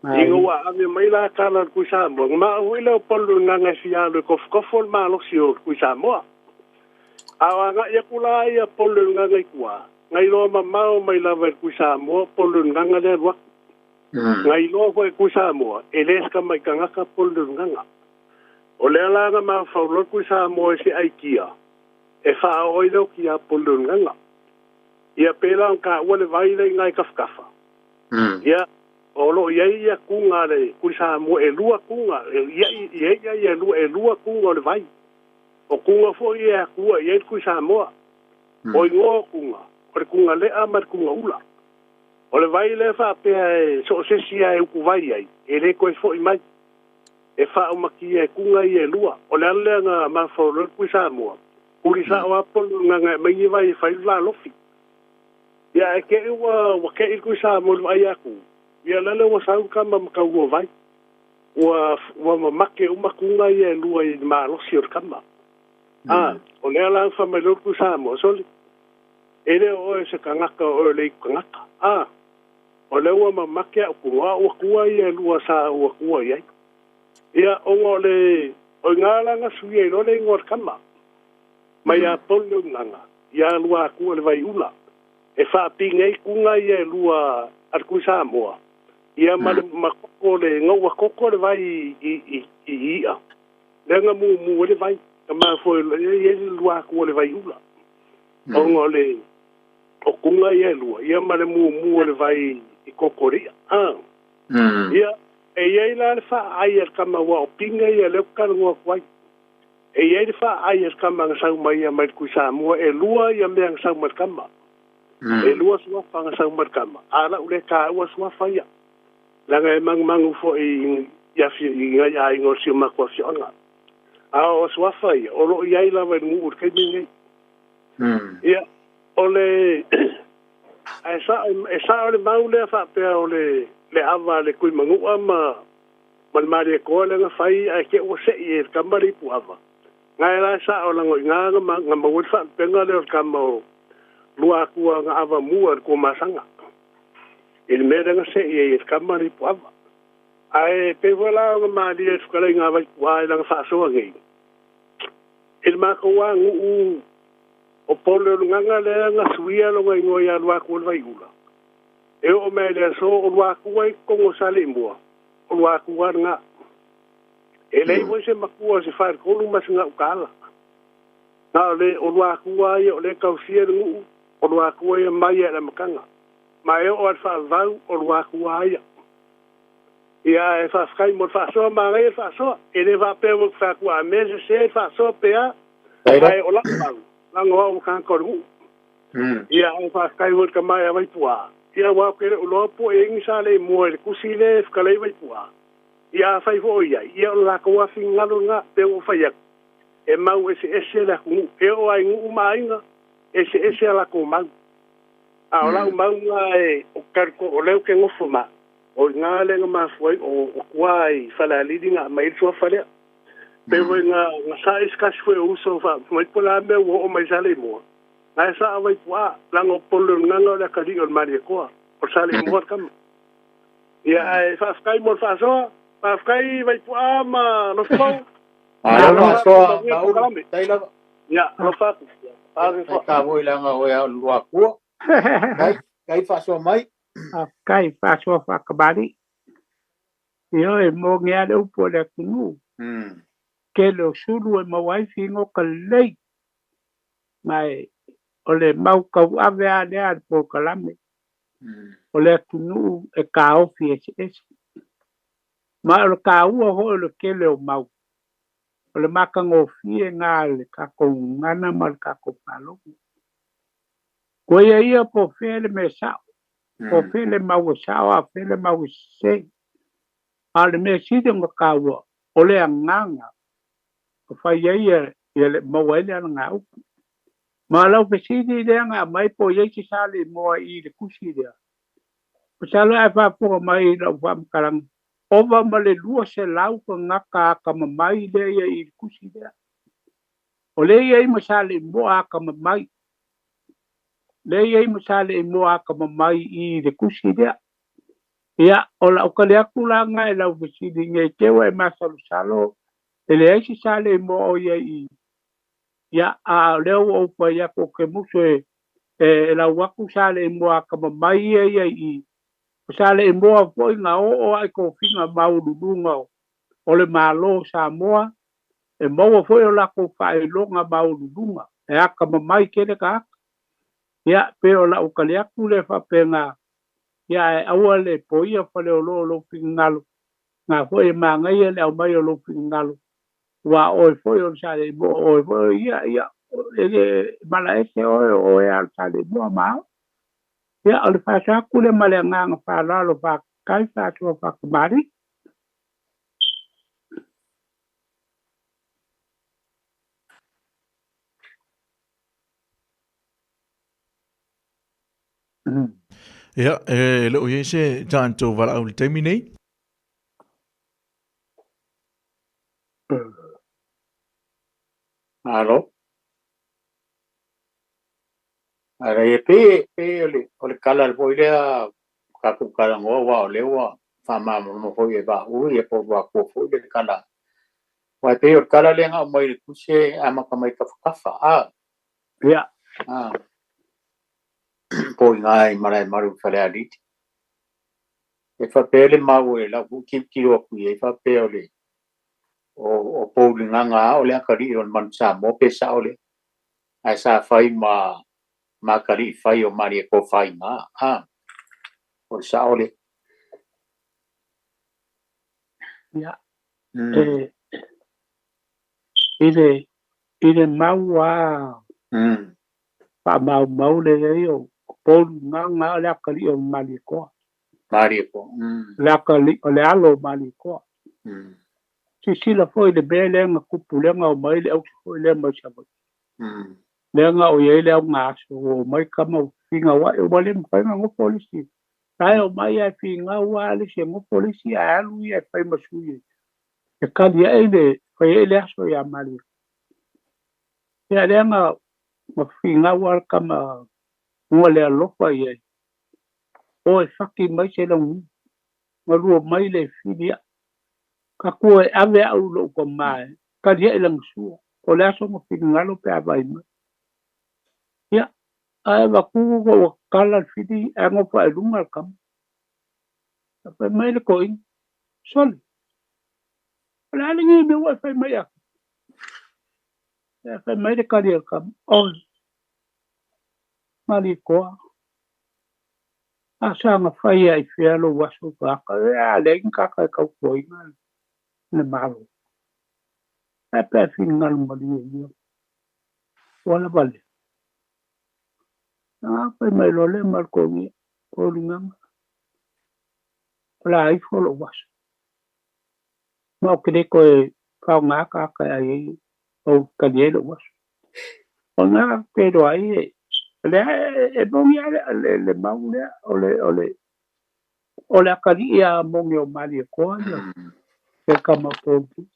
Ina ua ave mai la tala o le Tui Samoa, na maua foi lea o Polo i le gaga e fia alu e tofotofo le malosi o le Tui Samoa. A o agai atu la ia Polo i le gaga i tua, na iloa mamao mai lava e le Tui Samoa Polo i le gaga lea alu atu. Na iloa foi e Tui Samoa, e le se tamai tagata Polo i le gaga. O lea la na mafaufau loa le Tui Samoa i se aikia e faaoo ai le oti ia Polo i le gaga. Ia pei la ona taua le vai lea i ina i Tafatafa. Ia, o lo o i ai ia kuga a le Tui Samoa, e lua kuga, e i ai ia lua, e lua kuga o le vai. O kuga foi e atua i ai le Tui Samoa. O igoa o kuga, o le kuga le'a ma le kuga ula. O le vai lea faapea e so o se isi lava e utuvai ai, e le toe fo'i mai. E faaumakia e kuga ia e lua. O le ala lea na mafaufau loa le Tui Samoa, huli sa'o lava polu i le gaga e aumai ni vai e fai le lalofi. Ia ae te i ua ua te i le Tui Samoa i le vaai atu, ia lale ua sau le tama ma taulua vai. Ua ua mamake uma kuga ia e lua i le malosi o le tama. A, o lea la na fai mai loa le Tui Samoa, sole, e le o oe o se tagata o oe o le aitu tagata. A, o lea ua mamake au kuga, a ua tua ia e lua sa ua tua i ai. Ia, ona o le, o i ina la na sui ai loa le igoa o le tama, mai ia Polo-le-Ugaga, ia Luatua le Vaiula, e faapine ai kuga ia e lua a le Tui Samoa, ia ma le ma koko le gaua koko le vai i i i i'a. Lea na mumu ai le vai, na mafua ai e i ai le Luatua le Vaiula. Ona o le o kuga ia e lua, ia ma le mumu o le vai i koko o le i'a. A. Ia, e i ai la le faaai a le tama aua o pine ia lea ou te talanoa atu ai. E i ai le faaai a le tama na sau mai ia mai le Tui Samoa, e lua ia mea na sau mai le tama. E lua suafa na sau mai le tama, a lau le taua suafa ia. Leaga e manumanu foi i i nai aiga o si o matou afioaga. A o suafa ia, o lo o i ai lava i le nuu i le taimi lenei. Ia, o le ae sao, e sao le mau lea faapea o le le ava a le Tuimanua ma ma le Malietoa lea na fai ae te i ua sei e le tama le ipuava. Nae la e sao lago i ina na na maua ai le faalupega lea o le tama o Luatua na ava mua i le Tuamasaga i le mea lea na sei ai e le tama le ipuava. Ae pei foi la ona malie le fetalaiga a Vaipua i lana faasoa nei, i le matou lava nuu o Pole-o-le-Gaga lea na suia lona igoa ia Luatua le Vaiula, e oo mai i le aso o Luatua i totonu o Saleimoa, o Luatua lena. E leai foi se matua o se faletolu ma se gautaala. Na o le o Luatua ia o lea e tausia le nuu, o Luatua ia mai lava i le amataga. Ma e oo lava i le faavavau, o Luatua ia. Ia ae faafetai mo le faasoa, manaia le faasoa. E le faapea ua ou fai atu a mea sese le faasoa pe a, ae o lau mau, leaga o au o le tagata o le nuu. Ia ae faafetai foi i le tama ia Vaipua, ia aua ou te le o iloa po o i ai ni Saleimoa i le tusi lea e fetalai Vaipua. Ia afai foi o i ai, ia o le latou lava finagalo lena, pei ua ou fai atu, e mau eseese le atunuu. E oo lava i nuu ma aiga, eseese a latou mau. A o lau mau lena e, ou te talitonu, o lea ou te nofo ma au, o i ina lea na mafua ai, o tua i Falealili na aumai ai le suafa lea. Pei foi na sa'i se tasi foi o uso fai mai po o le a mea ua oo mai i Saleimoa, na e sao Vaipua, leaga o Polo-le-Gaga o le atalii o le Malietoa, o Saleimoa le tama. Ia, ae faafetai mo le faasoa. Faafetai Vaipua ma Lofou. Malo faasoa Maulu, tai lava. Ia, alofa atu. Ave foi. Ka voi langa o ia lua kua. Kai, kai faasoa mai. Kai faasoa faakamali. Io e mo ngea le upu o le atunuu. Tele o sulu e maua ai figo ka lelei. Ma e o le mau tauave lava lea a le polokalame. O le atunuu e taofi eseese. Ma o le taua foi o le tele o mau. O le matagofie lena a le tatou gagana ma le tatou faalogo. Koia ia po o fea le mea sao, po o fea le mau e sao a o fea le mau e sese. A o le mea sili ona taua, o le agaga e fai ai ia le maua ai le alagaupu. Ma o lau fesili lea na aumai po o i ai se Saleimoa i le tusi lea. Masalo a e faafofoga mai i lau faamatalaga, ova ma le 200 tagata atamamai lea e i ai i le tusi lea. O lea e i ai ma Saleimoa atamamai. Lea e i ai ma Saleimoa atamamai i le tusi lea. Ia, o lau tali atu la lena i lau fesili ne i te i ua e masalosalo e leai se Saleimoa o i ai i i. Ia, a o lea ua ou fai atu ou te musu e e lau atu Saleimoa atamamai ia e i ai i i. O Saleimoa foi na oo lava i tofiga maualuluga o le Malo o Samoa, e maua foi o latou faailoga maualuluga, e atamamai tele tagata. Ia, pei o lau tali atu lea faapena, ia ae aua le poia Faleolo lou finagalo, na foi e manaia le aumai o lou finagalo, aua o oe foi o le Saleimoa, o oe foi o ia, ia, e le malaese oe, o oe lava o le Saleimoa ma au. Ia, o le faasoa atu lea ma le agaga faaaloalo, faafetai faasoa faatamalii. Ia, e le o i ai se tatou valaau i le taimi nei. Malo. Ara e pe pe o le kala le foi lea tatou talanoa aua o lea ua faamalamalama foi e Vaaulu ia po o Luatua foi le tala. Aua e pei o le tala lea na aumai i le tusi e amata mai tafatafa, a? Ia. A. Po o i ina i Malaemalu i Falealili. E faapea le mau e lau foi tilotilo atu i ai faapea o le o Pouligaga lava o le atalii o le Manu Samoa pe sao lea. Ae sa fai ma ma atalii fai o Malietoa a? O le sao lea. Ia. E, i le mau a faamaumau le i ai o Pouligaga o le atalii o Malietoa. Malietoa. Le atalii o le alo o Malietoa. Silasila foi i le mea lea na tupu lea na omai le ausi foi lea mai Savaii. Lea na o i ai le augaaso ua omai tama ua finauai ua le mafai ona nofo le isi. La e omai ae finau lava le isi e nofo le isi ae alu ia e fai ma sui e kali ai le fai ai le aso ia Malietoa. Ia lea na finau lava le tama ua le alofa i ai. O e faki mai se launiu. Galua mai le fili au. Ka tua e ave au i lou tama e tali ai lana sua. O le aso na finagalo pe a vaai mai. Ia, ae avatu ua tatala le fili ae nofo ae i luga le tama. Ae fai mai le toeaina, Sole, o le a lenei mea ua e fai mai atu? Ae fai mai le tali a le tama, Oi, Malietoa, A saga fai lava i fea lou aso tagata, a leai ni tagata e tautuaina le Malo. Ae pe a finagalo malie ia, ua lava lea. A fai mai loa lea ma le toeaina, Pouligaga, o le a ifo lou aso. Ma ou te le toe faaaoga tagata e ai ai, ou tali ai lou aso. O lena ou te iloa ai e, lea e moni lava le mau lea, o le, o le, o le atalii a moni o Malietoa ia, le tama o Pouligaga.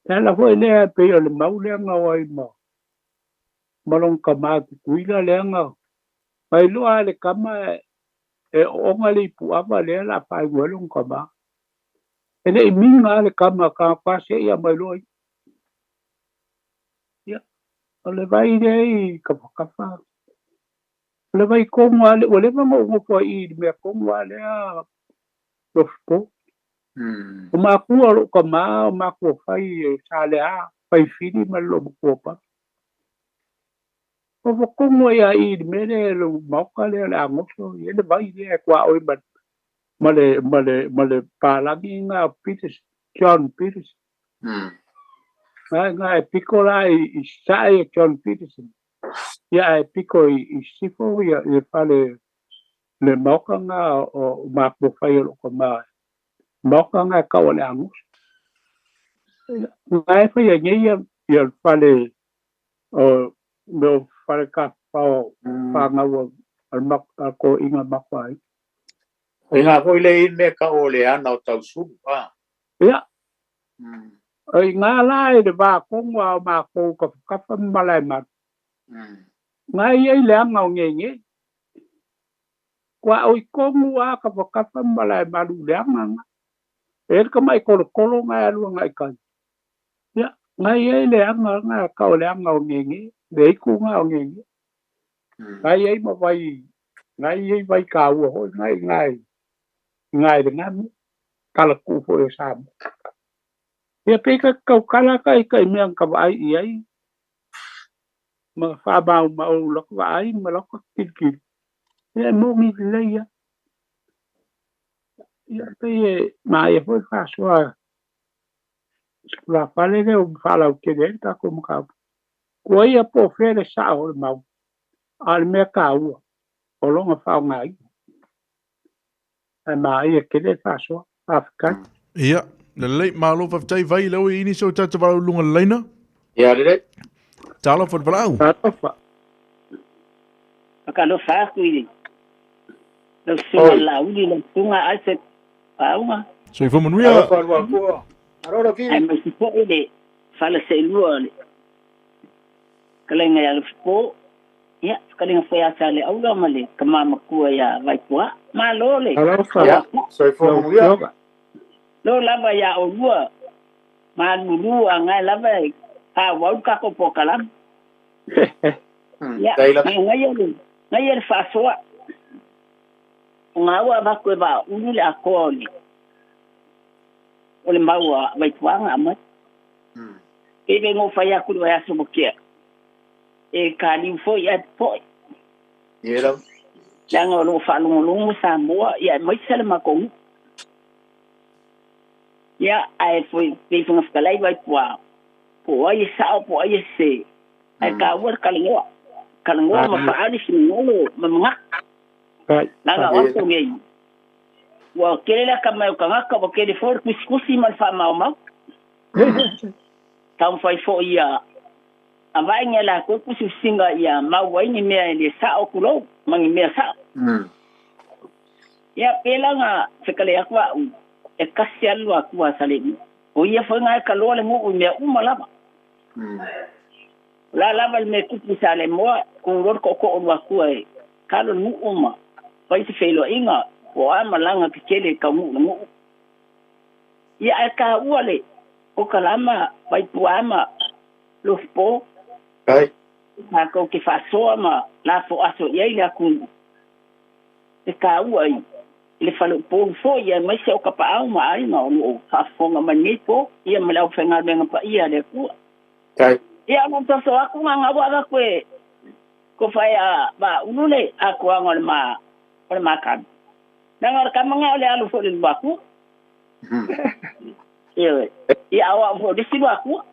Le ala foi lea e pei o le mau lea na o ai ma, ma lona tama Tutuila lea na mailoa lava e le tama e oona le ipuava lea o le a faaiu ai lona tama. E le i miga lava le tama, tagata seia mai loa ia. O le vai lea i kafakafa. O le vai kogu lava lea, ua leva ona ou nofo ai i i le mea kogu lava lea Lofipo. O makua o lou tama, o makua fai e Saleā, Faifili ma le loomatua papa. Nofo tonu ai lava i i i le mea lea i le maota lea o le Agoso, e i ai le vai lea e tuaoi ma ma le ma le ma le palagi lena o Peters, John Peters. Na na e piko la i sae e John Peterson. Ia ae piko i sisifo ia le fale le maota lena o makua fai o lou tama. Maota lena e tau o le Agoso. Na e faia nei ia le fale o mea o fale tafafao fanau a le toeaina matou aiga. O i ina foi lea e i ai le mea e tau o le ana o Tausulu, a? Ia. O i ina la i le va tonu lava o matou tafatafa ma Malaemalu, na e i ai le ana o Gege. Tuaoi tonu lava tafatafa ma Malaemalu i le ana lena. E i ai le tamai tolotolo na e alu agai i tai. Ia, na e i ai le ana lena e tau o le ana o Gege, le itu lena o Gege. Na i ai ma vai, na i ai vai taua foi na i ina i ina i lena mea, talatuu foi o Samoa. Ia pei ka tautala ka i ka mea na ka vaai i ai, ma faamaumau laka vaai ma laka tilotilo, ia e moni lelei lava. Ia pei e manaia foi le faasoa i se tulafale lea ua faalautele ai le tatou mataupu. Kua ia po o fea le sao o le mau, a o le mea taua, o lona faaaogaina. Ae manaia tele le faasoa. Faafetai. Ia, lelei, malo faafetai Vai, lea ua i ai nisi o tatou valaau i luga o le laina. Ia, lelei. Talofa i le valaau. Talofa. Faatalofa atu i lau susuga i le Laauli, lau susuga Isaac Pauga. Soifua manuia. Talofa Luatua. Alo Lafili. Aemaise foi le fala seelua o le fetalaiga ia Lofipo, ia, fetalaiga foi ia Saleaula ma le tama matua ia Vaipua. Malo le Talofa. Ia, soifua Lau manuia. Afioga. Lo lava ia oulua malulu a gae lava e faaauau le tatou polokalame. Ia, Dai Lafili. gaia le, gaia le faasoa. O ga ua avatu e Vaaulu le atoa o le o le mau a Vaipua na aumai. E le no fai atu i le vaiaso ua tea, e taliu foi ae popoe. Leaga o lo o faalogologo Samoa ia aemaise le matou nuu. Ia ae foi pei foi ona fetalai Vaipua, po o ai e sao po o ai e sese, ae taua le talanoa. Talanoa ma faaali finagalo ma manatu. Leaga o aso nei, ua tele le atamai o tagata, ua tele foi le tusitusi ma le faamaumau. Taumafai foi ia avae e latou tusitusiga ia mau ai ni mea e le sao tulou ma ni mea sao. Ia pela na fetalai atu a'u e kasi alu atu a Salemu. O ia foi na e kaloa le nuu i mea uma lava. O la lava le mea tupu i Salemoa, ku loa le tootoo o Luatua e kalo le nuu ma fai se feiloaiga po o a malaga tetele e taunuu i le nuu. Ia ae taua le kokalama Vaipua ma Lofipo. Tatou te faasoa ma lafo aso i ai le atunuu e taua i le faleupolu foi aemaise o tapaau ma aiga o lo o faafofoga mai nei po ia ma le aufaigaluega paia a le Atua. Ia o lou soso atu na ua avatu e ko fai a Vaaulu le atoaga o le ma o le makana. Leaga o le tama na o le alu foi i le Luatua. Ioe. Ia a o au foi o le isi Luatua.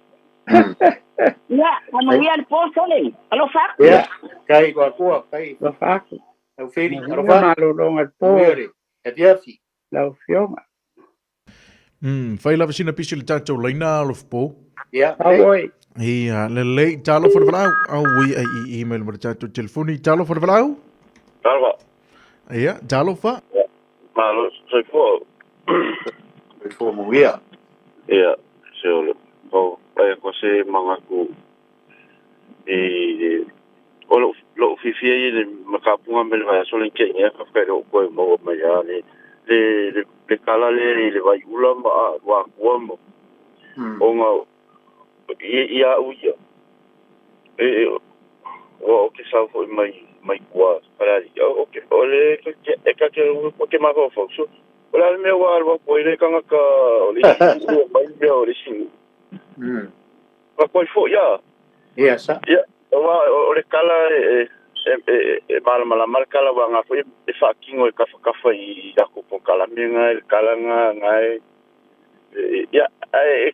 Ia, manuia le po sole. Alofa atu. Ia, kai Luatua, kai. Alofa atu. Lau Feli, Manuia alofa. malologa i le po. Manuia le afiafi. Lau Afioga. Fai lava sina pisi le tatou laina Alofa. Ia, Auoi. Ia, lelei, talofa le valaau. Auoi ai i email ma le tatou telefoni. Talofa le valaau. Talofa. Ia, talofa. Malo, soifua. Soifua manuia. Ia, se o le pau ai ko se mangaku i o lo lo fiafia i le makapunga me le vaiaso le ke ia ka whakairo o koe maua mai a le le le le kala le i le vai ula ma a wa kua ma o ngā i i a u ia E ua ou te sau foi mai mai tua Falealili. O ke o le e ka ke o ke mafaufau so o le a le mea ua alu atu ai le tagata o le isi nuu mai mea o le isi nuu. Ma koe foi a. Ia sa. Ia aua o le kala e e e e malamalama le kala aua nga foi e faatino e kafakafa i latou polokalame nga le kala nga nga e ia ae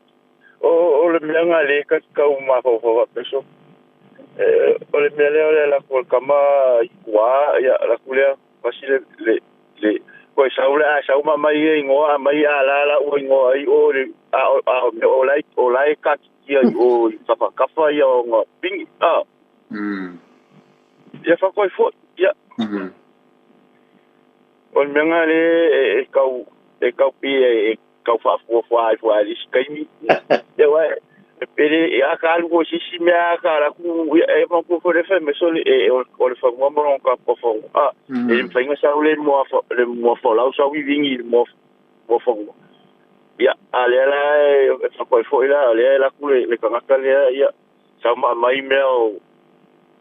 O le mea nga le ka kau mafaufau faapea so o le mea lea o le ala atu o le tama i tua ia ala atu lea pasi le le le koe sau le a sau ma aumai ia igoa aumai a la la ua igoa ai o le a o a o mea o la o la e katitia i o i kafakafa ia ona pigi a ia fakoe foi ia o le mea nga le e kau e kau pi e tau faafuafua ai foi i le isi taimi. Ia aua e pele e a ka alu ko sisi mea a ka ala atu ia e manatua foi le fai mai sole e o le fanua ma lona tatou fanua. A e le mafai ona sau le mua le mua folau sau vivigi i le mua mua fanua. Ia a lea la e faatua ai foi la o lea e alu atu le tagata lea ia sau ma aumai mea o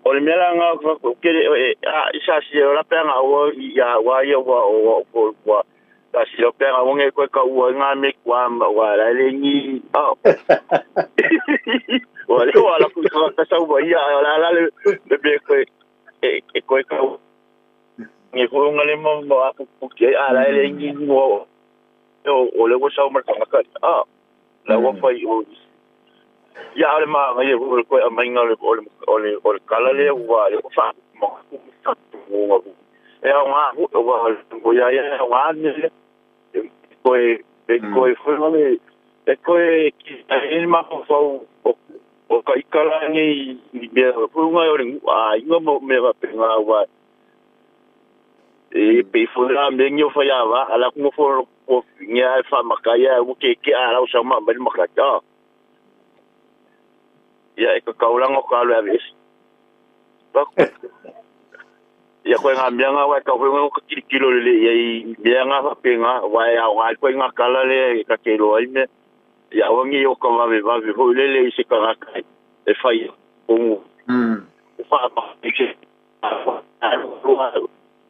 o le mea la lena ou te fai atu ai ou te le a i sa sia ola pe ana aua ia aua ia ua ua ua Sa sila pea ngā wange koe ka ua ngā me kua ma ua la le ni oh. Ua le ua la ku ka ka sau wa ia la la le le me koe e e koe ka nge ko nga le mo mo a ku ku ki a la le ni mo o o le ua sau ma ka ka ah la ua fai o ia ale ma ngai o le koe a mai ngā le o le o le o le kala le ua le fa ma ku e ao ngā ua ko ia ia ao ngā ne e koe e koe whenga le e koe ki e ni mafaufau o o ka ikala nei i mea whenga o le a inga mo mea wa pe ngā wa e pe fo la me ngi o fa ya wa ala ku mo fo ko ngia e fa makaia e ke ke ala o sa ma ma makata ia e ka kaulanga o ka alu ave esi Ia koe ngā mea ngā wai ka whenga o ka kirikiro lele ia i mea ngā whape ngā wai au ngā koe ngā kala le e ka ke roa i mea. Ia awangi o ka wawe wawe hoi lele i se ka ngā kai e whai kongu. O wha ma i se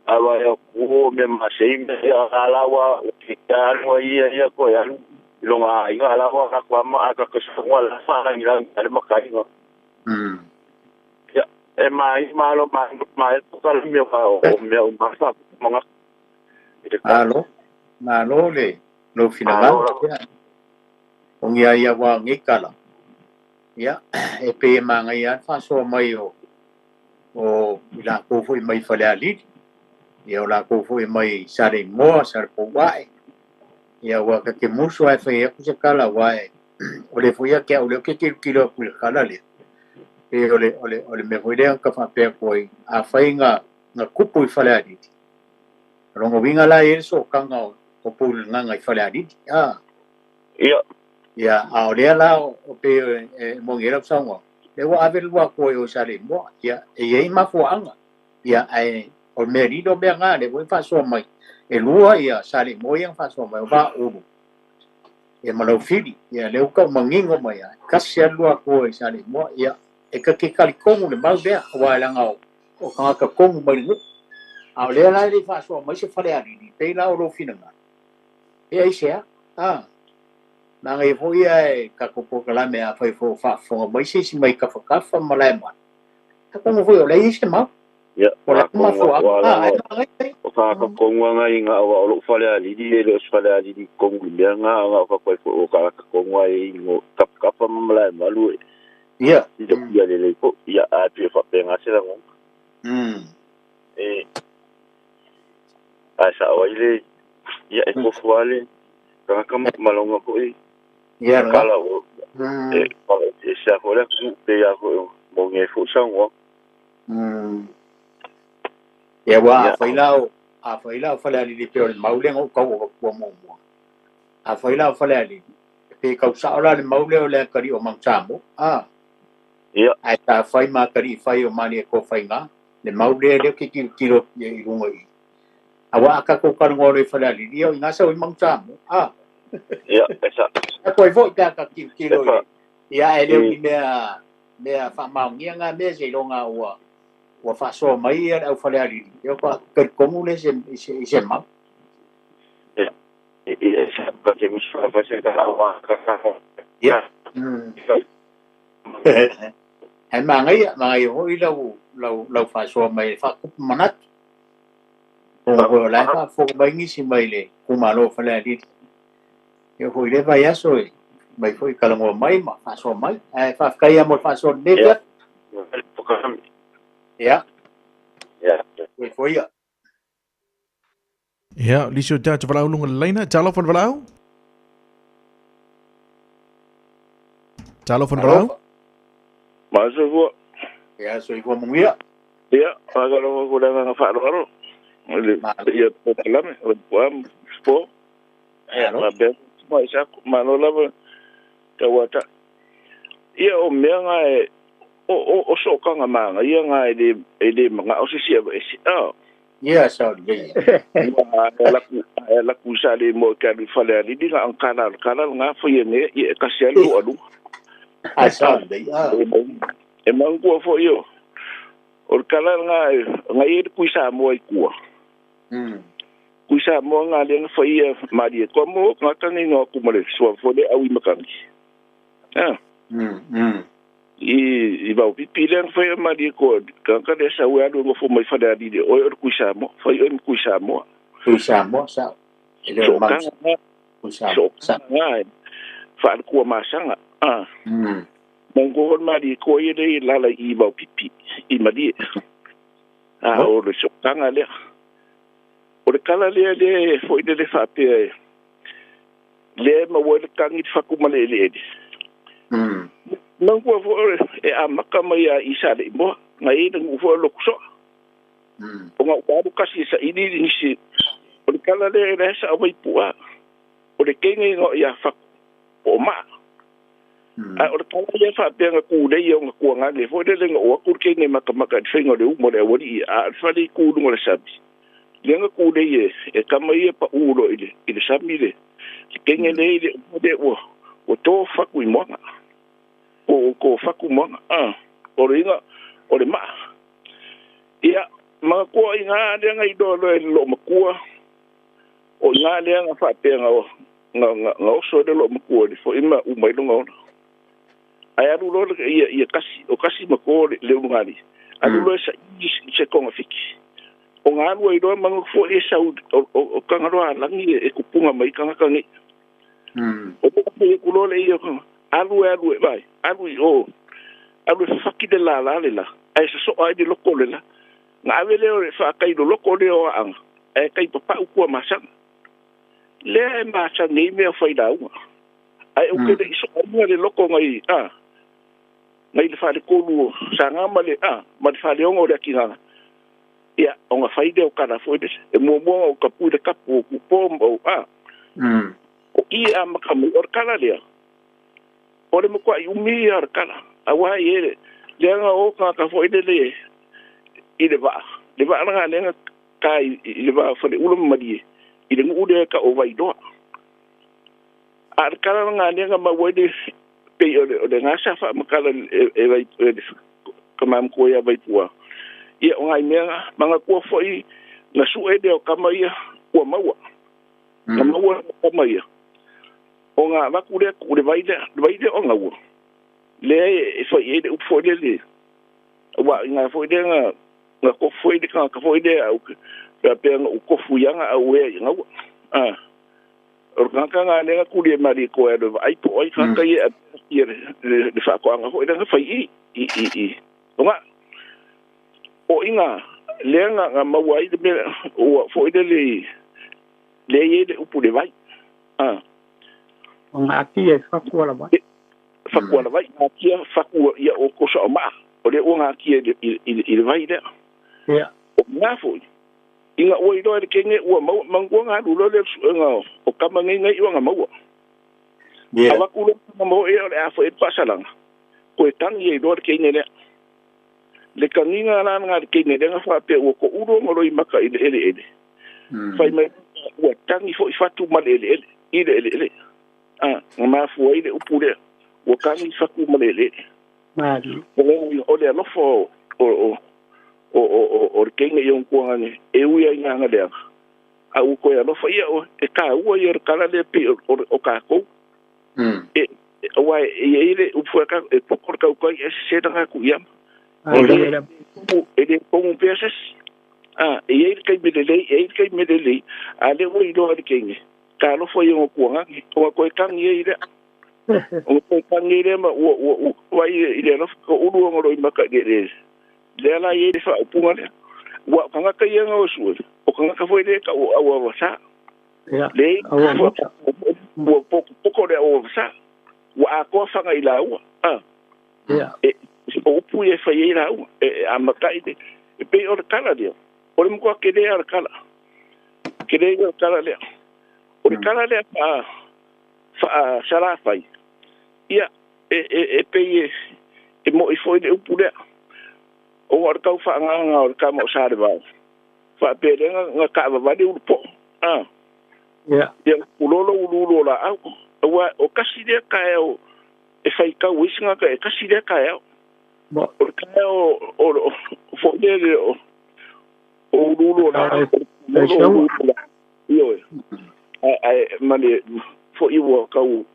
a wai au kuo mea ma se i mea ia a lawa o ke ka anua ia ia koe alu i longa a inga a lawa ka kua ma a ka ka la wharangi rangi ale makainga. Ia, e mai malo mai mai ka le mea o o mea o masa manga i te ka. Malo, malo le lou Malo finagalo. la. Ia, o ngia ia wā ngi kala. Ia, e pei e māngaia lava le faasoa mai o o i lakou foi mai Falealili, ia o lakou foi mai Saleimoa, Salepouae. Ia ua ta te musu lava e fai atu se kala aua e o le foi ia te au lea ou te tilotilo atu i le kala lea. Pei o le o le o le mea foi lea na ta faapea atu ai, afai na na tupu i Falealili, o lona uiga la e i ai le sootaga o o Pulegaga i Falealili, a. Ia. Ia, a o lea la o pei e moni ai lau saunoaga, lea ua ave le lua atoa i o i Saleimoa, ia, e i ai mafuaaga. Ia, ae o le mea lilo mea na, lea foi na faasoa mai, e lua ia Saleimoa ia na faasoa mai, o Vaaulu ia ma Laufili. Ia, lea ua tau manino mai lava, e tasi lava le lua atoa i Saleimoa. Ia, e ta te talitonu le mau lea, aua e leaga o tagata tonu mai le nuu. A o lea la e le i faasoa mai se Falealili, pei la o lou finagalo, e aisea? A, manaia foi ia e tatou polokalame afai foi o faafofoga mai se isi mai kafakafa ma lae mai, atonu foi o la e i ai se mau. Ia, O la atonu mafuaaga, ua a, lava ae manaia ia. o whakakakonga i ngā awa o lou falealili e le o se falealili tonu i mea ngā anga o whakoe fo o karaka konga e i ngo kapakapa ma malae malu e Ia. i le pia lelei fo ia a pia whapenga se rangonga. E ae sao ai le ia e kofu a le tagata ma malonga foi Ia la. kala o e e sea foi le atunuu pe ia foi o mo nge foi saunoa. Ia ua Ia. afai la o afai la o Falealili pei o le mau lea na ou tau avatua muamua. Afai la o Falealili, pe tau sao la le mau lea o le atalii o Mount Samoa, a. Ia. Ae sa fai ma atalii fai o Malietoa-Faiga, le mau lea lea ou te tilotilo atu i ai i luga i i. Aua a tatou talanoa loa i Falealili, ia o i ina sau ai Mount Samoa, a. Ia, e sa. E koe foi pe a ta tilotilo E fa. i ia ae le o E. ni mea Mea faamaonia ga mea seiloga ua ua faasoa mai ia le aufalealili ia faatalitonu le se i se mau. Ia ae magaia magaia foi lau lau lau faasoa mai e faatupu manatu ona foi o la e faafofoga mai nisi mai le itumalo o Falealili. Ia foi le vaiaso e mai foi talanoa mai ma faasoa mai. Ae faafetai lava mo le faasoa lenei afiafi. Ia. Soifua ia. Ia, lisi o tātou valaau lunga le laina. Talofa le valaau. Talofa le valaau. Mai soifua. Ia, soifua manuia. Ia, faatalofa atu i le agaga faaaloalo i le paia o le polokalame, o le puaa ma po. Ia, faapea mai sako, malo lava tauata. Ia, o mea nga e, o sootaga manaia nga e le manao se isi e aveese. Ah. Ia, sao lelei. A e alu atu i Samoa e te alu i Falealili na o le tala o le tala lena faia nei ia e tasi lava le lua aluga. Ae sao lelei. E manatua foi o le tala lena na i ai le Tui Samoa i tua. Tui Samoa na lea na faia malie toa mo tagata nei na o atu ma le suafa foi lea Auimatagi. I Vaupipi lea na faia malie toa tagata lea sau e alu e nofo mai Falealili oe o le Tui Samoa. Fai oe ma Tui Samoa. Tui Samoa, sao. E le o le Manu Tui Samoa, sao. Sootaga faalekua masaga. Manatua foi le malie toa ia lea i lala i Vaupipi i Malie. A o le sootaga lea. O le tala lea lea foi lele faapea e lea e maua ai le tagi le fatu ma le eleele. Manatua foi e amata mai ia i Saleimoa, na i ai le nuu foi o Lotusoa. O na ua alu kasi e saili i nisi o le tala lea e leai sa au vaipua. O le kenge ina ia fatu po o maa. Ae o le tala lea faapea na tulei ona tuagane foi lele na oo atu le kenge makamaka i le faiga o le umu o le aualii a o le fale i tu i luga o le sami. Lea na tulei e tama ia pau loa i le sami le kenge lea i le umu lea ua to fatu i moana. Ua to fatu moana. O le iga o le maa. Ia, manatua i ngā lea na iloa loa e le loomatua, o i ngā lea na faapea na oso e le loomatua i le foi ma uma ai lona ola. Ae alu loa ia kasi, o kasi ma ko le ulugali, alu loa e saili i se togafiti. O ngā alu ai loa manatua foi e sau o Tagaloa alagi e kupunga mai tagata nei. O ko e ku loa le ia, alu e alu e vai, alu i o, alu e fafaki le lala le la, ae sosoa ai le loko o le la. Na ave lea o le faakai loloko lea o aaga, ae kai papau kua masaga. Lea e masani ai mea o fai lauga. Ae ou te le i soaina le loko ngai, a, ngai le faletolu o Saga ma le, a, ma le faleono o le Akinaga. Ia, ona fai lea o tala foi lea. E muamua ona ou tapu i le tapu o Kupo ma o, a. O i e amata mai, o le tala lea, o le matuai umi ia o le tala. Aua e le, leaga o tagata foi lele i le vaa, le vaa lena lea na ta i le vaa o Faleula ma Malie, i le nuu lea e tau o Vailoa. A o le tala lena lea na maua ai le, pei o le gasa faamatala e vai, e le tama matua ia Vaipua. Ia, o nai mea na, manatua foi na sue lea o tama ia ua maua. Na maua e tama ia. O ngā avatu lea tuu le vai lea, le vai lea o gaua. Lea e fai i ai le upu foi lele, aua i ngā foi lea na, na tofu foi le tagata foi lea au, faapea na ou tofu i aga au ea i gaua. A, o le tagata na lea na tuli e malie koe alu e vaai po o ai tagata ia e ia le faatoaga foi lea na fai i, i, i, i, o ngā, o i ngā, lea na, na maua ai le mea, ua foi lele i, lea i ai le upu le vai. A. O ngā tia e whakua la vai. Whakua la vai, ngā tia whakua ia o kosa o maa. O lea ua ngā tia i le vai lea. Ia. O ngā foi, i ngā ua iloa e le kenge ua maua, manatua ngā alu loa lea le suega o kama nei nei ua ngā maua. Yeah. Avaku loa ngā maua ea o le a foi e le paasalaga, koe tangi ai loa le kenge lea. Le tangiga la ngā le kenge lea nga whaapea ua ko uro ngā roi maka i le eleele. Fai mai ua tangi foi fatu ma le eleele, i le eleele. A, nga mafua ai le upu lea, ua tangi fatu ma le eleele. O le alofa o le keinga i onkuanga e ui ai nganga lea. A u koe alofa ia o e ka ua ia le kala le pi o kākou. E awa e ile upu ka e poko le kaukai e se nga ku ia. E le kongu pea se. A e ile kai melele e ile kai melele a le ua iloa le keinga. Ka alofa i onkuanga o koe kangi e ile. O koe kangi le ma ua ua ile alofa ko ulu ngoro i maka le. Le la i le whaupunga lea. Ua kangaka ia ngā o sue. O kangaka foi le ka o aua wasa. Le ua poko le aua wasa. Ua akoa whanga i la ua. E o upu e whai e la ua. E a makai le. E pei o le kala lea. O le mkua ke lea le kala. Ke lea le kala lea. O le kala lea wha sala whai. Ia e pei e mo i foi le upu lea. O ngā kau whaanganga o le kama o sare vau. Whaapelenga ngā kaawawale ulu po. Ia ulolo ulu o la au. Awa o kasi lea kae o e whai kau isinga ka e kasi lea kae au. O le kae o fo lele o ulu ulu o la au. Ulu ulu la. Iyo e. Ai mane fo iwa kau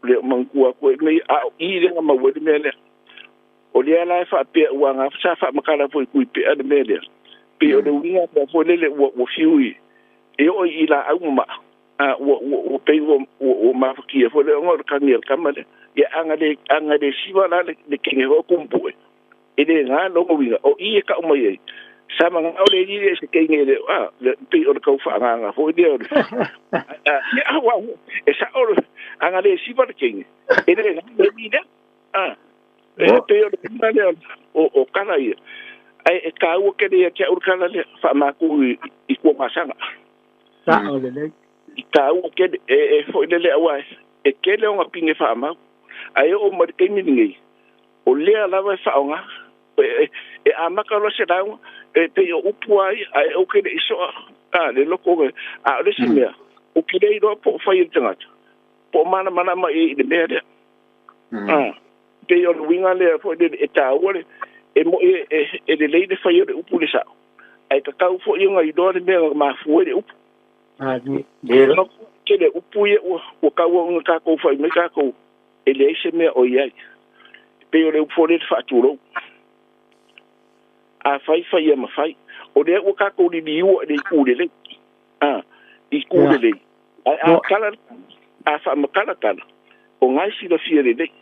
le mangkua koe mei a i lenga mawele mea lea. O lea la e whaapea ua ngā sa whaamakala foi kui pea le mea lea. Pe o le uinga mea foi lele ua fiui. E o i la au ma. Ua pei ua mafakia foi le onga o le kangi al kama lea. Ia anga le siwa la le kenge hoa kumpue. E le ngā longo uinga. O i e kau mai ei. Sa manga o le li e se kenge le. Pe o le kau whaanganga foi lea o le. Ia awa e sa o le anga le siwa le kenge. E le ngā le li lea. E te o le kala lea o kala ia. Ai e kāua ke lea kia uru kala lea whaamaku i kua masanga. Sa o le lei. I kāua ke e foi lele awa e kele o ngā pinge whaamau. Ai o mari keimi ngei. O lea lawa e whaonga. E amaka loa se launga. E te o upu ai ai o kele isoa. A le loko nge. A o le si mea. O kele i roa po o whai e tangata. Po mana mana ma i le mea lea. Te o le winga lea foi le e tāua le e mo e le leile whai o le upu le sao. Ai ka kau foi i ngā iloa le mea ngā mafua le upu. Ke le upu ia ua kaua unga kākou whai mai kākou e le eise mea o iai. Pe o le upu le whaatulou. A whai whai a mawhai. O lea ua kākou li liua le i kūlele. I kūlele. A kala, a whaamakala kala. O ngai sila fia le lei.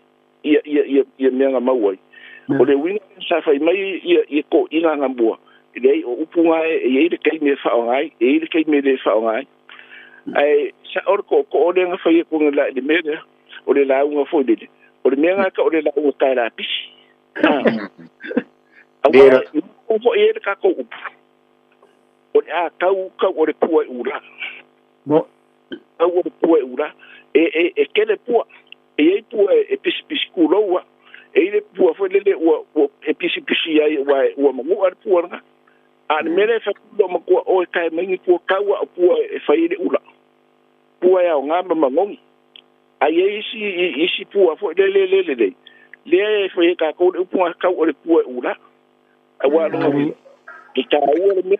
Ia mea ngā mau ai. O le winga sa whai mai ia ko inga ngā mua. Lei o upu ngā e e le kei mea whaongai, e le kei mea le whaongai. Ai sa ore ko ore ngā whai e konga la le mea lea, o le launga foi lele. O le mea ngā ka o le launga kai la pisi. Awa, o fo e le kako upu. O le a kau kau o le pua e ura. Kau o le pua e ura. E kele pua. E ei pua e pisi pisi kuloua. E ile pua foi lele ua e pisi pisi ai ua mangua le pua nga. A le mele whakulo makua o e kai maingi pua kaua o pua e whai le ula. Pua e au ngā mamangongi. Ai e isi pua foi lele lele lele. Lea e whai e kākou le upu ngā kau o le pua e ula. Awa longa ui. I tā ua le mea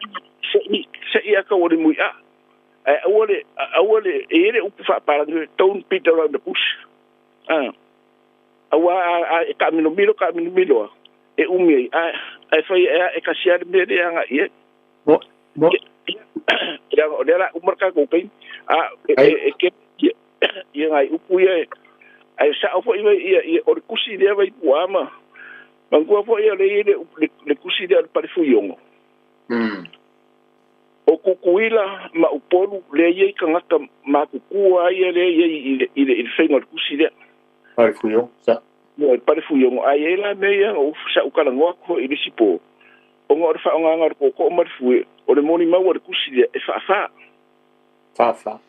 se i a kau o le mui a. Aua le e ele upu whaaparangi don't beat around the bush. Awa a ka minomilo e umi ai ai fai e kasia le mea lea nga ia. Mo o lea la umar ka koukai a e ke ia ngai upu ia ai sa o foi ia o le kusi lea vai pua ma mangua foi ia le le kusi lea le palefuiongo. O kukuila ma upolu le ia i kangaka makukua ia le ia i le whainga o le kusi lea. Palefuiongo, sa. Mo palefuiongo ai e la mea o sa ukalangoa ko i le sipo. O ngā o le whaonganga o le koko o marifue o le moni mau o le kusi lea e whaawha. Whaawha.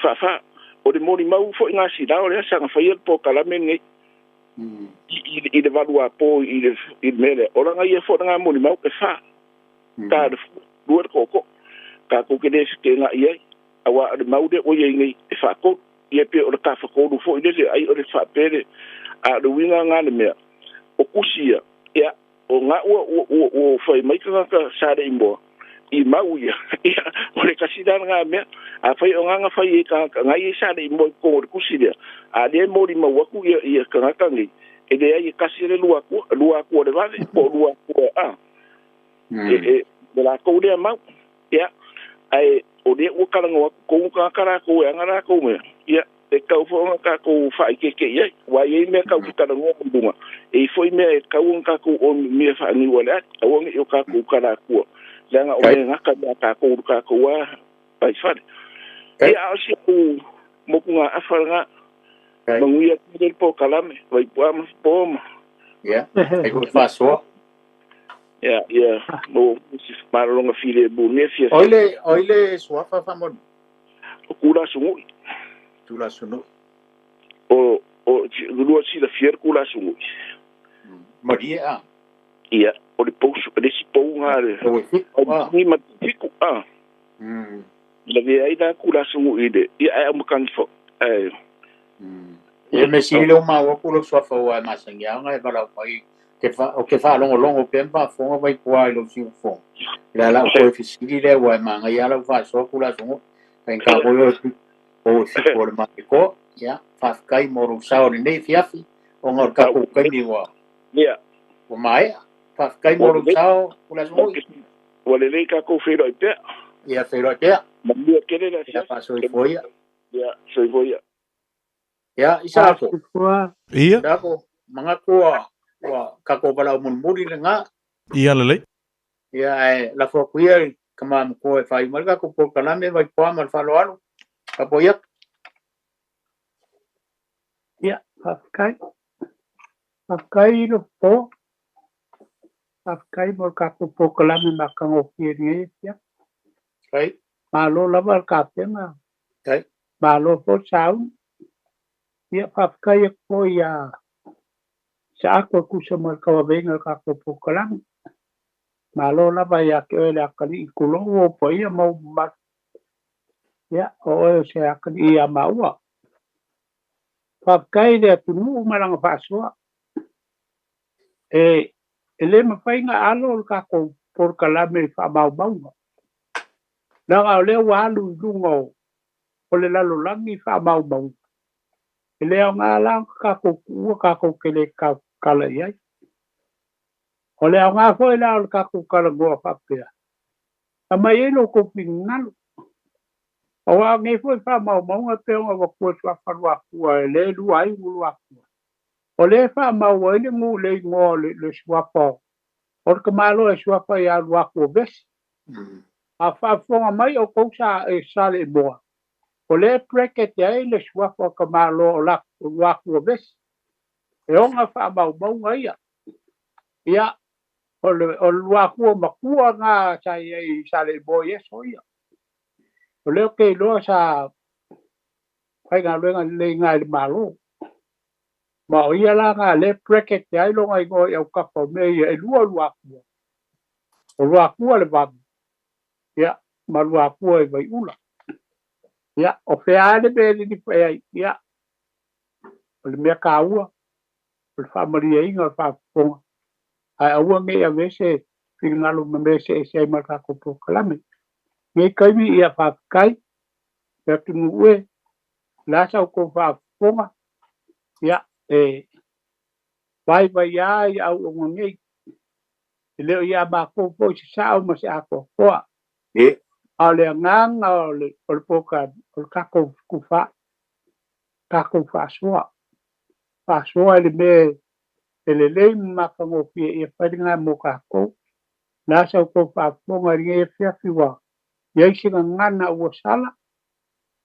Whaawha. O le moni mau fo i ngā sila o lea sanga whaia le pōkalame nei. I le valua pō i le mele. O langa ia fo ngā moni mau e wha. Ka le lua le koko. Ka koke le ke ngā iai. Awa le mau le o ia ngai e whaakolu. Ia pe o le ka whakolu fo i lele ai o le whaapere. A le winga ngā le mea. O kusi ia, ia, o ngā ua, ua, ua, ua whai mai kangaka sa le imoa, i mau ia, ia, o le kasi la ngā mea, a whai o ngā whai e kangaka, ngai e sa le imoa i kongo le kusi lea, a le mori mau aku ia, ia kangaka ngai, e le ai e kasi le lua akua, lua akua le vave, po lua akua, a, e, e, le la kou lea mau, ia, ae, o lea ua kalango aku kou kangaka la kou e anga la kou mea, ia, e kau foi ona kākou whaikeke i ai. Wa i mea kau ki karangoa i lunga. E i foi mea e kau ona kākou o mea whaaniu ale ati. Aua nge i o kākou kara akua. Leanga o mea ngaka mea kākou uru kākou a pai whare. E a o si au moku ngā awhara ngā. Manguia ki le po kalame. Vai pua ma po ma. Ia, ai ko whasoa. Ia, ia, mo si marolonga file bu mea fia. Oile, oile suafa whamonu. O kula sungui. Tula sunu. O, o, lua sila fier kula sungui. Maria a. Ia, o le pou, le si pou ngā le. O e fiku a. Ni ma fiku a. La ve ai la kula sungui le. Ia, ai au makangi fo. Ai. Ia me sili leo maua ku lau suafa ua e masangiaga e valaau mai ke fa o ke faalogologo pea ma faafofoga mai tua i lou siufofoga. O le a la ou toe fesili lea ua e magaia lava lau faasoa ku le asogo'i. Faigata foi oe o e fiku o le Malekoa. Ia, faafetai mo lou sao i lenei afiafi ona o le tatou taimi ua Ia. ua maea. Faafetai mo lou sao ku le asogo'i. Ua lelei tatou feiloai pea. Ia, feiloai pea. Manuia tele le Ia, afiafi. faasoifua ia. Ia, soifua ia. Ia, Isaako. Ia. Isaako, manatu ua, ua tatou valaau mulimuli lena. Ia lelei. Ia, ae lafo atu ia i tama matua e faaiu mai le tatou polokalame Vaipoa ma le faaaloalo. Tapuai atu. Ia, faafetai. Faafetai i le po. Faafetai mo le tatou polokalame matagofie i lenei afiafi. Kai. Malo lava le tapena. Kai. Malo foi le sauni. Ia, faafetai atu foi iā Saako e tusa ma le tauaveina o le tatou polokalame. Malo lava ia te oe le atalii tulou ou paia ma ou mamalu. Ia, o oe o se atalii ia maua. Faafetai i le atunuu ma lana faasoa. E, e le mafai ona alo le tatou polokalame i faamaumauga. Leaga o lea ua alu i luga o, o le lalolagi faamaumauga. E le aoga la ona tatou tuua tatou te le tautala i ai. O le aoga foi la o le tatou talanoa faapea, aumai ai lo outou finagalo. Aua o nei foi faamaumauga e pei ona avatua e Suafa Luafua e le lua ai Uluafua. O lea e faamau ai le nuu le igoa o le, le suafa o le tamaloa e suafa ia Luafua Vesi. A faafofoga mai outou sa e Saleimoa, o lea e bracket ai le suafa o tamaloa o la Luafua Vesi. E ona faamaumauga ia. Ia, o le, o le Luafua matua na sa i ai i Saleimoa i aso ia. O lea ou te iloa sa faigaluega lelei i le Malo. Ma o ia la na lea bracket ai lona igoa i autafa o mea ia e lua Luafua. O Luafua le vave, ia, ma Luafua i Vaiula. Ia, o fea le mea e lilifa i ai, ia, o le mea taua, o le faamalieina o le faafofoga, ae aua ne i ave se finagalo ma mea eseese ai ma le tatou polokalame. Nei taimi, ia faafetai le atunuu e, o le a sa outou faafofoga, ia, e vaivai lava i auauna nei, e le o ia matou foi se sao ma se atoatoa. A o le agaga o le, o le polokalame, o le tatou fetufaai, tatou faasoa. Faasoa i le mea e lelei ma matagofie ia fai lena mo tatou. O le a sa outou faafofoga i lenei afiafi ua i ai se gagana ua sala,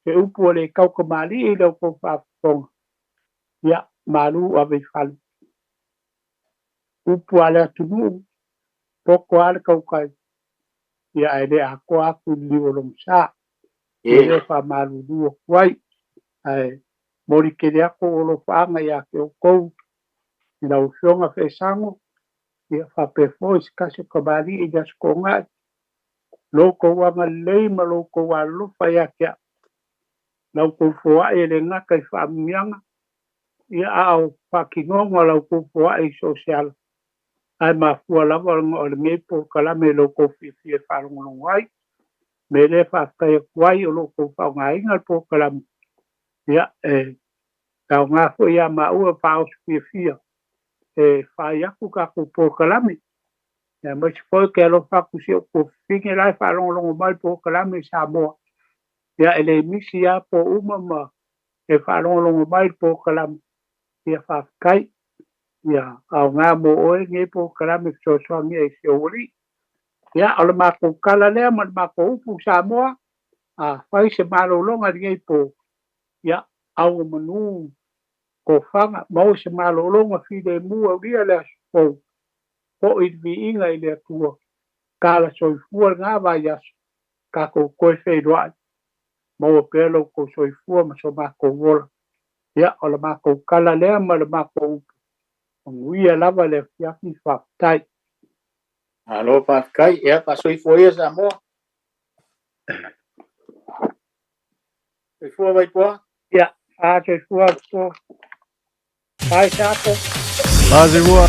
se upu ua le tautamalii i la outou faafofoga, ia, malu ave i fale. Upu a le atunuu, poto lava le tautai, ia ae le atoa atu i le liu o lona sa. E le faamalulu atu ai, ae momoli tele atu ou alofaaga ia te outou i lau Afioga Feesago, ia faapea foi se tasi o tamalii i le Aso Toonai, lo outou agalelei ma lo outou alolofa ia te au. La outou foai e le gata i faamanuiaga, Ia, a o faatinoga o la outou foai i so o se ala, ae mafua lava ona o lenei polokalame i lo outou fiafia e faalogologo ai. O le mea lea e faafetai atu ai o lo outou faaaogaina le polokalame, ia, e aoga foi ia maua e faaoso fiafia e fai atu tatou polokalame. Aemaise foi ou te alofa atu i si ou tuafafine la e faalogologo mai i le polokalame i Samoa. Ia, e le misi lava po uma ma e faalogologo mai i le polokalame. Ia, faafetai. Ia aoga mo oe lenei polokalame e fesoasoani ai i si ou alii. Ia, o le matou tala lea ma le matou upu Samoa, a fai se malologa i lenei po, ia, auomanu tofaga, maua se malologa filemu aulia le aso fou, foi le viiga i le Atua, tala soifua lena vaiaso, tatou toe feiloai, maua pea lo outou soifua ma so matou ola. Ia, o le matou tala lea ma le matou upu, manuia lava le afiafi, faafetai. Malo faafetai. Ia, faasoifua ia Samoa. Soifua Vaipoa. Ia, faasoifua po. Bye, Sapo. Faasoifua.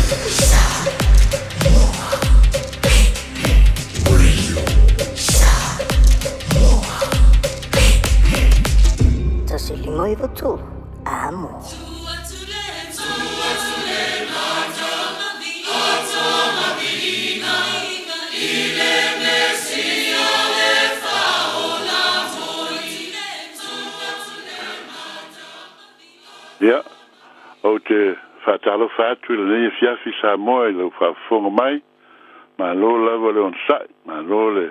1 5 9 3, amo. Ia, ou te faatalofa atu i lenei afiafi Samoa i lau faafofoga mai. Malo lava le onosai, malo le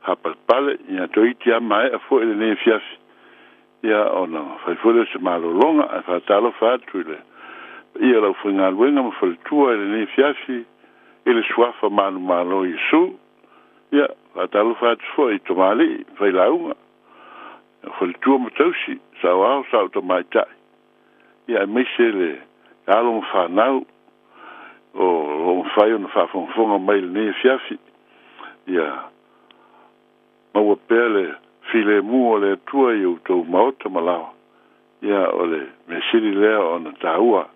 haapalepale, ia toeitiiti lava maea foi lenei afiafi. Ia ona fai foi lea o se malologa, ae faatalofa atu i le paia o le aufaigaluega ma faletua i lenei afiafi i le suafa manumalo o Iesu. Ia, faatalofa atu foi i tamalii, failauga, faletua ma tausi, saoao, sao tamaitai. Ia aemaise le alo ma fanau o lo o mafai ona faafogafoga mai i lenei afiafi. Ia maua pea le filemu o le Atua i outou maota ma laoa. Ia o le mea sili lea ona taua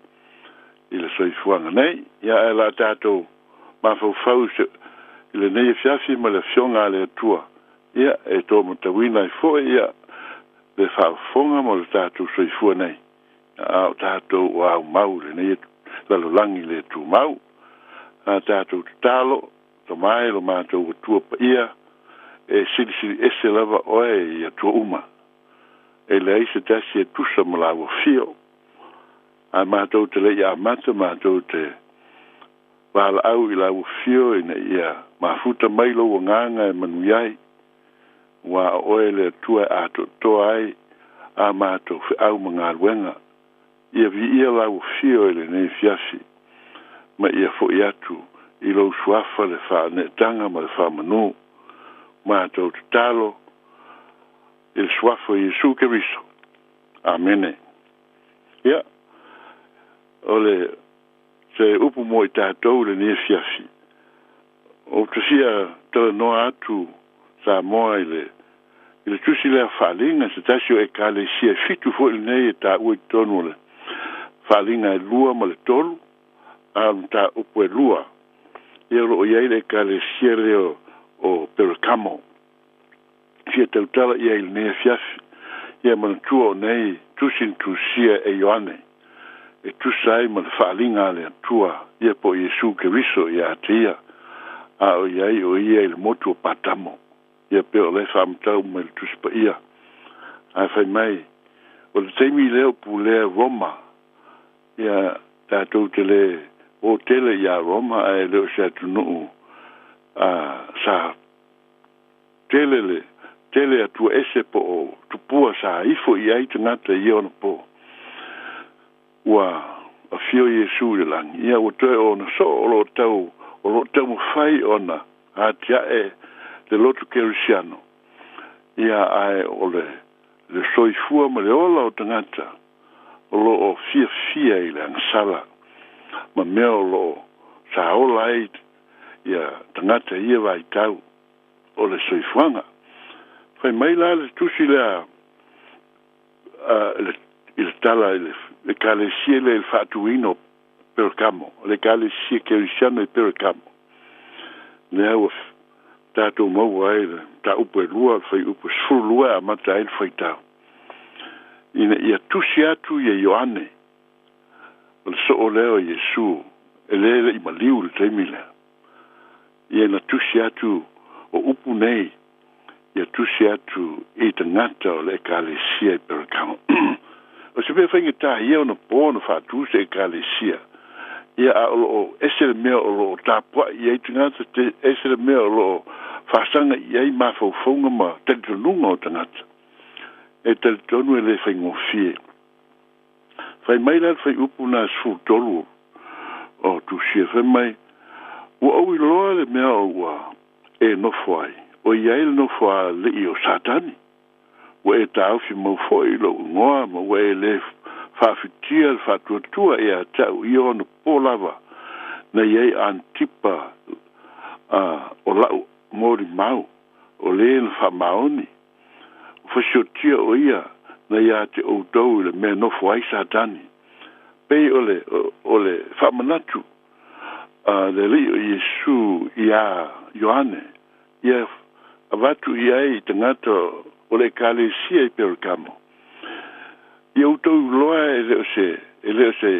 i le soifuaga nei. Ia ae o le a tatou mafaufau i lenei afiafi ma le Afioga a le Atua, ia e tomatauina ai foi ia le faafofoga ma le tatou soifua nei, a o tatou o aumau i lenei lalolagi le tumau. A tatou tatalo, Tama e lo matou Atua paia, e silisili ese lava oe i Atua uma. E leai se tasi e tusa ma lau afio. Ae matou te le i amata matou te valaau i lau afio ina ia mafuta mai lou agaga e manuia ai, aua o oe le Atua e atoatoa ai a matou feau ma galuega. Ia viia lau afio i lenei afiafi, ma ia foi atu i lou suafa le faaneetaga ma le faamanu. Matou tatalo i le suafa o Iesu Keriso. Amene. Ia, o le se upu mo i tatou i lenei afiafi, ou te fia talanoa atu Samoa i le i le tusi lea Faaaliga, se tasi o ekalesia e fitu foi lenei e taua i totonu o le Faaaliga e 2 ma le 3, a o le mataupu e 2, ia o lo o i ai le ekalesia lea o Perekamo. Fia tautala i ai i lenei afiafi. Ia manatua o nei tusi na tusia e Ioane e tusa ai ma le faaaliga a le Atua, ia po o Iesu Keriso ia te ia, a o i ai o ia i le motu o Patamo. Ia pei o lea e faamatau mai le Tusi Paia. Ae fai mai, o le taimi lea o pulea Roma, ia tatou te le o tele iā Roma, ae le o se atunuu a sa tele le tele atua ese po o tupua sa ifo i ai tagata i ia ona po. Ua afio Iesu i le lagi, ia ua toe o ona soo o lo o tau o lo o taumafai ona atiae le lotu kerisiano, ia ae o le le soifua ma le ola o tagata o lo o fiafia i le agasala ma mea o lo o sa ola ai ia tagata i ia vaitau o le soifuaga. Fai mai la le tusi lea i le tala i le Ekalesia lea i le faatuina o Perekamo, o le Ekalesia Kerisiano i Perekamo. Lea ua tatou maua ai le mataupu e lua, o le fuaiupu 12 e amata ai le faitau. Ina ia tusi atu ia Ioane, o le soo lea o Iesu, e lē leʻi maliu i le taimi lea. Ia na tusi atu o upu nei, ia tusi atu i tagata o le Ekalesia i Perekamo. O se mea faigata ia ona po ona faatu se Ekalesia, ia a o loo ese le mea o loo tapuai i ai tagata, te ese le mea o loo faasaga i ai mafaufauga ma talitonuga o tagata. E talitonu e le faigofie. Fai mai la le fuaiupu na 13 o Tusia, fai mai, Ua ou iloa le mea o ua e nofo ai, o i ai le nofo alii o Satani. Ua e taofi mau foi i lou igoa ma ua e le faafitia le faatuatua ia te au i ona po lava na i ai Antipa a o la'u molimau o le na faamaoni. Ua fasiotia o ia na ia te outou i le mea nofo ai Satani. Pei o le o le faamanatu a le Alii o Iesu iā Ioane, ia avatu i ai i tagata o le Ekalesia i Perekamo. Ia outou iloa e le o se, e le o se,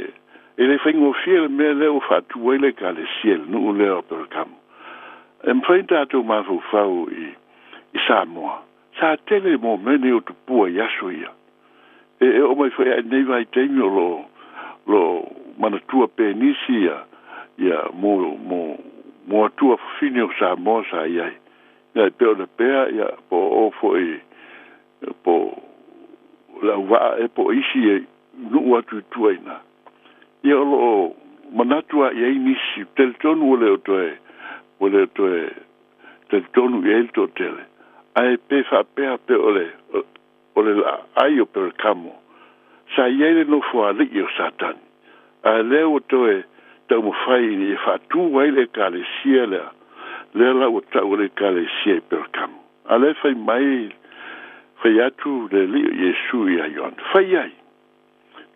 e le faigofie le mea lea ua faatu ai le Ekalesia i le nuu lea o Perekamo. E mafai ona tatou mafaufau i, i Samoa, sa tele mo mea nei o tupua i aso ia. E, e oo mai foi i nei vaitaimi o loo, loo manatua pea nisi ia, ia mo, mo, mo atua fafine o Samoa sa i ai. Ia e pei ona pea, ia, po o o foi, po o Leauvaa ea po o isi e nuu atu i tua i ina. Ia o loo manatu lava i ai nisi, talitonu ua le o toe, ua le o toe talitonu i ai le toatele, ae pe faapea pe o le, o le laai o Perekamo, sa i ai le nofoalii o Satani, a lea ua toe taumafai ina ia faatu ai le Ekalesia lea, lea la ua tau o le Ekalesia i Perekamo. A lea fai mai, fai atu le Alii o Iesu ia Ioane, Fai ai,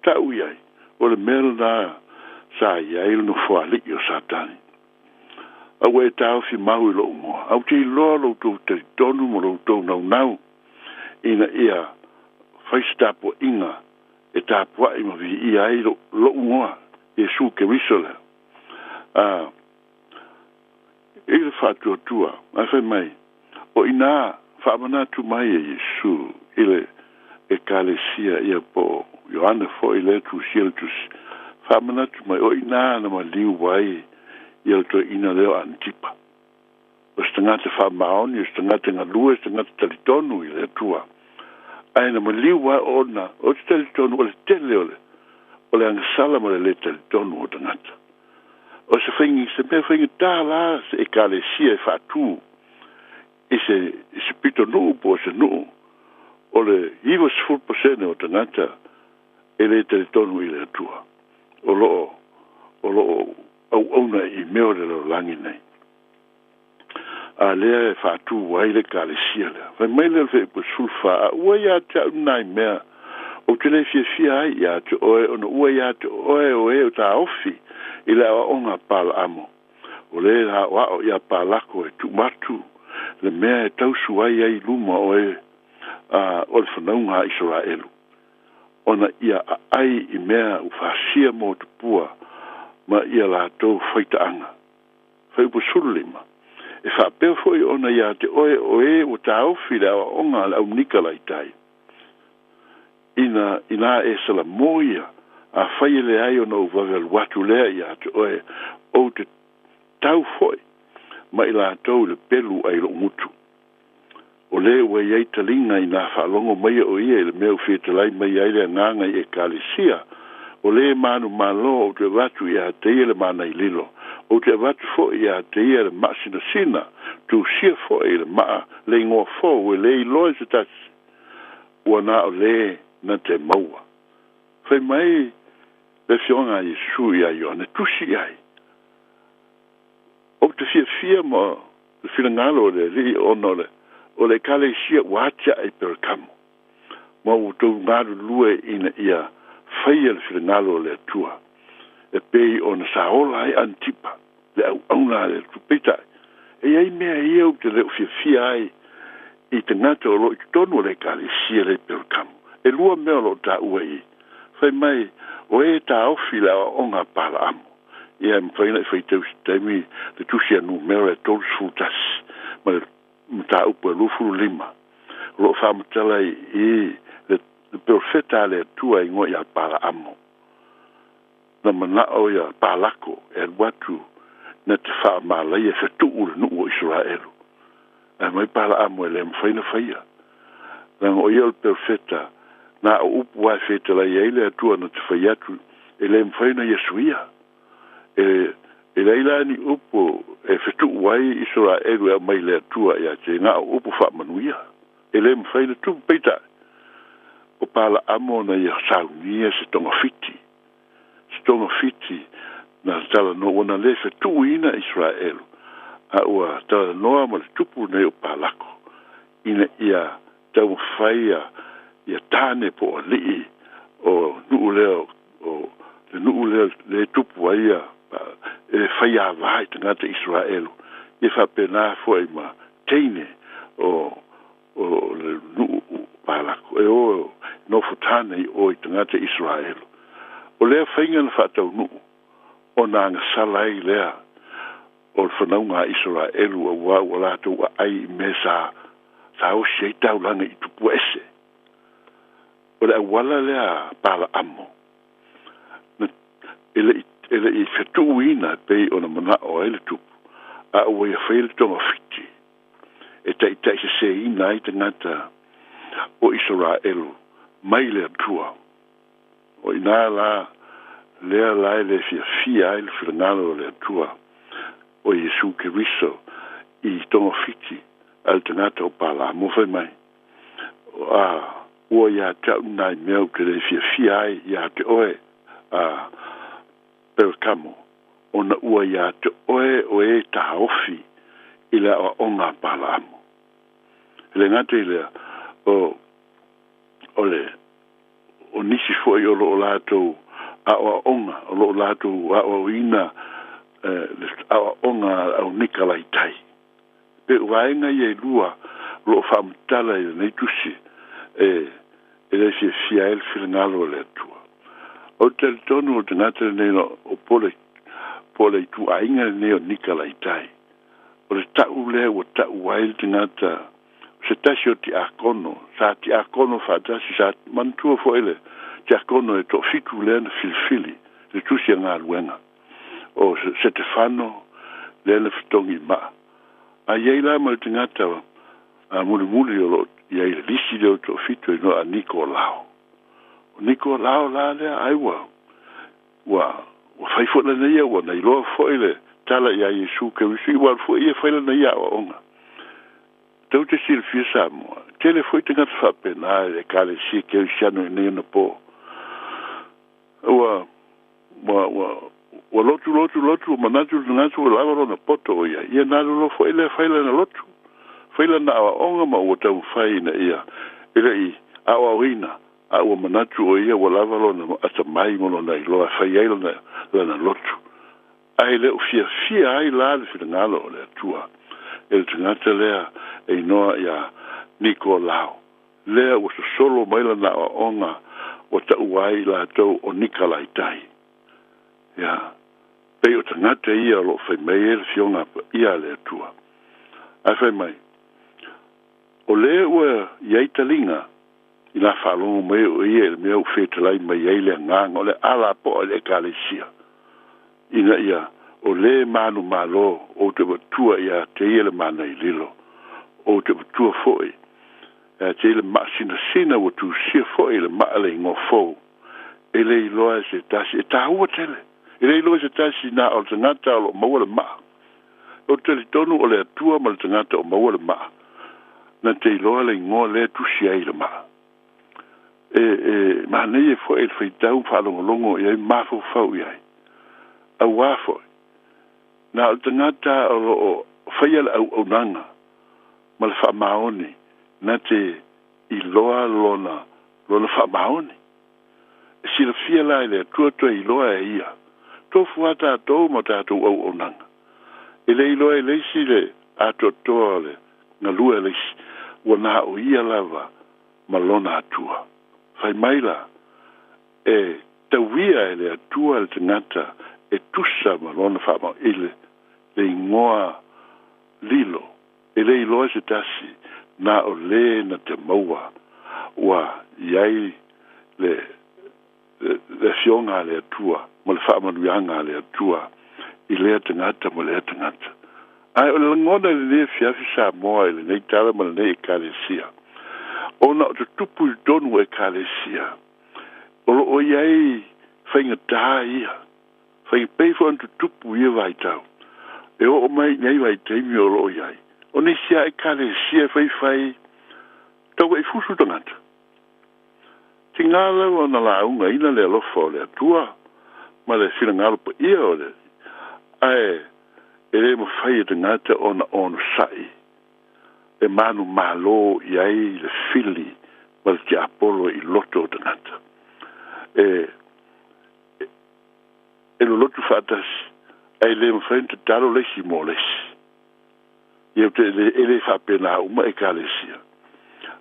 tau i ai, o le mea lena sa i ai le nofoalii o Satani. A ua e taofi mau i lou igoa, a ou te iloa lo outou talitonu ma lo outou naunau ina ia fai se tapuaiga e tapuai ma viia ai lou igoa, Iesu Keriso lea. A i le faatuatua, ae fai mai, o inā faamanatu mai e Iesu i le Ekalesia ia po o Ioane foi lea tusia le tusi, faamanatu mai, o inā na maliu ai ia le toeaina lea o Antipa. O se tagata faamaoni, o se tagata galue, o se tagata talitonu i le Atua. Ae na maliu ai ona o te talitonu o le tele o le o le agasala ma le lē talitonu o tagata. O se faigi, se mea faigata la se Ekalesia e faatu i se, i se pitonuu po o se nuu, o le 90% o tagata e lē talitonu i le Atua, o loo, o loo auauna i mea o le lalolagi nei. A lea e faatu ai le Ekalesia lea. Fai mai lea o le Fuaiupu 14, A ua ia te au nai mea ou te le fiafia ai ia te oe, ona ua ia te oe o e o taofi i le aoaoga a Palaamo, o le aoao ia Palako e tuumatu le mea e tausu ai ai i luma o e a o le fanauga a Isaraelu, ona ia aai i mea ua fasia mo tupua ma ia latou faitaaga. Fuaiupu 15, E faapea foi ona ia te oe o e ua taofi le aoaoga a le au Nikalaitai, ina, inā e salamo ia, afai e leai ona ou vave alu atu lea ia te oe, ou te tau foi ma i latou i le pelu ai lou gutu. O le ua i ai taliga inā faalogo mai o ia i le mea ua fetalai mai ai le Agaga i Ekalesia, o le manumalo ou te avatu ia te ia le manaililo, ou te avatu foi ia te ia le maasinasina, tusia foi i le maa le igoa fou e le iloa i se tasi, ua na o le na te maua. Fai mai le Afioga a Iesu ia Ioane, tusi i ai. Ou te fiafia ma le finagalo o le Alii ona o le, o le Ekalesia ua atiae i Perekamo, ma ua outou galulue ina ia faia le finagalo o le Atua e pei ona sa ola ai Antipa le auauna a le Atua. Peitai, e i ai mea ia ou te le o fiafia ai i tagata o lo o i totonu o le Ekalesia lea i Perekamo. E lua mea o lo o taua i i. Fai mai, o e taofi i le aoaoga a Palaamo. Ia e mafai ona e faitau i se taimi le tusi a numera e 31 ma le mataupu e 25 o lo o faamatala i i le perofeta a le Atua e igoa ia Palaamo. Na manao ia Palako e alu atu na te faamalaia e fetuu le nuu o Isaraelu. Ae mai Palaamo e le mafai na faia. Leaga o ia o le perofeta, na o upu lava e fetalai ai le Atua na te fai atu e le mafai ona ia suia. E e leai la ni upu e fetuu ai Isaraelu e aumai le Atua ia te na o upu faamanuia. E le mafai na tupu. Peitai, o Palaamo na ia saunia se togafiti se togafiti na talanoa ua na lē fetuʻuina Isaraelu a ua talanoa ma le tupu lenei o Palako ina ia taumafai ia ia tane po o alii o nuu lea o le nuu lea lea e tupu ai ia e faiāvā i tagata Isaraelu ia faapena foʻi ma teine o o le nuu o Palako e o nofo tane i o i tagata Isaraelu. O lea faiga na faataunuu ona agasala ai lea o le fanauga a Isaraelu auā ua latou aai i mea sa sa osi ai taulaga i tupua ese. O le auala lea a Palaamo na e le i e le i fetuuina e pei ona manao ai le tupu, a ua ia faia le togafiti e taitaiseseina ai tagata o Isaraelu mai le Atua. O i ina la lea la e le fiafia ai le finagalo o le Atua o Iesu Keriso i togafiti a le tagata o Palaamo. Fai mai, a ua ia te au nai mea ou te le fiafia ai ia te oe a Perekamo, ona ua ia te oe o e taofi i le aoaoga a Palaamo. E le gata i lea, o o le o nisi foi o lo o latou aoaoga, o lo o latou aoaoina le aoaoga a le au Nikalaitai. Pe o vaega ia e lua o lo o faamatala i lenei tusi e e le fiafia ai le finagalo o le Atua. Ou te talitonu o le tagata lenei o po o le ituaiga lenei o Nikalaitai. O le ta'u lea ua ta'u ai le tagata o se tasi o tiakono, sa tiakono faatasi, sa manatua foʻi le tiakono e toafitu lea na filifili le tusi a galuega o Setefano lea na fetogi maa. A iai la ma le tagata a mulimuli o loo iai le lisi lea o le toafitu e igoa a Nikolao. O Nikolao la lea ai ua ua ua fai foʻi lana ia ua na iloa foʻi le tala iā Iesu Keriso ua alu foʻi ia fai lana ia aoaoga. Tou te silafia Samoa, tele foʻi tagata faapena i le Ekalesia Kerisiano i nei ona po. Ua ua ua ua lotu lotu lotu ua manatu le tagata ua lava lona poto o ia. Ia na alu loa foʻi lea fai lana lotu, fai lana aoaoga ma ua taumafai ina ia e le i aoaoina a ua manatu o ia ua lava lona atamai ma lona iloa e fai ai lana lana lotu. Ae le o fiafia ai la le finagalo o le Atua e le tagata lea e inoa ia Nikolao, lea ua sosolo mai lana aoaoga ua taua ai i latou o Nikalaitai. Ia, pei o tagata ia o lo o fai mai ai le Afioga Paia a le Atua. Ae fai mai, o lea ua i ai taliga ina faalogo mai o ia i le mea ua fetalai mai ai le Agaga o le alapoa i le Ekalesia, ina ia o lē manumalo ou te avatua ia te ia le mana i lilo, ou te avatua foʻi ia te ia le maasinasina ua tusia foʻi i le maa le igoa fou e le iloa e se tasi e tāua tele e le iloa e se tasi na o le tagata o loo maua le maa. Ou te talitonu o le Atua ma le tagata o maua le maa na te iloa le igoa lea e tusi ai i le maa. E e manaia foʻi le faitau ma faalogologo i ai ma mafaufau i ai. Auā foʻi, na o le tagata o lo o faia le auaunaga ma le faamaoni na te iloa lona lona faamaoni. E silafia la e le Atua toe iloa e Ia. Tofu lava tatou ma tatou auaunaga. E le iloa e le isi le atoatoa o le galue a le isi, ua na o Ia lava ma Lona Atua. Fai mai la, e tauia e le Atua le tagata e tusa ma lona faamau i le igoa lilo, e le iloa e se tasi, na o le na te maua ua i ai le le Afioga a le Atua ma le faamanuiaga a le Atua i lea tagata ma lea tagata. Ae o le lagona i lenei afiafi Samoa i lenei tala ma lenei Ekalesia, ona o tutupu i totonu o Ekalesia, o lo o i ai faigata ia, fai pei foi ona tutupu i ia vaitau, e oo mai i nei vaitaimi o lo o i ai, o nisi lava Ekalesia e faifai tauaifusu tagata. Tiga lava ona laugaina le alofa o le Atua ma le finagalo paia o le Alii, ae e le mafai e tagata ona onosai e manumalo i ai le fili ma le tiapolo i loto o tagata. E, e lolotu faatasi, ae le mafai ona tatalo le isi mo le isi. Ia ou te e le faapena uma Ekalesia,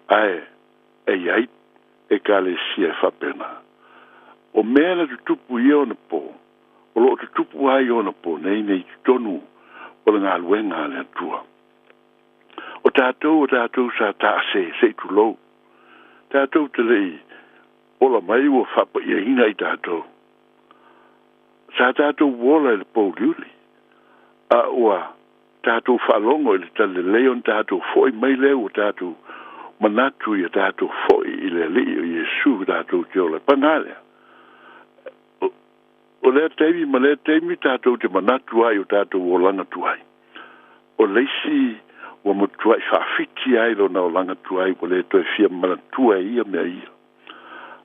ae e i ai Ekalesia e faapena. O mea na tutupu i ia ona po, o lo o tutupu lava i ona po nei nei i totonu o le galuega a le Atua. O tatou, o tatou sa taase, se i tulou. Tatou te le i ola mai ua faapaiaina i tatou. Sa tatou ola i le pouliuli, a ua tatou faalogo i le talalelei ona tatou foi mai lea ua tatou manatu ia tatou foi i le Alii o Iesu tatou te ola ai. Paga lea, o lea taimi ma lea taimi tatou te manatu ai i o tatou olaga tuai. O le isi ua matuai faafiti ai lona olaga tuai ua le toe fia manatua e ia mea ia.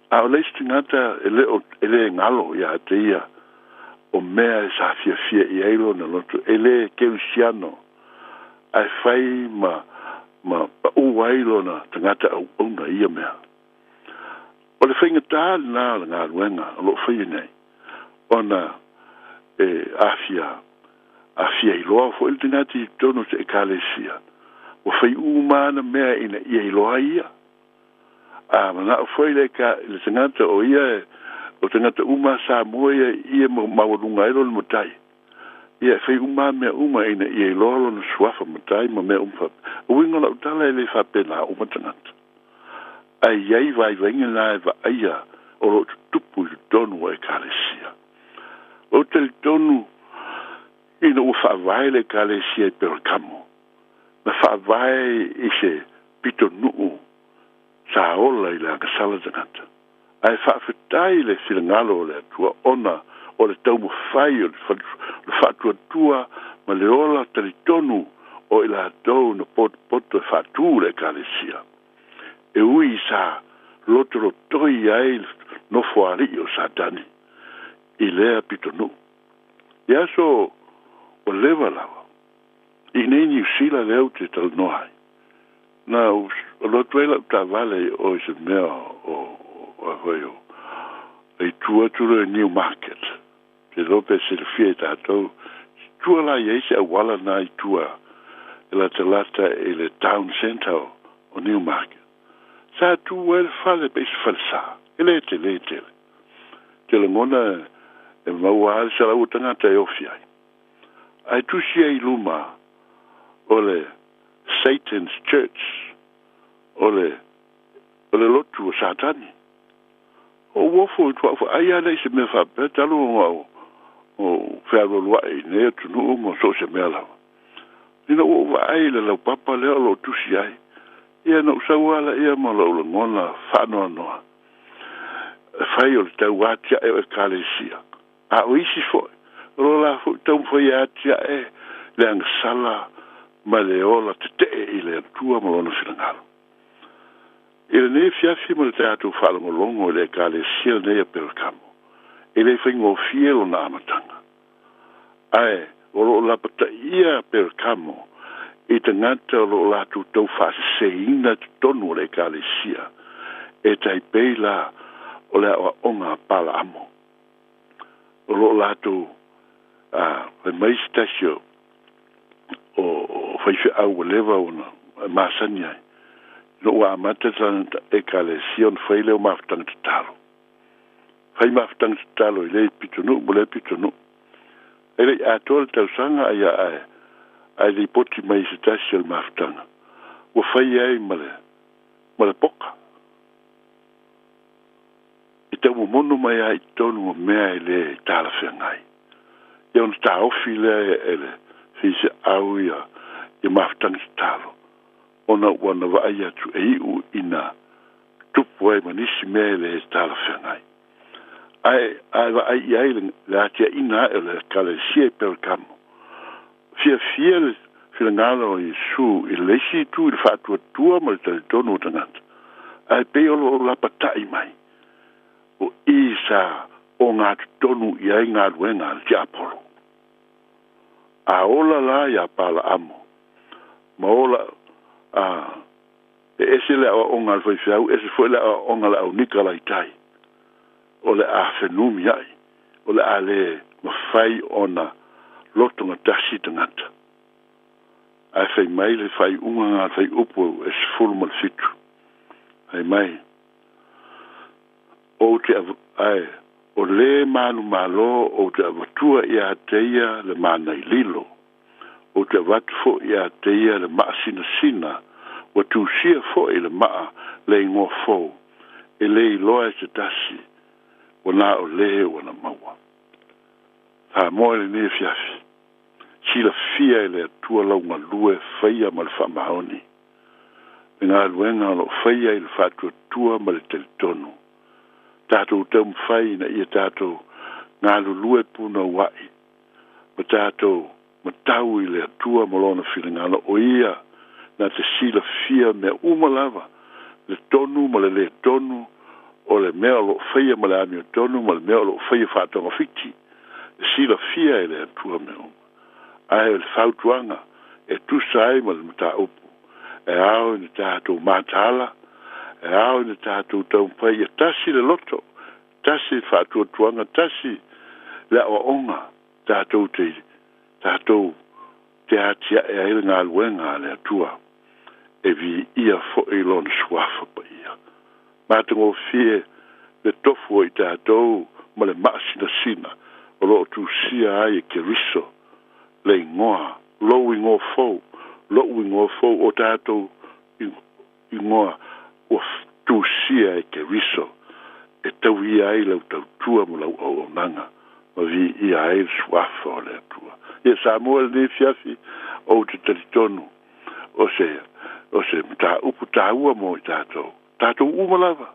A o le isi tagata e le o e le galo ia te ia o mea e sa fiafia i ai lona loto, e le kerisiano ae fai ma ma paʻu ai lona tagata auauna i ia mea. O le faigata lena o le galuega o lo o faia nei, ona e afia afia iloa foi le tagata i totonu o se ekalesia, ua fai uma ana mea ina ia iloa ai ia. A manao foi le le tagata o ia e o tagata uma a Samoa ia ia maualuga ai lona matai. Ia e fai uma mea uma ina ia iloa lona suafa matai ma mea uma faapea. O uiga o lau tala e le faapena uma tagata. Ae i ai vaivaiga na e vaaia o lo o tutupu i totonu o ekalesia. Ou te talitonu ina ua faavae le ekalesia i Perekamo, na faavae i se pitonuu sa ola i le agasala tagata. Ae faafetai le finagalo o le Atua ona o le taumafai o le faatuatua ma le ola talitonu o i latou na potopoto e faatu le ekalesia. E ui sa lotolotoi ai le nofoalii o Satani i lea pitonuu. I aso ua leva lava, i inei Niu Sila lea ou te talanoa ai, na ou alu atu ai lau taavale i o i se mea o a foi o i tua atu loa i Newmarket. Te iloa pe silafia e tatou, i tua la i ai se auala na i tua e latalata i le town centre o Newmarket. Sa tu ai le fale pei se falesa, e le tele tele. Te lagona e maua lava le 100 o tagata e ofi ai. Ae tusi ai i luma o le Satan's Church, o le, o le lotu o Satani. O ou ofo i tuaʻu faai lava lea i se mea faapea talu ona ou, ou fealualuaʻi i nei atunuu ma so o se mea lava. Ina ua ou vaai i le laupapa lea o lo o tusi ai, ia na ou sau lava laia ma lou lagona faanoanoa, e fai o le tau atiae o Ekalesia. A o isi foi, o lo la foi taumafai e atiae le agasala ma le ola tetee i le Atua ma Lona finagalo. I lenei afiafi ma le tatou faalogologo i le Ekalesia lenei a Perekamo, e le faigofie lona amataga. Ae o lo o lapataia a Perekamo i tagata o lo o latou tau faaseseina totonu o le Ekalesia, e tai pei la O le aoaoga a Palaamo. O lo o latou a fai mai se tasi o o faifeau ua leva ona masani ai. Ina ua amata le Ekalesia ona fai lea o mafutaga tatalo. Fai mafutaga tatalo i lea pitonuu ma lea pitonuu. E le i atoa le tausaga ae ae ae lipoti mai i se tasi o le mafutaga ua fai ai ma le ma le poka. E taumomono mai lava i totonu o mea e le talafeagai. Ia ona taofi lea e le faiseau ia ia mafutaga tatalo ona ua na vaai atu e iu ina tupu ai ma nisi mea e le talafeagai. Ae a e vaai i ai le atiaʻina ae o le Ekalesia i Perekamo, fiafia le finagalo o Iesu i le isi itu i le faatuatua ma le talitonu o tagata, ae pei o lo o lapataʻi mai o i sa ogatotonu i ai galuega a le tiapolo. A ola la iā Palaamo, ma ola a E ese le aoaoga a le faifeau, ese foi le aoaoga a le au Nikalaitai. O le a fenumiaʻi, o le a le mafai ona lotogatasi tagata. Ae fai mai le faaiuga a le fuaiupu e 17, fai mai, Ou te ae o lē manumalo ou te avatua iā te ia le manaililo. Ou te avatu foi iā te ia le maa sinasina, ua tusia foi i le maa le igoa fou, e le iloa e se tasi, ua na o lē ua na maua. Samoa i lenei afiafi, silafia e le Atua lau galue faia ma le faamaoni, le galuega o lo o faia i le faatuatua ma le talitonu. Tatou taumafai ina ia tatou galulue punouaʻi ma tatou matau i le Atua ma Lona finagalo, o Ia na te silafia mea uma lava, le tonu ma le lē tonu, o le mea o lo o faia ma le amiotonu ma le mea o lo o faia faatogafiti, e silafia e le Atua mea uma. Ae o le fautuaga e tusa ai ma le mataupu, e ao ina tatou mataala, e ao ina tatou taumafai ia tasi le loto, tasi le faatuatuaga, tasi le aoaoga tatou te tatou te atiae ai le galuega a le Atua, e viia foi Lona Suafa Paia. Matagofie le tofu o i tatou ma le maasinasina o lo o tusia ai e Keriso le igoa, lou igoa fou, loʻu igoa fou, o tatou igoa ua tusia e Keriso e tauia ai lau tautua ma lau auaunaga ma viia ai le Suafa o le Atua. Ia Samoa i lenei afiafi, ou te talitonu o se, o se mataupu taua mo i tatou, tatou uma lava,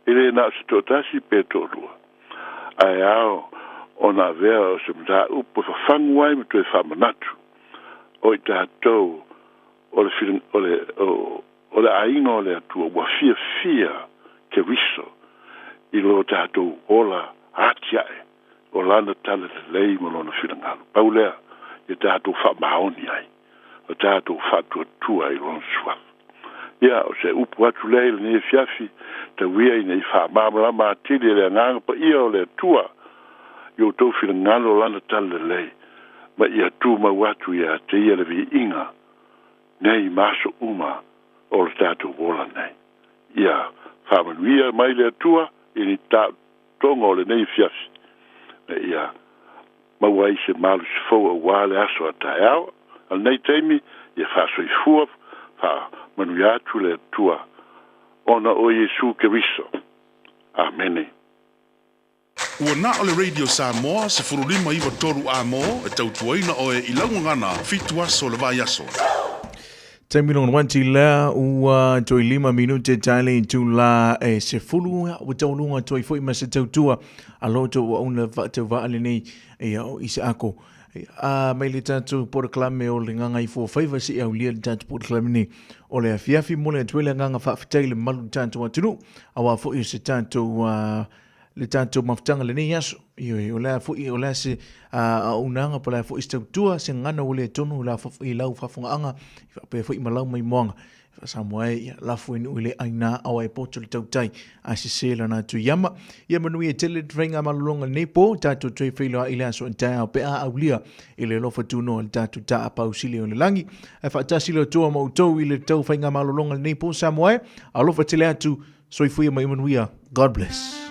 e le na o se toatasi pe toalua, ae ao ona avea o se mataupu e fafagu ai ma toe faamanatu o i tatou o le, o le, o, o le aiga o le Atua ua fiafia Keriso i lo tatou ola atiae o Lana talalelei ma Lona finagalo. Pau lea ia tatou faamaoni ai, o tatou faatuatua i Lona Suafa. Ia, o se upu atu lea i lenei afiafi, tau ia ina i faamalamalama atili e le Agaga Paia o le Atua i outou finagalo Lana talalelei, ma ia tumau atu ia te Ia le viiga nei ma aso uma o le tatou ola nei. Ia faamanuia mai le Atua i ni taotoga o lenei afiafi, ma ia maua ai se malosi fou auā le aso a taeao. A lenei taimi, ia faasoifua, faamanuia atu le Atua ona o Iesu Keriso. Amene. Ua na o le Radio Samoa 15 93 A mo e tautuaina oe i lau gagana fitu aso o le vaiaso. Taimi lona wanti lea ua toe lima minute tae le itula e 10 ua taualuga atu ai foi ma se tautua a loto ua una faatauvaa lenei ia o Isaako. A mai le tatou polokalame o le Gagaifo Faiva seia aulia le tatou polokalame nei o le afiafi. Momoli atu ai le agaga faafetai i le mamalu o le tatou atunuu aua foi o se tatou uh, le tatou mafutaga lenei aso. Ioe, o le a foi, o le a se auaunaga po o le a foi se tautua, se gagana ua le tonu i lau faafogaaga, i faapea foi ma lau maimoaga. E faasamoa e, ia, lafo i nuu i le aina awa e poto le tautai, ae sese lana atu iama. Ia manuia tele le faiga malologa lenei po, tatou toe feiloai i le aso taeao pe a aulia i le alofa tunoa i le tatou taapau sili o le lagi. Ae faatasi le Atua ma outou i le tau faiga malologa lenei po Samoa e, alofa tele atu, soifua ma ia manuia. God bless.